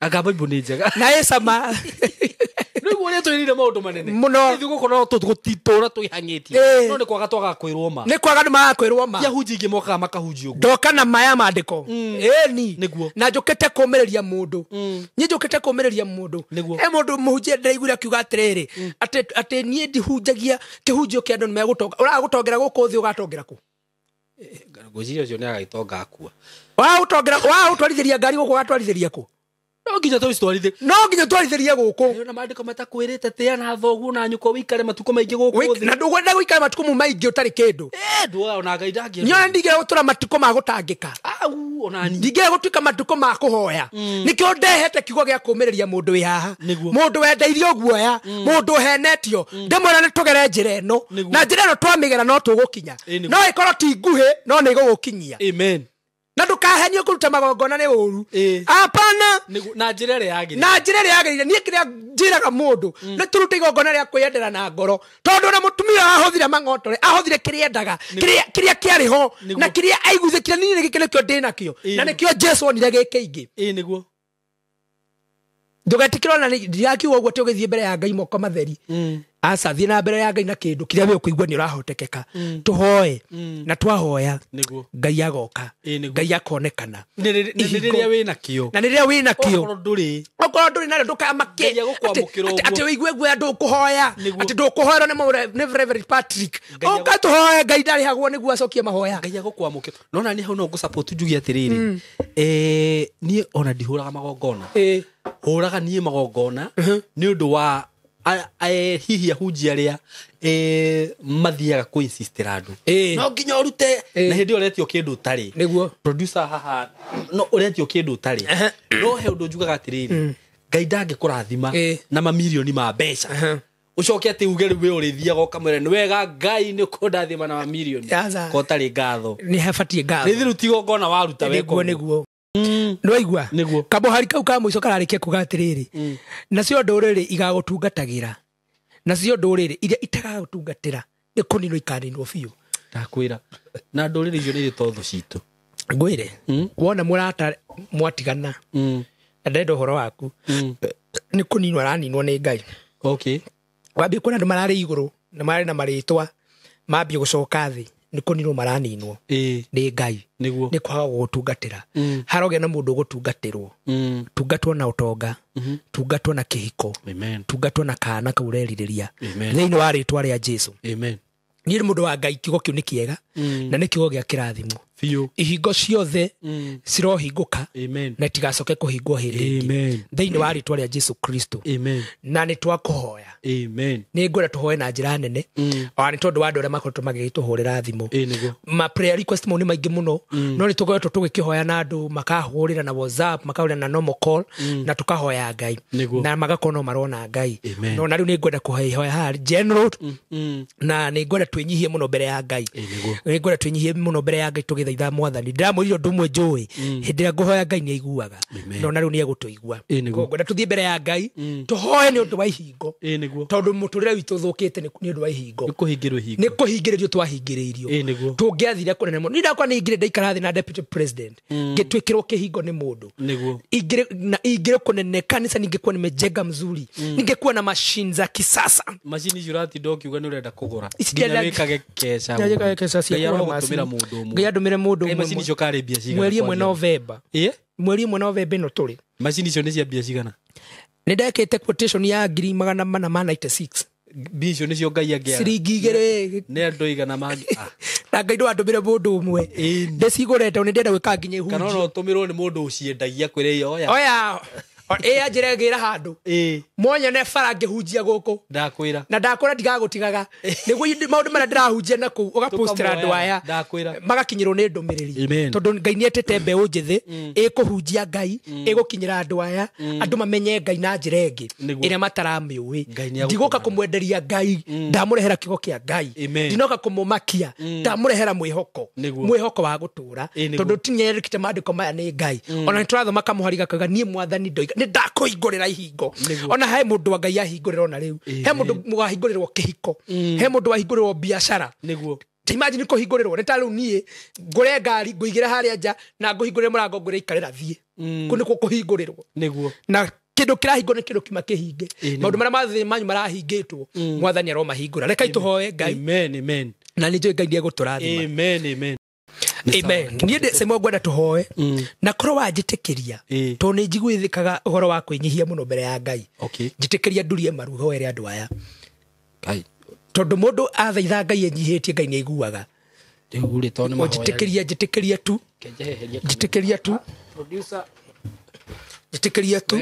Anga Bible nĩ njega. Na ĩ cama. Rĩu ũrĩa twĩrire maũndũ manene. Mũno. Ithuĩ gũkũ no tũgũtitũra twĩhang'ĩtie. No nĩ kwaga twaga kwĩrwo ma. Nĩ kwaga andũ magaga kwĩrwo ma. Ti ahunjia aingĩ mokaga makahunjia ũguo. Ndoka na maya maandĩko. Ĩni. Nĩguo. Na njũkĩte kũũmĩrĩria mũndũ. Niĩ njũkĩte kũũmĩrĩria mũndũ. Nĩguo. He mũndũ mũhunjia ndĩraiguire akiuga atĩrĩrĩ, atĩ niĩ ndihunjagia kĩhunjio kĩa andũ nĩmegũtonga. Ũraga gũtongera gũkũ thĩ ũgatongera kũ? Ngwĩciria ũcio nĩ agagĩtonga akua. Ũraga gũtongera, ũraga gũtwarithĩria ngari gũkũ ũgatwarithĩria kũ? No nginya tũcitwarithie. No nginya twarithĩrie gũkũ. Na maandĩko matakwĩrĩte tĩa na thoguo na nyũkwa wĩikare matukũ maingĩ gũkũ thĩ. Na ndũkwenda gũikara matukũ mau maingĩ ũtarĩ kĩndũ. Ndũa ona Ngai ndangĩenda. Nyoe ndingĩenda gũtũra matukũ ma gũtangĩka. Au, ona niĩ. Ndingĩenda gũtuĩka matukũ ma kũhoya. Nĩkĩo ndehete kiugo gĩa kũũmĩrĩria mũndũ wĩ haha. Nĩguo. Mũndũ wendeirio guoya, mũndũ ũhenetio. Ndĩmwĩra nĩ tũgere njĩra ĩno. Nĩguo. Na njĩra ĩno twamĩgera no tũgũkinya. Nĩguo. No ĩkorwo ti nguhĩ, no nĩ ĩgũgũkinyia. Amen. Na ndũkahenio kũruta magongona nĩ ũru. Hapana. Na njĩra ĩrĩa yagĩrĩire. Na njĩra ĩrĩa yagĩrĩire. Niĩ kĩrĩa njĩraga mũndũ nĩ tũrute igongona rĩa kwĩyendera na ngoro, tondũ ona mũtumia ahothire mang'otore, ahothire kĩrĩa endaga, kĩrĩa kĩarĩ ho na kĩrĩa aiguithĩkire. Niĩ gĩkĩ nĩkĩo ndĩnakĩo na nĩkĩo Jesu onire gĩkĩingĩ. Ĩĩ nĩguo. Ndũgetĩkĩre ona ndirakiuga ũguo atĩ ũgĩthiĩ mbere ya Ngai moko matheri. Aca, thiĩ na mbere ya Ngai na kĩndũ kĩrĩa we ũkũigua nĩ ũrahotekeka. Tũhoe na twahoya Ngai agoka, Ngai akonekana. Nĩ rĩrĩa wĩna kĩo. Na rĩrĩa wĩna kĩo. Okorwo ndũrĩ nayo ndũkamake atĩ ũigue guoya ndũkũhoya, atĩ ndũkũhoerwo nĩ Reverend Patrick. Ũka tũhoe, Ngai ndarĩhagwo nĩguo acokie mahoya. Ngai agũkwamũkĩra. No na niĩ hau no ngũ-support njuge atĩrĩrĩ, niĩ ona ndihũraga magongona. Hũraga niĩ magongona nĩ ũndũ wa hihi ahunjia arĩa mathiaga kũ-insistĩra andũ no nginya ũrute, na hĩndĩ ĩyo ũretio kĩndũ ũtarĩ. Nĩguo. Producer haha no ũretio kĩndũ ũtarĩ. No he ũndũ njugaga atĩrĩrĩ, Ngai ndangĩkũrathima na mamirioni ma mbeca ũcoke atĩ uge rĩu we ũrĩthiaga ũkamwĩra nĩ wega Ngai nĩ ũkũndathima na mamirioni ko ũtarĩ ngatho. Nĩ habatiĩ ngatho. Nĩ thiru ti igongona waruta weka. Nĩguo nĩguo. Nĩwaigua? Nĩguo. Kamũhari kau ka mũico kararĩkia kuga atĩrĩrĩ, nacio ndũrĩrĩ igagũtungatagĩra, nacio ndũrĩrĩ iria itagagũtungatĩra nĩ kũninwo ikaninwo biũ. Ndakwĩra, na ndũrĩrĩ icio nĩ irĩ to thũ citũ. Ngwĩre, wona mũrata mwatigana na ndarenda ũhoro waku, nĩ kũninwo araninwo nĩ Ngai. Okay. Wambie kuona andũ mararĩ igũrũ na mararĩ na marĩtwa mambie gũcoka thĩ, nĩ kũninwo maraninwo nĩ Ngai. Nĩguo. Nĩ kwaga gũgũtungatĩra. Harogĩa na mũndũ ũgũtungatĩrwo. Tungatwo na ũtonga, tungatwo na kĩhiko, tungatwo na kana kau ũrerirĩria. Thĩinĩ wa rĩtwa rĩa Jesu. Amen. Niĩ nĩ mũndũ wa Ngai, kiugo kĩu nĩ kĩega na nĩ kiugo gĩa kĩrathimo. Biũ. Ihingo ciothe cirohingũka na itigacoke kũhingwo hĩndĩ ĩngĩ. Thĩinĩ wa rĩtwa rĩa Jesu Kristo. Amen. Na nĩ twakũhoya. Amen. Nĩ ngwenda tũhoe na njĩra nene. Ona nĩ tondũ wa andũ arĩa makoretwo magĩgĩtũhũrĩra thimũ. Ma prayer request mau nĩ maingĩ mũno, no nĩ tũkoretwo tũgĩkĩhoya na andũ makahũrĩra na WhatsApp, makahũrĩra na normal call, na tũkahoya Ngai. Na magakorwo no marona Ngai. No na rĩu nĩ ngwenda kũhoya haha general, na nĩ ngwenda twĩnyihie mũno mbere ya Ngai. Nĩ ngwenda twĩnyihie mũno mbere ya Ngai tũgĩthaitha Mwathani. Ndĩramwĩrire ũndũ ũmwe njũĩ, hĩndĩ ĩrĩa ngũhoya Ngai nĩ aiguaga. No na rĩu nĩ egũtũigua. Ngwenda tũthiĩ mbere ya Ngai, tũhoe nĩ ũndũ wa ihingo. Tondũ mũtũrĩre witũ ũthũkĩte nĩ ũndũ wa ihingo. Nĩ kũhingĩrwo ihingo. Nĩ kũhingĩrĩrio twahingĩrĩirio. Tũngĩathire kũnene mũno. Niĩ ndakwa nĩ ingĩrĩ ndaikara thĩ na deputy president, ngĩtuĩkĩrwo kĩhingo nĩ mũndũ. Nĩguo. Ingĩrĩ kũnene kanitha, ningekuwa nimejenga mzuri, ningekuwa na machine za kisasa. Machine icio ũratinda ũkiuga nĩ ũrenda kũgũra. Nginya wĩkage keca. Ngai arogũtũmĩra mũndũ ũmwe. Ngai andũmĩre mũndũ ũmwe. Machine icio karĩ mbia cigana? Mweri ĩmwe Novemba. Mweri ĩmwe Novemba ĩno tũrĩ. Machine icio nĩ cia mbia cigana? Nĩ ndekĩte quotation ya 496. Mbia icio nĩcio Ngai angĩaga. Ciringi igĩrĩ. Nĩ andũ igana mangĩ. Na Ngai ndũandũmĩre mũndũ ũmwe. Ndĩcigũrete nĩ ndĩrenda gwĩka nginya ihunjie. Kana ona ũtũmĩrwo nĩ mũndũ ũciendagia kwĩre oya. Oya. Ĩ anjĩre ngĩra handũ. Mwonyone bara ngĩhunjia gũkũ. Ndakwĩra. Na ndakwĩra ndigagũtigaga. Nĩguo maũndũ marĩa ndĩrahunjia na kũu ũgapostĩra andũ aya. Ndakwĩra. Magakinyĩrwo nĩ ndũmĩrĩri. Tondũ Ngai nĩ etĩte mbeũ njĩthĩ ĩkũhunjia Ngai, ĩgũkinyĩra andũ aya, andũ mamenye Ngai na njĩra ĩngĩ ĩrĩa mataramĩũĩ. Ndigũka kũmwenderia Ngai, ndamũrehera kiugo kĩa Ngai. Ndinoka kũmũmakia, ndamũrehera mwĩhoko. Mwĩhoko wa gũtũũra. Tondũ tinyerĩkĩte maandĩko maya nĩ Ngai. Ona nĩtũrathoma kamũhari gakauga niĩ Mwathani ndoiga nĩ ndakũhingũrĩra ihingo. Ona he mũndũ wa Ngai ahingũrĩra ona rĩu. He mũndũ wahingũrĩrwo kĩhiko. He mũndũ wahingũrĩrwo biacara. Nĩguo. Imagine kũhingũrĩrwo nĩ ta rĩu niĩ ngũre ngari ngũigĩre harĩa nja na ngũhingũrĩre mũrango ngũre ikarĩra thiĩ. Kũu nĩkuo kũhingũrĩrwo. Nĩguo. Na kĩndũ kĩrahingwo nĩ kĩndũ kĩma kĩhinge. Maũndũ marĩa mathĩ manyu marahingĩtwo, Mwathani aromahingũra. Rekai tũhoe Ngai. Amen, amen. Na nĩ njũĩ Ngai nĩ egũtũrathima. Amen, amen. Amen. Niĩ ndĩ Samuel ngwenda tũhoe na korwo wanjĩtĩkĩria tondũ nĩ njiguithĩkaga ũhoro wa kwĩnyihia mũno mbere ya Ngai. Njĩtĩkĩria ndurie maru hoere andũ aya. Tondũ mũndũ athaitha Ngai enyihĩtie Ngai nĩ aiguaga. Rĩu rĩ tondũ nĩ mahoya. Njĩtĩkĩria, njĩtĩkĩria tu. Njĩtĩkĩria tu. Producer. Njĩtĩkĩria tu.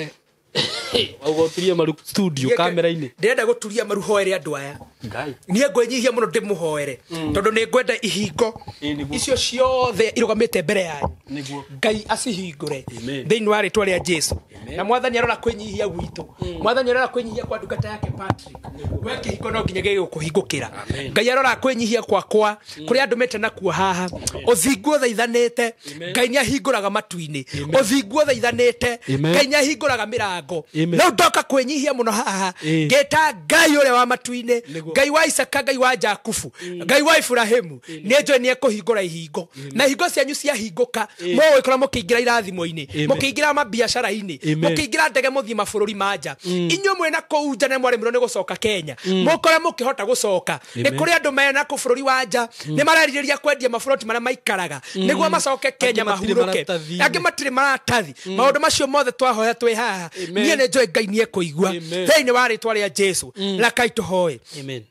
Wauga ũturie maru studio kamera-inĩ. Ndĩrenda gũturia maru hoere andũ aya. Ngai. Niĩ ngwĩnyihia mũno ndĩmũhoere tondũ nĩ ngwenda ihingo Ĩĩ, nĩguo. icio ciothe irũgamĩte mbere yanyu Nĩguo. Ngai acihingũre Amen. thĩinĩ wa rĩtwa rĩa Jesu. Na mwathani arora kwĩnyihia gwitũ, mwathani arora kwĩnyihia kwa ndungata yake Patrick, we kĩhingo no nginya gĩgũkũhingũkĩra. Amen. Ngai arora kwĩnyihia kwakwa kũrĩa andũmĩte nakuo haha, ũthingu ũthaithanĩte, Ngai nĩ ahingũraga matu-inĩ, ũthingu ũthaithanĩte, Amen. Ngai nĩ ahingũraga mĩrango. Amen. Rĩu ndoka kwĩnyihia mũno haha Ĩĩ. ngĩta Ngai ũrĩa wa matu-inĩ, Nĩguo. Ngai wa Isaka, Ngai wa Jakubu, Ngai wa Iburahĩmu, nĩ njũĩ nĩ ekũhingũra ihingo, na ihingo cianyu ciahingũka mũgũgĩkorwo mũkĩingĩra irathimo-inĩ, Amen. mũkĩingĩra mabiacara-inĩ, Amen. mũkĩingĩra ndege mũthiĩ mabũrũri ma nja. Inyuĩ mwĩna kũu nja nĩ mwaremirwo nĩ gũcoka Kenya, mũkore mũkĩhota gũcoka. Nĩ Amen. kũrĩ andũ mena kũ bũrũri wa nja nĩ marerirĩria kwendia maburoti marĩa maikaraga nĩguo macoke Kenya Angĩ matirĩ mahurũke, maratathi. angĩ matirĩ maratathi. Maũndũ macio mothe twahoya twĩ haha, Amen. niĩ nĩ njũĩ Ngai nĩ ekũigua Amen. thĩinĩ wa rĩtwa rĩa Jesu. Rakai tũhoe. Amen.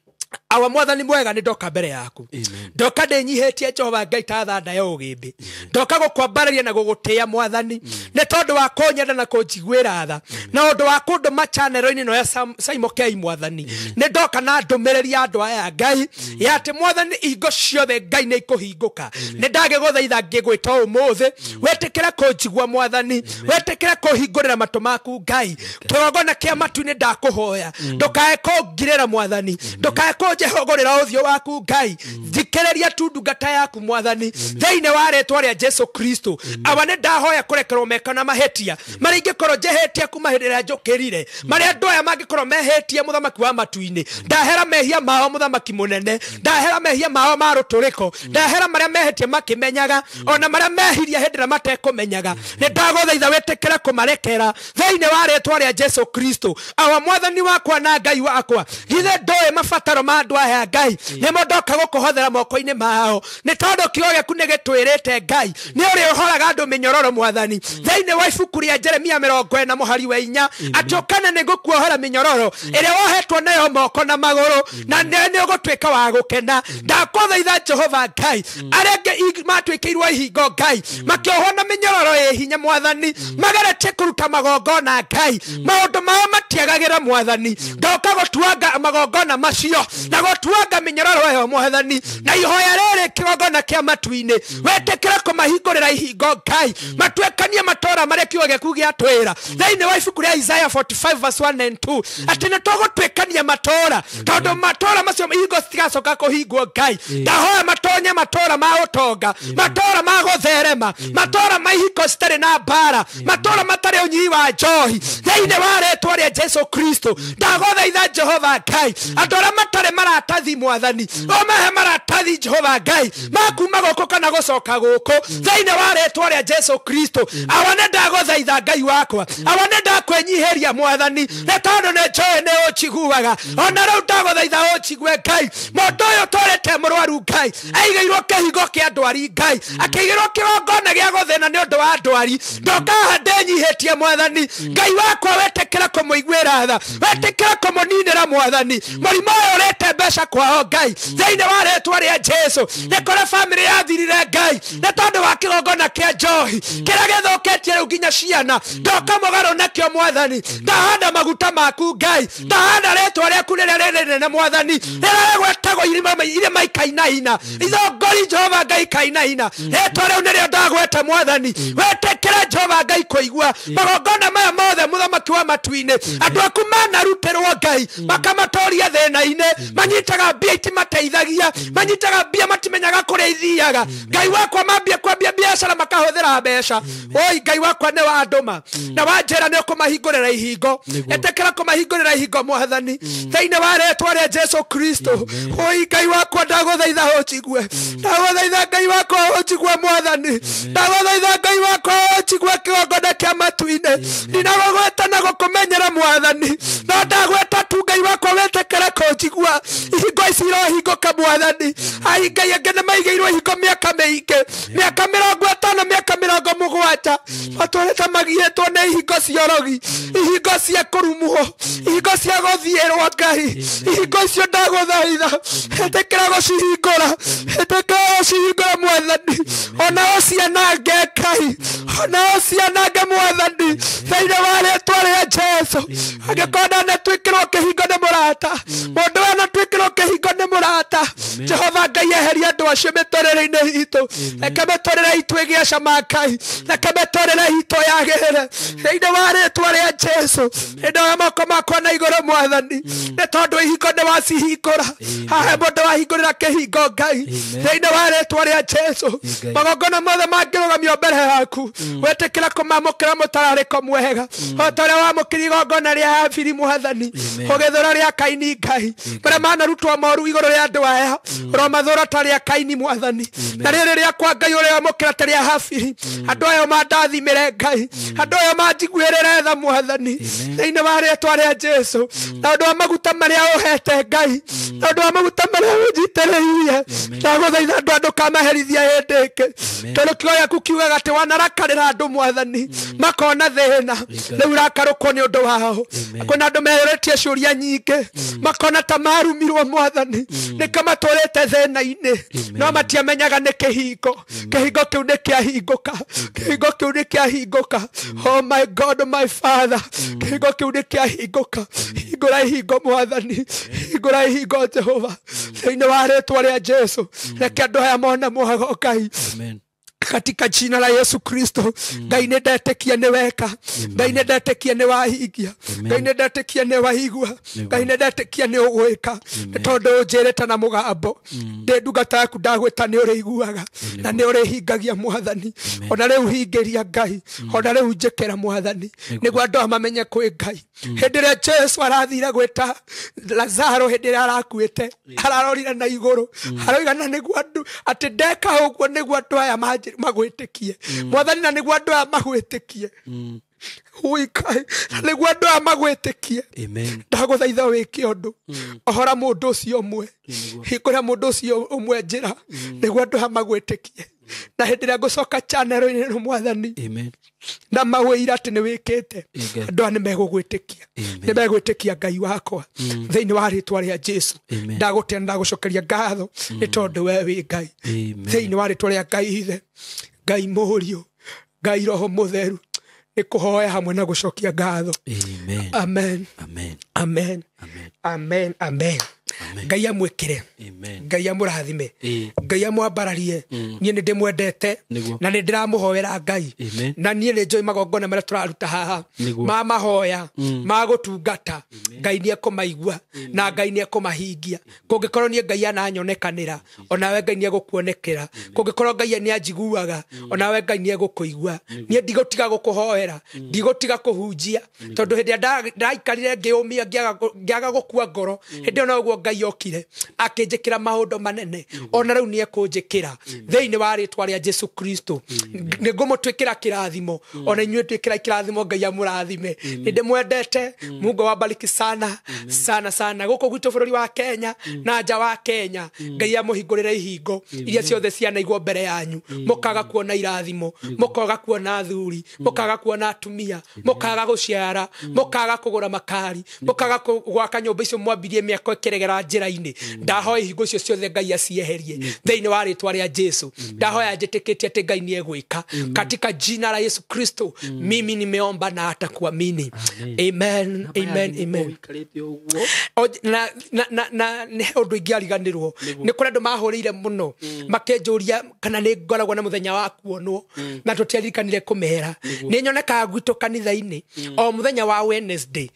Awa mwathani mwega, nĩ ndoka mbere yaku, Amen. ndoka ndĩnyihĩtie Jehova Ngai ta thanda ya ũgĩmbĩ, ndoka gũkwambarĩria na gũgũtĩĩa mwathani nĩ tondũ wa kũnyenda na kũnjiguĩra tha na ũndũ wa kũndũma channel-inĩ ĩno ya Simon K mwathani. Nĩ ndoka na ndũmĩrĩri ya andũ aya Ngai ya atĩ mwathani ihingo ciothe Ngai nĩ ikũhingũka. Nĩ ndagĩgũthaitha ngĩgwĩta ũmũthĩ wĩtĩkĩre kũnjigua mwathani, wĩtĩkĩre kũhingũrĩra matũ maku Ngai, kĩgongona kĩa matu-inĩ ndakũhoya ndũkae kũngirĩra mwathani, ndũkae kũnjehũgũrĩra ũthiũ waku Ngai, thikĩrĩria tu ndungata yaku mwathani thĩinĩ wa rĩtwa rĩa Jesu Kristo. Awa nĩ ndahoya kũrekerwo meka na mahĩtia marĩa ingĩkorwo njĩhĩtie kuma hĩndĩ ĩrĩa njũkĩrire, marĩa andũ aya mangĩkorwo mehĩtie mũthamaki wa matu-inĩ, ndahera mehia mao mũthamaki mũnene, ndahera mehia mao ma rũtũrĩko, ndahera marĩa mehĩtie makĩmenyaga ona marĩa mehirie hĩndĩ ĩrĩa matekũmenyaga, nĩ ndagũthaitha wĩtĩkĩre kũmarekera thĩinĩ wa rĩtwa rĩa Jesu Kristo. Awa mwathani wakwa na Ngai wakwa, githĩ ndũĩ mabataro ma andũ aya Ngai, nĩmo ndoka gũkũhothera moko-inĩ mao, nĩ tondũ kiugo gĩaku nĩ gĩtwĩrĩte Ngai nĩ ũrĩ ũhoraga andũ mĩnyororo mwathani thĩinĩ wa ibuku rĩa Jeremia 40 mũhari wa 4, atĩ ũkana nĩ ngũkuohora mĩnyororo ĩrĩa wohetwo nayo moko na magũrũ, na nĩ ũgũtuĩka wa gũkena. Ndakũthaitha Jehova Ngai, arĩa angĩ matuĩkĩirwo ihingo Ngai makĩohwo na mĩnyororo ĩ hinya mwathani, mageretie kũruta magongona Ngai, maũndũ mao matiagagĩra mwathani, ndoka gũtuanga magongona macio na gũtuanga mĩnyororo ĩyo mwathani, na ihoya rĩrĩ kĩgongona kĩa matu-inĩ wĩtĩkĩre kũmahingũrĩra ihingo Ngai, matuĩkanie matũũra marĩa kiugo gĩaku gĩatwĩra thĩinĩ wa ibuku rĩa Isaiah 45 verse 1 and 2 atĩ nĩ tũgũtuĩkania matũũra, tondũ matũũra macio ihingo citigacoka kũhingwo Ngai. Ndahoya matonye matũũra ma ũtonga, matũũra ma gũtherema, matũũra ma ihingo citarĩ na mbara, matũũra matarĩ ũnyui wa njohi thĩinĩ wa rĩtwa rĩa Jesu Kristo. Ndagũthaitha Jehova Ngai, andũ arĩa matarĩ maratathi mwathani ũmahe maratathi Jehova Ngai makuma gũkũ kana gũcoka gũkũ thĩinĩ wa rĩtwa rĩa Jesu Kristo. Awa nĩ ndagũthaitha Ngai wakwa, awa nĩ ndakwĩnyihĩria mwathani nĩ tondũ nĩ njũĩ nĩ ũnjiguaga, ona rĩu ndagũthaitha ũnjigue Ngai. Mũndũ ũyũ ũtũrĩte mũrwaru Ngai aigĩirwo kĩhingo kĩa ndwari Ngai, akĩigĩrwo kĩgongona gĩa gũthĩna nĩ ũndũ wa ndwari, ndoka haha ndĩnyihĩtie mwathani Ngai wakwa, wĩtĩkĩre kũmũiguĩra tha, wĩtĩkĩre kũmũninĩra mwathani mũrimũ ũyũ ũrĩte mbeca kwao Ngai thĩinĩ wa rĩtwa rĩa Jesu. Nĩ kũrĩ bamĩrĩ yathirire Ngai nĩ tondũ wa kĩgongona kĩa njohi kĩrĩa gĩthũkĩtie rĩu nginya ciana, ndoka mũgarũ nakĩo mwathani, ndahanda maguta maku Ngai, ndahanda rĩtwa rĩaku rĩrĩa rĩrĩ rĩnene mwathani, rĩrĩa rĩgwetagwo irĩma ikainaina, ithongori Jehova Ngai ikainaina, rĩtwa rĩu nĩrĩo ndagweta mwathani, wĩtĩkĩre Jehova Ngai kũigua magongona maya mothe mũthamaki wa matu-inĩ. Andũ aku manarutĩrwo Ngai makamatoria thĩna-inĩ, manyitaga mbia itimateithagia, manyitaga mbia matimenyaga kũrĩa ithiaga Ngai wakwa, mambia kwambia biacara makahũthĩra mbeca. Oi Ngai wakwa nĩ wandũma na wanjĩra nĩ ũkũmahingũrĩra ihingo, ĩtĩkĩra kũmahingũrĩra ihingo mwathani thĩinĩ wa rĩtwa rĩa Jesu Kristo. Oi Ngai wakwa ndagũthaitha ũnjigue, ndagũthaitha Ngai wakwa ũnjigue mwathani, ndagũthaitha Ngai wakwa ũnjigue kĩgongona kĩa matu-inĩ, ndinagũgweta na gũkũmenyera mwathani, no ndagweta tu Ngai wakwa wĩtĩkĩre kũnjigua. Ihingo ici irohingũka mwathani, ai Ngai angĩ nĩ maigĩirwo ihingo mĩaka mĩingĩ, mĩaka 50, mĩaka 70, matũrĩte magiĩtwo nĩ ihingo cia ũrogi, ihingo cia kũrumwo, ihingo cia gũthiĩrwo Ngai, ihingo icio ndagũthaitha ĩtĩkĩra gũcihingũra, ĩtĩkĩra gũcihingũra mwathani, ona ũcianange Ngai, ona ũcianange mwathani thĩinĩ wa rĩtwa rĩa Jesu. Jesu angĩkorwo ndanatuĩkĩrwo kĩhingo nĩ mũrata mũndũ anatuĩkĩrwo kĩhingo nĩ mũrata Jehova Ngai eheria andũ acio mĩtũrĩre-inĩ itũ reke mĩtũrĩre itũ ĩgĩe cama Ngai reke mĩtũrĩre itũ yagĩrĩre thĩinĩ wa rĩtwa rĩa Jesu nĩndoya moko makwa na igũrũ mwathani nĩ tondũ ihingo nĩ wacihingũra hahe mũndũ wahingũrĩra kĩhingo Ngai thĩinĩ wa rĩtwa rĩa Jesu magongona mothe mangĩrũgamio mbere yaku wetĩkĩra kũmamũkĩra mũtararĩko mwega o ta ũrĩa wamũkĩria igongona rĩa Habili mwathani ũgĩthũra rĩa Kaini Ngai marĩa manarutwo moru igũrũ rĩa andũ aya ũromathũra ta rĩa Kaini mwathani na rĩrĩ rĩakwa Ngai ũrĩamũkĩra ta rĩa Habili andũ aya mandathimĩre Ngai andũ aya manjiguĩrĩre tha mwathani thĩinĩ wa rĩtwa rĩa Jesu na ũndũ wa maguta marĩa ũhete Ngai na ũndũ wa maguta marĩa ũnjitĩrĩirie ndagũthaitha andũ ndũkamaherithia hĩndĩ ĩngĩ tondũ kiugo gĩaku kiugaga atĩ wanarakarĩra andũ mwathani makona thĩna rĩu ũrakarũkwo nĩ ũndũ wao kwĩna andũ meyũrĩtie ciũria nyingĩ makona ta marumirwo mwathani nĩkĩo matũrĩte thĩna-inĩ no matiamenyaga nĩ kĩhingo kĩhingo kĩu nĩ kĩahingũka kĩhingo kĩu nĩ kĩahingũka oh my God my Father kĩhingo kĩu nĩ kĩahingũka hingũra ihingo mwathani hingũra ihingo Jehova thĩinĩ wa rĩtwa rĩa Jesu reke andũ aya mone mwago Ngai katika jina la Yesu Kristo Ngai nĩ ndetĩkia nĩ weka Ngai nĩ ndetĩkia nĩ wahingia Ngai nĩ ndetĩkia nĩ waigua Ngai nĩ ndetĩkia nĩ ũgwĩka nĩ tondũ ũnjĩrĩte na mũgambo ndĩ ndungata yaku ndagwĩta nĩ ũrĩiguaga na nĩ ũrĩhingagia mwathani ona rĩu hingĩria Ngai ona rĩu njĩkĩra mwathani nĩguo andũ aya mamenye kwĩ Ngai hĩndĩ ĩrĩa Jesu arathire gwĩta Lazaro hĩndĩ ĩrĩa arakuĩte ararorire na igũrũ aroiga na nĩguo andũ atĩ ndeka ũguo nĩguo andũ aya magwĩtĩkie mwathani na nĩguo andũ aya magwĩtĩkie Ngai na nĩguo andũ aya magwĩtĩkie ndagũthaitha wĩke ũndũ ohora mũndũ ũcio ũmwe hingũra mũndũ ũcio ũmwe njĩra nĩguo andũ aya magwĩtĩkie na hĩndĩ ĩrĩa ngũcoka channel-inĩ ĩno mwathani na mawĩira atĩ nĩ wĩkĩte andũ aya nĩ megũgwĩtĩkia nĩ megwĩtĩkia Ngai wakwa thĩinĩ wa rĩtwa rĩa Jesu ndagũtĩa na ndagũcokeria ngatho nĩ tondũ we wĩ Ngai thĩinĩ wa rĩtwa rĩa Ngai Ithe Ngai Mũriũ Ngai Roho Mũtheru nĩ kũhoya hamwe na gũcokia ngatho amen amen amen amen Ngai amwĩkĩre Ngai amũrathime Ngai amwambararie niĩ nĩ ndĩmwendete na nĩ ndĩramũhoera Ngai na niĩ nĩ njũĩ magongona marĩa tũraruta haha ma mahoya ma gũtungata Ngai nĩ ekũmaigua na Ngai nĩ ekũmahingia kũngĩkorwo niĩ Ngai ananyonekanĩra onawe Ngai nĩ egũkuonekera kũngĩkorwo Ngai nĩ anjiguaga onawe Ngai nĩ egũkũigua niĩ ndigũtiga gũkũhoera ndigũtiga kũhunjia tondũ hĩndĩ ĩrĩa ndaikarire ngĩũmia ngĩaga gũkua ngoro hĩndĩ ĩyo noguo Ngai okire akĩnjĩkĩra maũndũ manene ona rĩu nĩ ekũnjĩkĩra thĩinĩ wa rĩtwa rĩa Jesu Kristo nĩ ngũmũtwĩkĩra kĩrathimo ona inyuĩ twĩkĩra kĩrathimo Ngai amũrathime nĩ ndĩmwendete Mungu awabariki sana sana sana gũkũ gwitũ bũrũri wa Kenya na nja wa Kenya Ngai amũhingũrĩre ihingo iria ciothe cianaigwo mbere yanyu mũkaga kuona irathimo mũkaga kuona athuri mũkaga kuona atumia mũkaga gũciara mũkaga kũgũra makari mũkaga gwaka nyũmba icio mwambirie mĩako ĩkĩregera njĩra-inĩ ndahoya ihingo icio ciothe Ngai acieherie thĩinĩ wa rĩtwa rĩa Jesu ndahoya njĩtĩkĩtie atĩ Ngai nĩ egwĩka katika jina la Yesu Kristo mimi nimeomba na hata kuamini amen amen amen na nĩ ũndũ ingĩariganĩrwo nĩ kũrĩ andũ mahũrĩire mũno makĩnjũria kana nĩ ngoragwo na mũthenya wa kuonwo na tũtiaririkanire kũmera nĩ nyonekaga gwitũ kanitha-inĩ o mũthenya wa Wednesday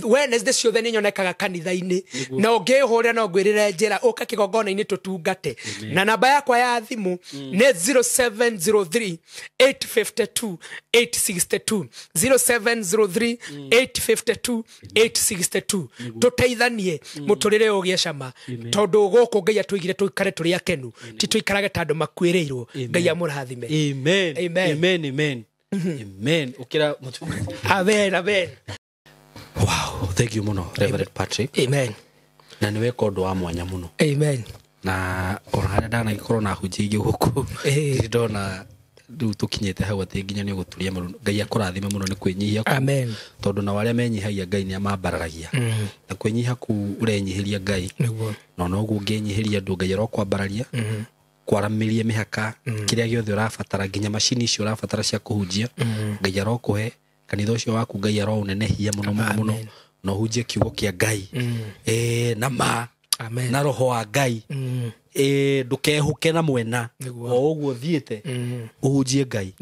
Wednesday ciothe nĩ nyonekaga kanitha-inĩ na ũngĩhũrĩra no ngwĩrĩre njĩra ũka kĩgongona-inĩ tũtungate na namba yakwa ya thimũ nĩ 0703 852 862 0703 852 862 tũteithanie mũtũrĩre ũgĩe cama tondũ gũkũ Ngai atũigire tũikare tũrĩ akenu ti tũikarage ta andũ makuĩrĩirwo Ngai amũrathime amen amen amen amen ũkĩra amen amen wow thank you mũno Reverend Patrick amen na nĩ weka ũndũ wa mwanya mũno amen na ona harĩa ndanagĩkorwo na hunjia ingĩ gũkũ ndirĩ ndona rĩu tũkinyĩte hau atĩ nginya nĩ ũgũturia maru Ngai akũrathime mũno nĩ kwĩnyihia amen tondũ nao arĩa menyihagia Ngai nĩ amambararagia na kwĩnyiha kũu ũrenyihĩria Ngai na ona ũguo ũngĩnyihĩria andũ Ngai arokwambararia kwaramĩrie mĩhaka kĩrĩa gĩothe ũrabatara nginya macini icio ũrabatara cia kũhunjia Ngai arokũhe Kanitha ũcio waku Ngai aroũnenehia mũno mũno mũno, na ũhunjie kiugo kĩa Ngai na ma. Amen. Na roho wa Ngai. Ndũkehũke na mwena o ũguo thiĩte, ũhunjie Ngai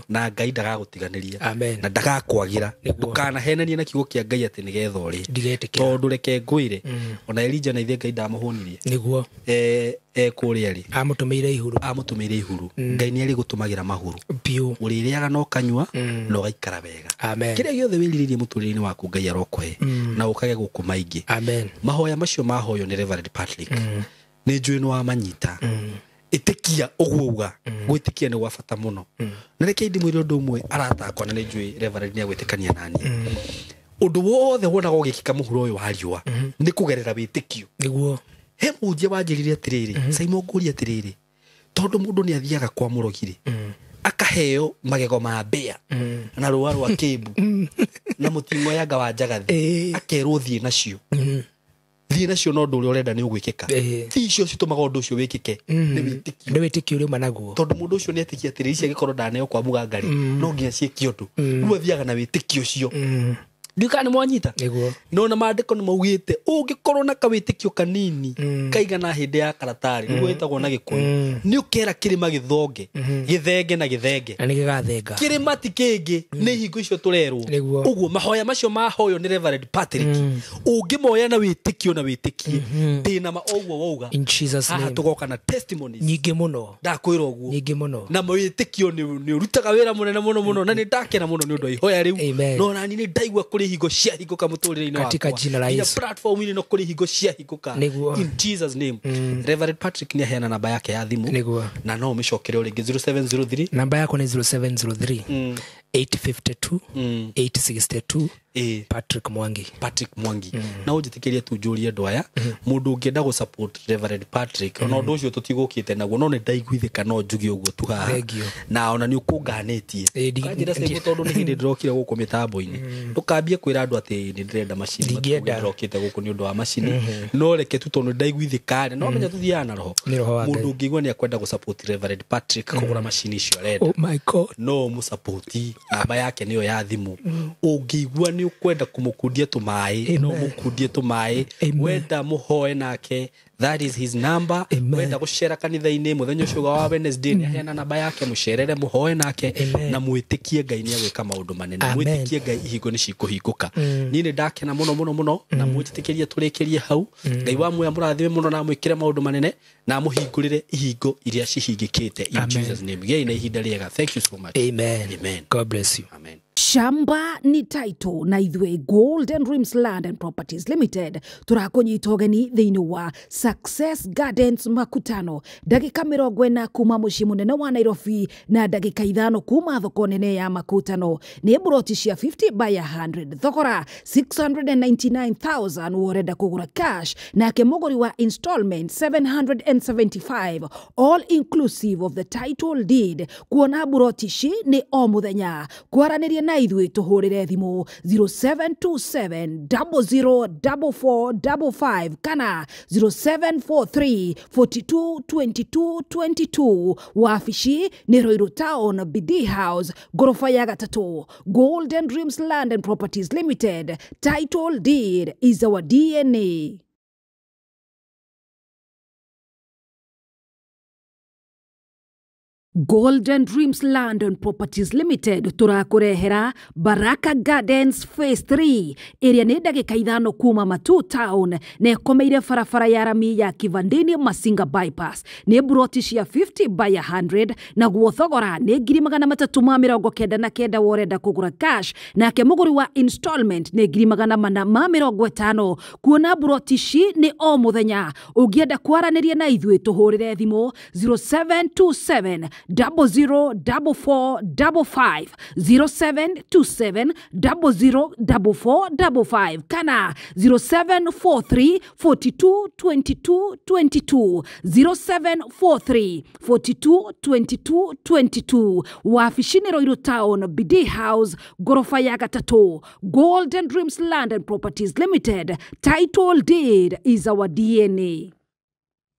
na Ngai ndagagũtiganĩria na ndagakwagĩra. Ndũkanahenanie na kiugo kĩa Ngai atĩ nĩgetha ũrĩe, tondũ reke ngwĩre, ona Elija na ithe Ngai ndamũhũnirie. Nĩguo. Kũrĩa rĩ, amũtũmĩire ihuru. Amũtũmĩire ihuru. Ngai nĩ arĩgũtũmagĩra mahuru. Biũ. Ũrĩrĩaga na ũkanyua na ũgaikara wega. Amen. Kĩrĩa gĩothe wĩrirĩirie mũtũrĩre-inĩ waku Ngai arokũhe na ũkage gũkũ maingĩ. Amen. Mahoya macio mahoywo nĩ Reverend Patrick, nĩ njũĩ nĩ wamanyita. Ĩtĩkia ũguo uga, gwĩtĩkia nĩ gwa bata mũno. Na reke ndĩmwĩre ũndũ ũmwe, aratakwa, na nĩ njũĩ Reverend nĩ agwĩtĩkania naniĩ, ũndũ wothe wonaga ũgĩkĩka mũhuro ũyũ wa riũa nĩ kũgerera wĩtĩkio. Nĩguo. He mũhunjia wanjĩrire atĩrĩrĩ, Simon, ngũria atĩrĩrĩ, tondũ mũndũ nĩ athiaga kwa mũrogi rĩ, akaheo magego ma mbĩa na rũa rwa kĩmbu na mũting'o yanga wa njagathi, akerwo thiĩ nacio, thiĩ nacio, no ũndũ ũrĩa ũrenda nĩ ũgwĩkĩka. Ti icio citũmaga ũndũ ũcio wĩkĩke, nĩ wĩtĩkio. Nĩ wĩtĩkio ũrĩa uma naguo. Tondũ mũndũ ũcio nĩ etikia atĩrĩ, ici angĩkorwo ndaneo kwa mũganga rĩ, no nginya ciĩke ũndũ. Rĩu athiaga na wĩtĩkio ũcio. Ndiũĩ kana nĩ mwanyita. Nĩguo. No na maandĩko nĩ maugĩte ũngĩkorwo na kawĩtĩkio kanini kaigana hĩndĩ ya karatarĩ, nĩguo ĩtagwo na Gĩkũyũ, nĩ ũkera kĩrĩma gĩthonge gĩthenge na gĩthenge, na nĩ gĩgathenga. Kĩrĩma ti kĩngĩ, nĩ ihingo icio tũrerwo. Nĩguo. Ũguo mahoya macio mahoywo nĩ Reverend Patrick, ũngĩmoya na wĩtĩkio na wĩtĩkie, ndĩna ma ũguo wauga, In Jesus haha name. tũgoka na testimonies Nyingĩ mũno. Ndakwĩra ũguo. Nyingĩ mũno. Na wĩtĩkio nĩ ũrutaga wĩra mũnene mũno mũno, na nĩ ndakena mũno nĩ ũndũ wa ihoya rĩu. Amen. No nani nĩ ndaigua kũrĩ hingo ciahingũka mũtũrĩre-inĩ Katika wakwa. jina la Nginya Yesu. platform-inĩ ĩno kũrĩ hingo ciahingũka. Nĩguo. In Jesus name. Reverend Patrick nĩ aheana namba yake ya thimũ. Nĩguo. Na no ũmĩcokere o rĩngĩ, 0703. Namba yakwa nĩ 0703 852 862. Patrick Mwangi. Patrick Mwangi. Na ũnjĩtĩkĩrie tu njũrie andũ aya, mũndũ ũngĩenda gũ support Reverend Patrick, ona ũndũ ũcio tũtigũkĩte naguo, no nĩ ndaiguithĩka no njuge ũguo tu haha. Thank you. Na ona nĩ ũkũnganĩtie. Kanjĩra Simon, tondũ nĩ hĩndĩ ndĩrokire gũkũ mĩtambo-inĩ, ndũkambie kwĩra andũ atĩ nĩ ndĩrenda macini. Ndingĩenda. Ndĩrokĩte gũkũ nĩ ũndũ wa macini, no reke tu tondũ nĩ ndaiguithĩka, no menya tũthiaga na roho. Nĩ roho wa Mũndũ Ngai. ũngĩigua nĩ akwenda gũ support Reverend Patrick kũgũra macini icio arenda, Oh my God. no mũsapoti, namba yake nĩyo ya thimũ. Ũngĩigua nĩ ũkwenda kũmũkundia tũmaĩ, no mũkundie tũmaĩ. Amen. Wenda mũhoe nake, that is his number. Amen. Wenda gũcera kanitha-inĩ mũthenya ũcio wa Wednesday, nĩ aheana namba yake, mũcerere, mũhoe nake. Amen. Na mwĩtĩkie Ngai nĩ agwĩka maũndũ manene. Amen. Mwĩtĩkie Ngai, ihingo nĩ cikũhingũka. Niĩ nĩ ndakena mũno mũno mũno, na mwĩtĩkĩrie tũrĩkĩrie hau. Ngai wa muoya mũrathime mũno na amwĩkĩre maũndũ manene na amũhingũrĩre ihingo iria cihingĩkĩte, in Amen. Jesus name. Gĩai na ihinda rĩega. Thank you so much. Amen. Amen. God bless you. Amen. Shamba ni title, na ithuĩ Golden Dreams Land and Properties Limited tũrakũnyita ũgeni thĩinĩ wa Success Gardens Makutano, ndagĩka 40 kuma mũciĩ mũnene wa Nairobi na ndagĩka 5 kuma thoko nene ya Makutano. Nĩ mburoti cia 50 by 100, thogora 699,000 worenda kũgũra cash, nake mũgũri wa installment 775, all inclusive of the title deed. Kuona mburoti ici nĩ o mũthenya. Kwaranĩria na ithuĩ tũhũrĩre thimũ 0727 004455 kana 0743 42 22 22. Wabici nĩ Ruiru Town, Bidii House, ngoroba ya gatatũ. Golden Dreams Land and Properties Limited, title deed is our DNA. Golden Dreams Land and Properties Limited tũrakũrehera Baraka Gardens Phase 3, ĩrĩa nĩ ndagĩka 5 kuma Matu Town na ĩkomeire barabara ya rami ya Kivandini Masinga Bypass. Nĩ mburoti cia 50 by 100, naguo thogora nĩ 399,000 worenda kũgũra cash, nake mũgũri wa installment nĩ 450,000. Kuona mburoti ici nĩ o mũthenya. Ũngĩenda kwaranĩria na ithuĩ tũhũrĩre thimũ 0727 004455, 0727 004455 kana 0743 42 22 22, 0743 42 22 22. Wabici nĩ Ruiru Town, Bidii House, ngoroba ya gatatũ. Golden Dreams Land and Properties Limited, title deed is our DNA.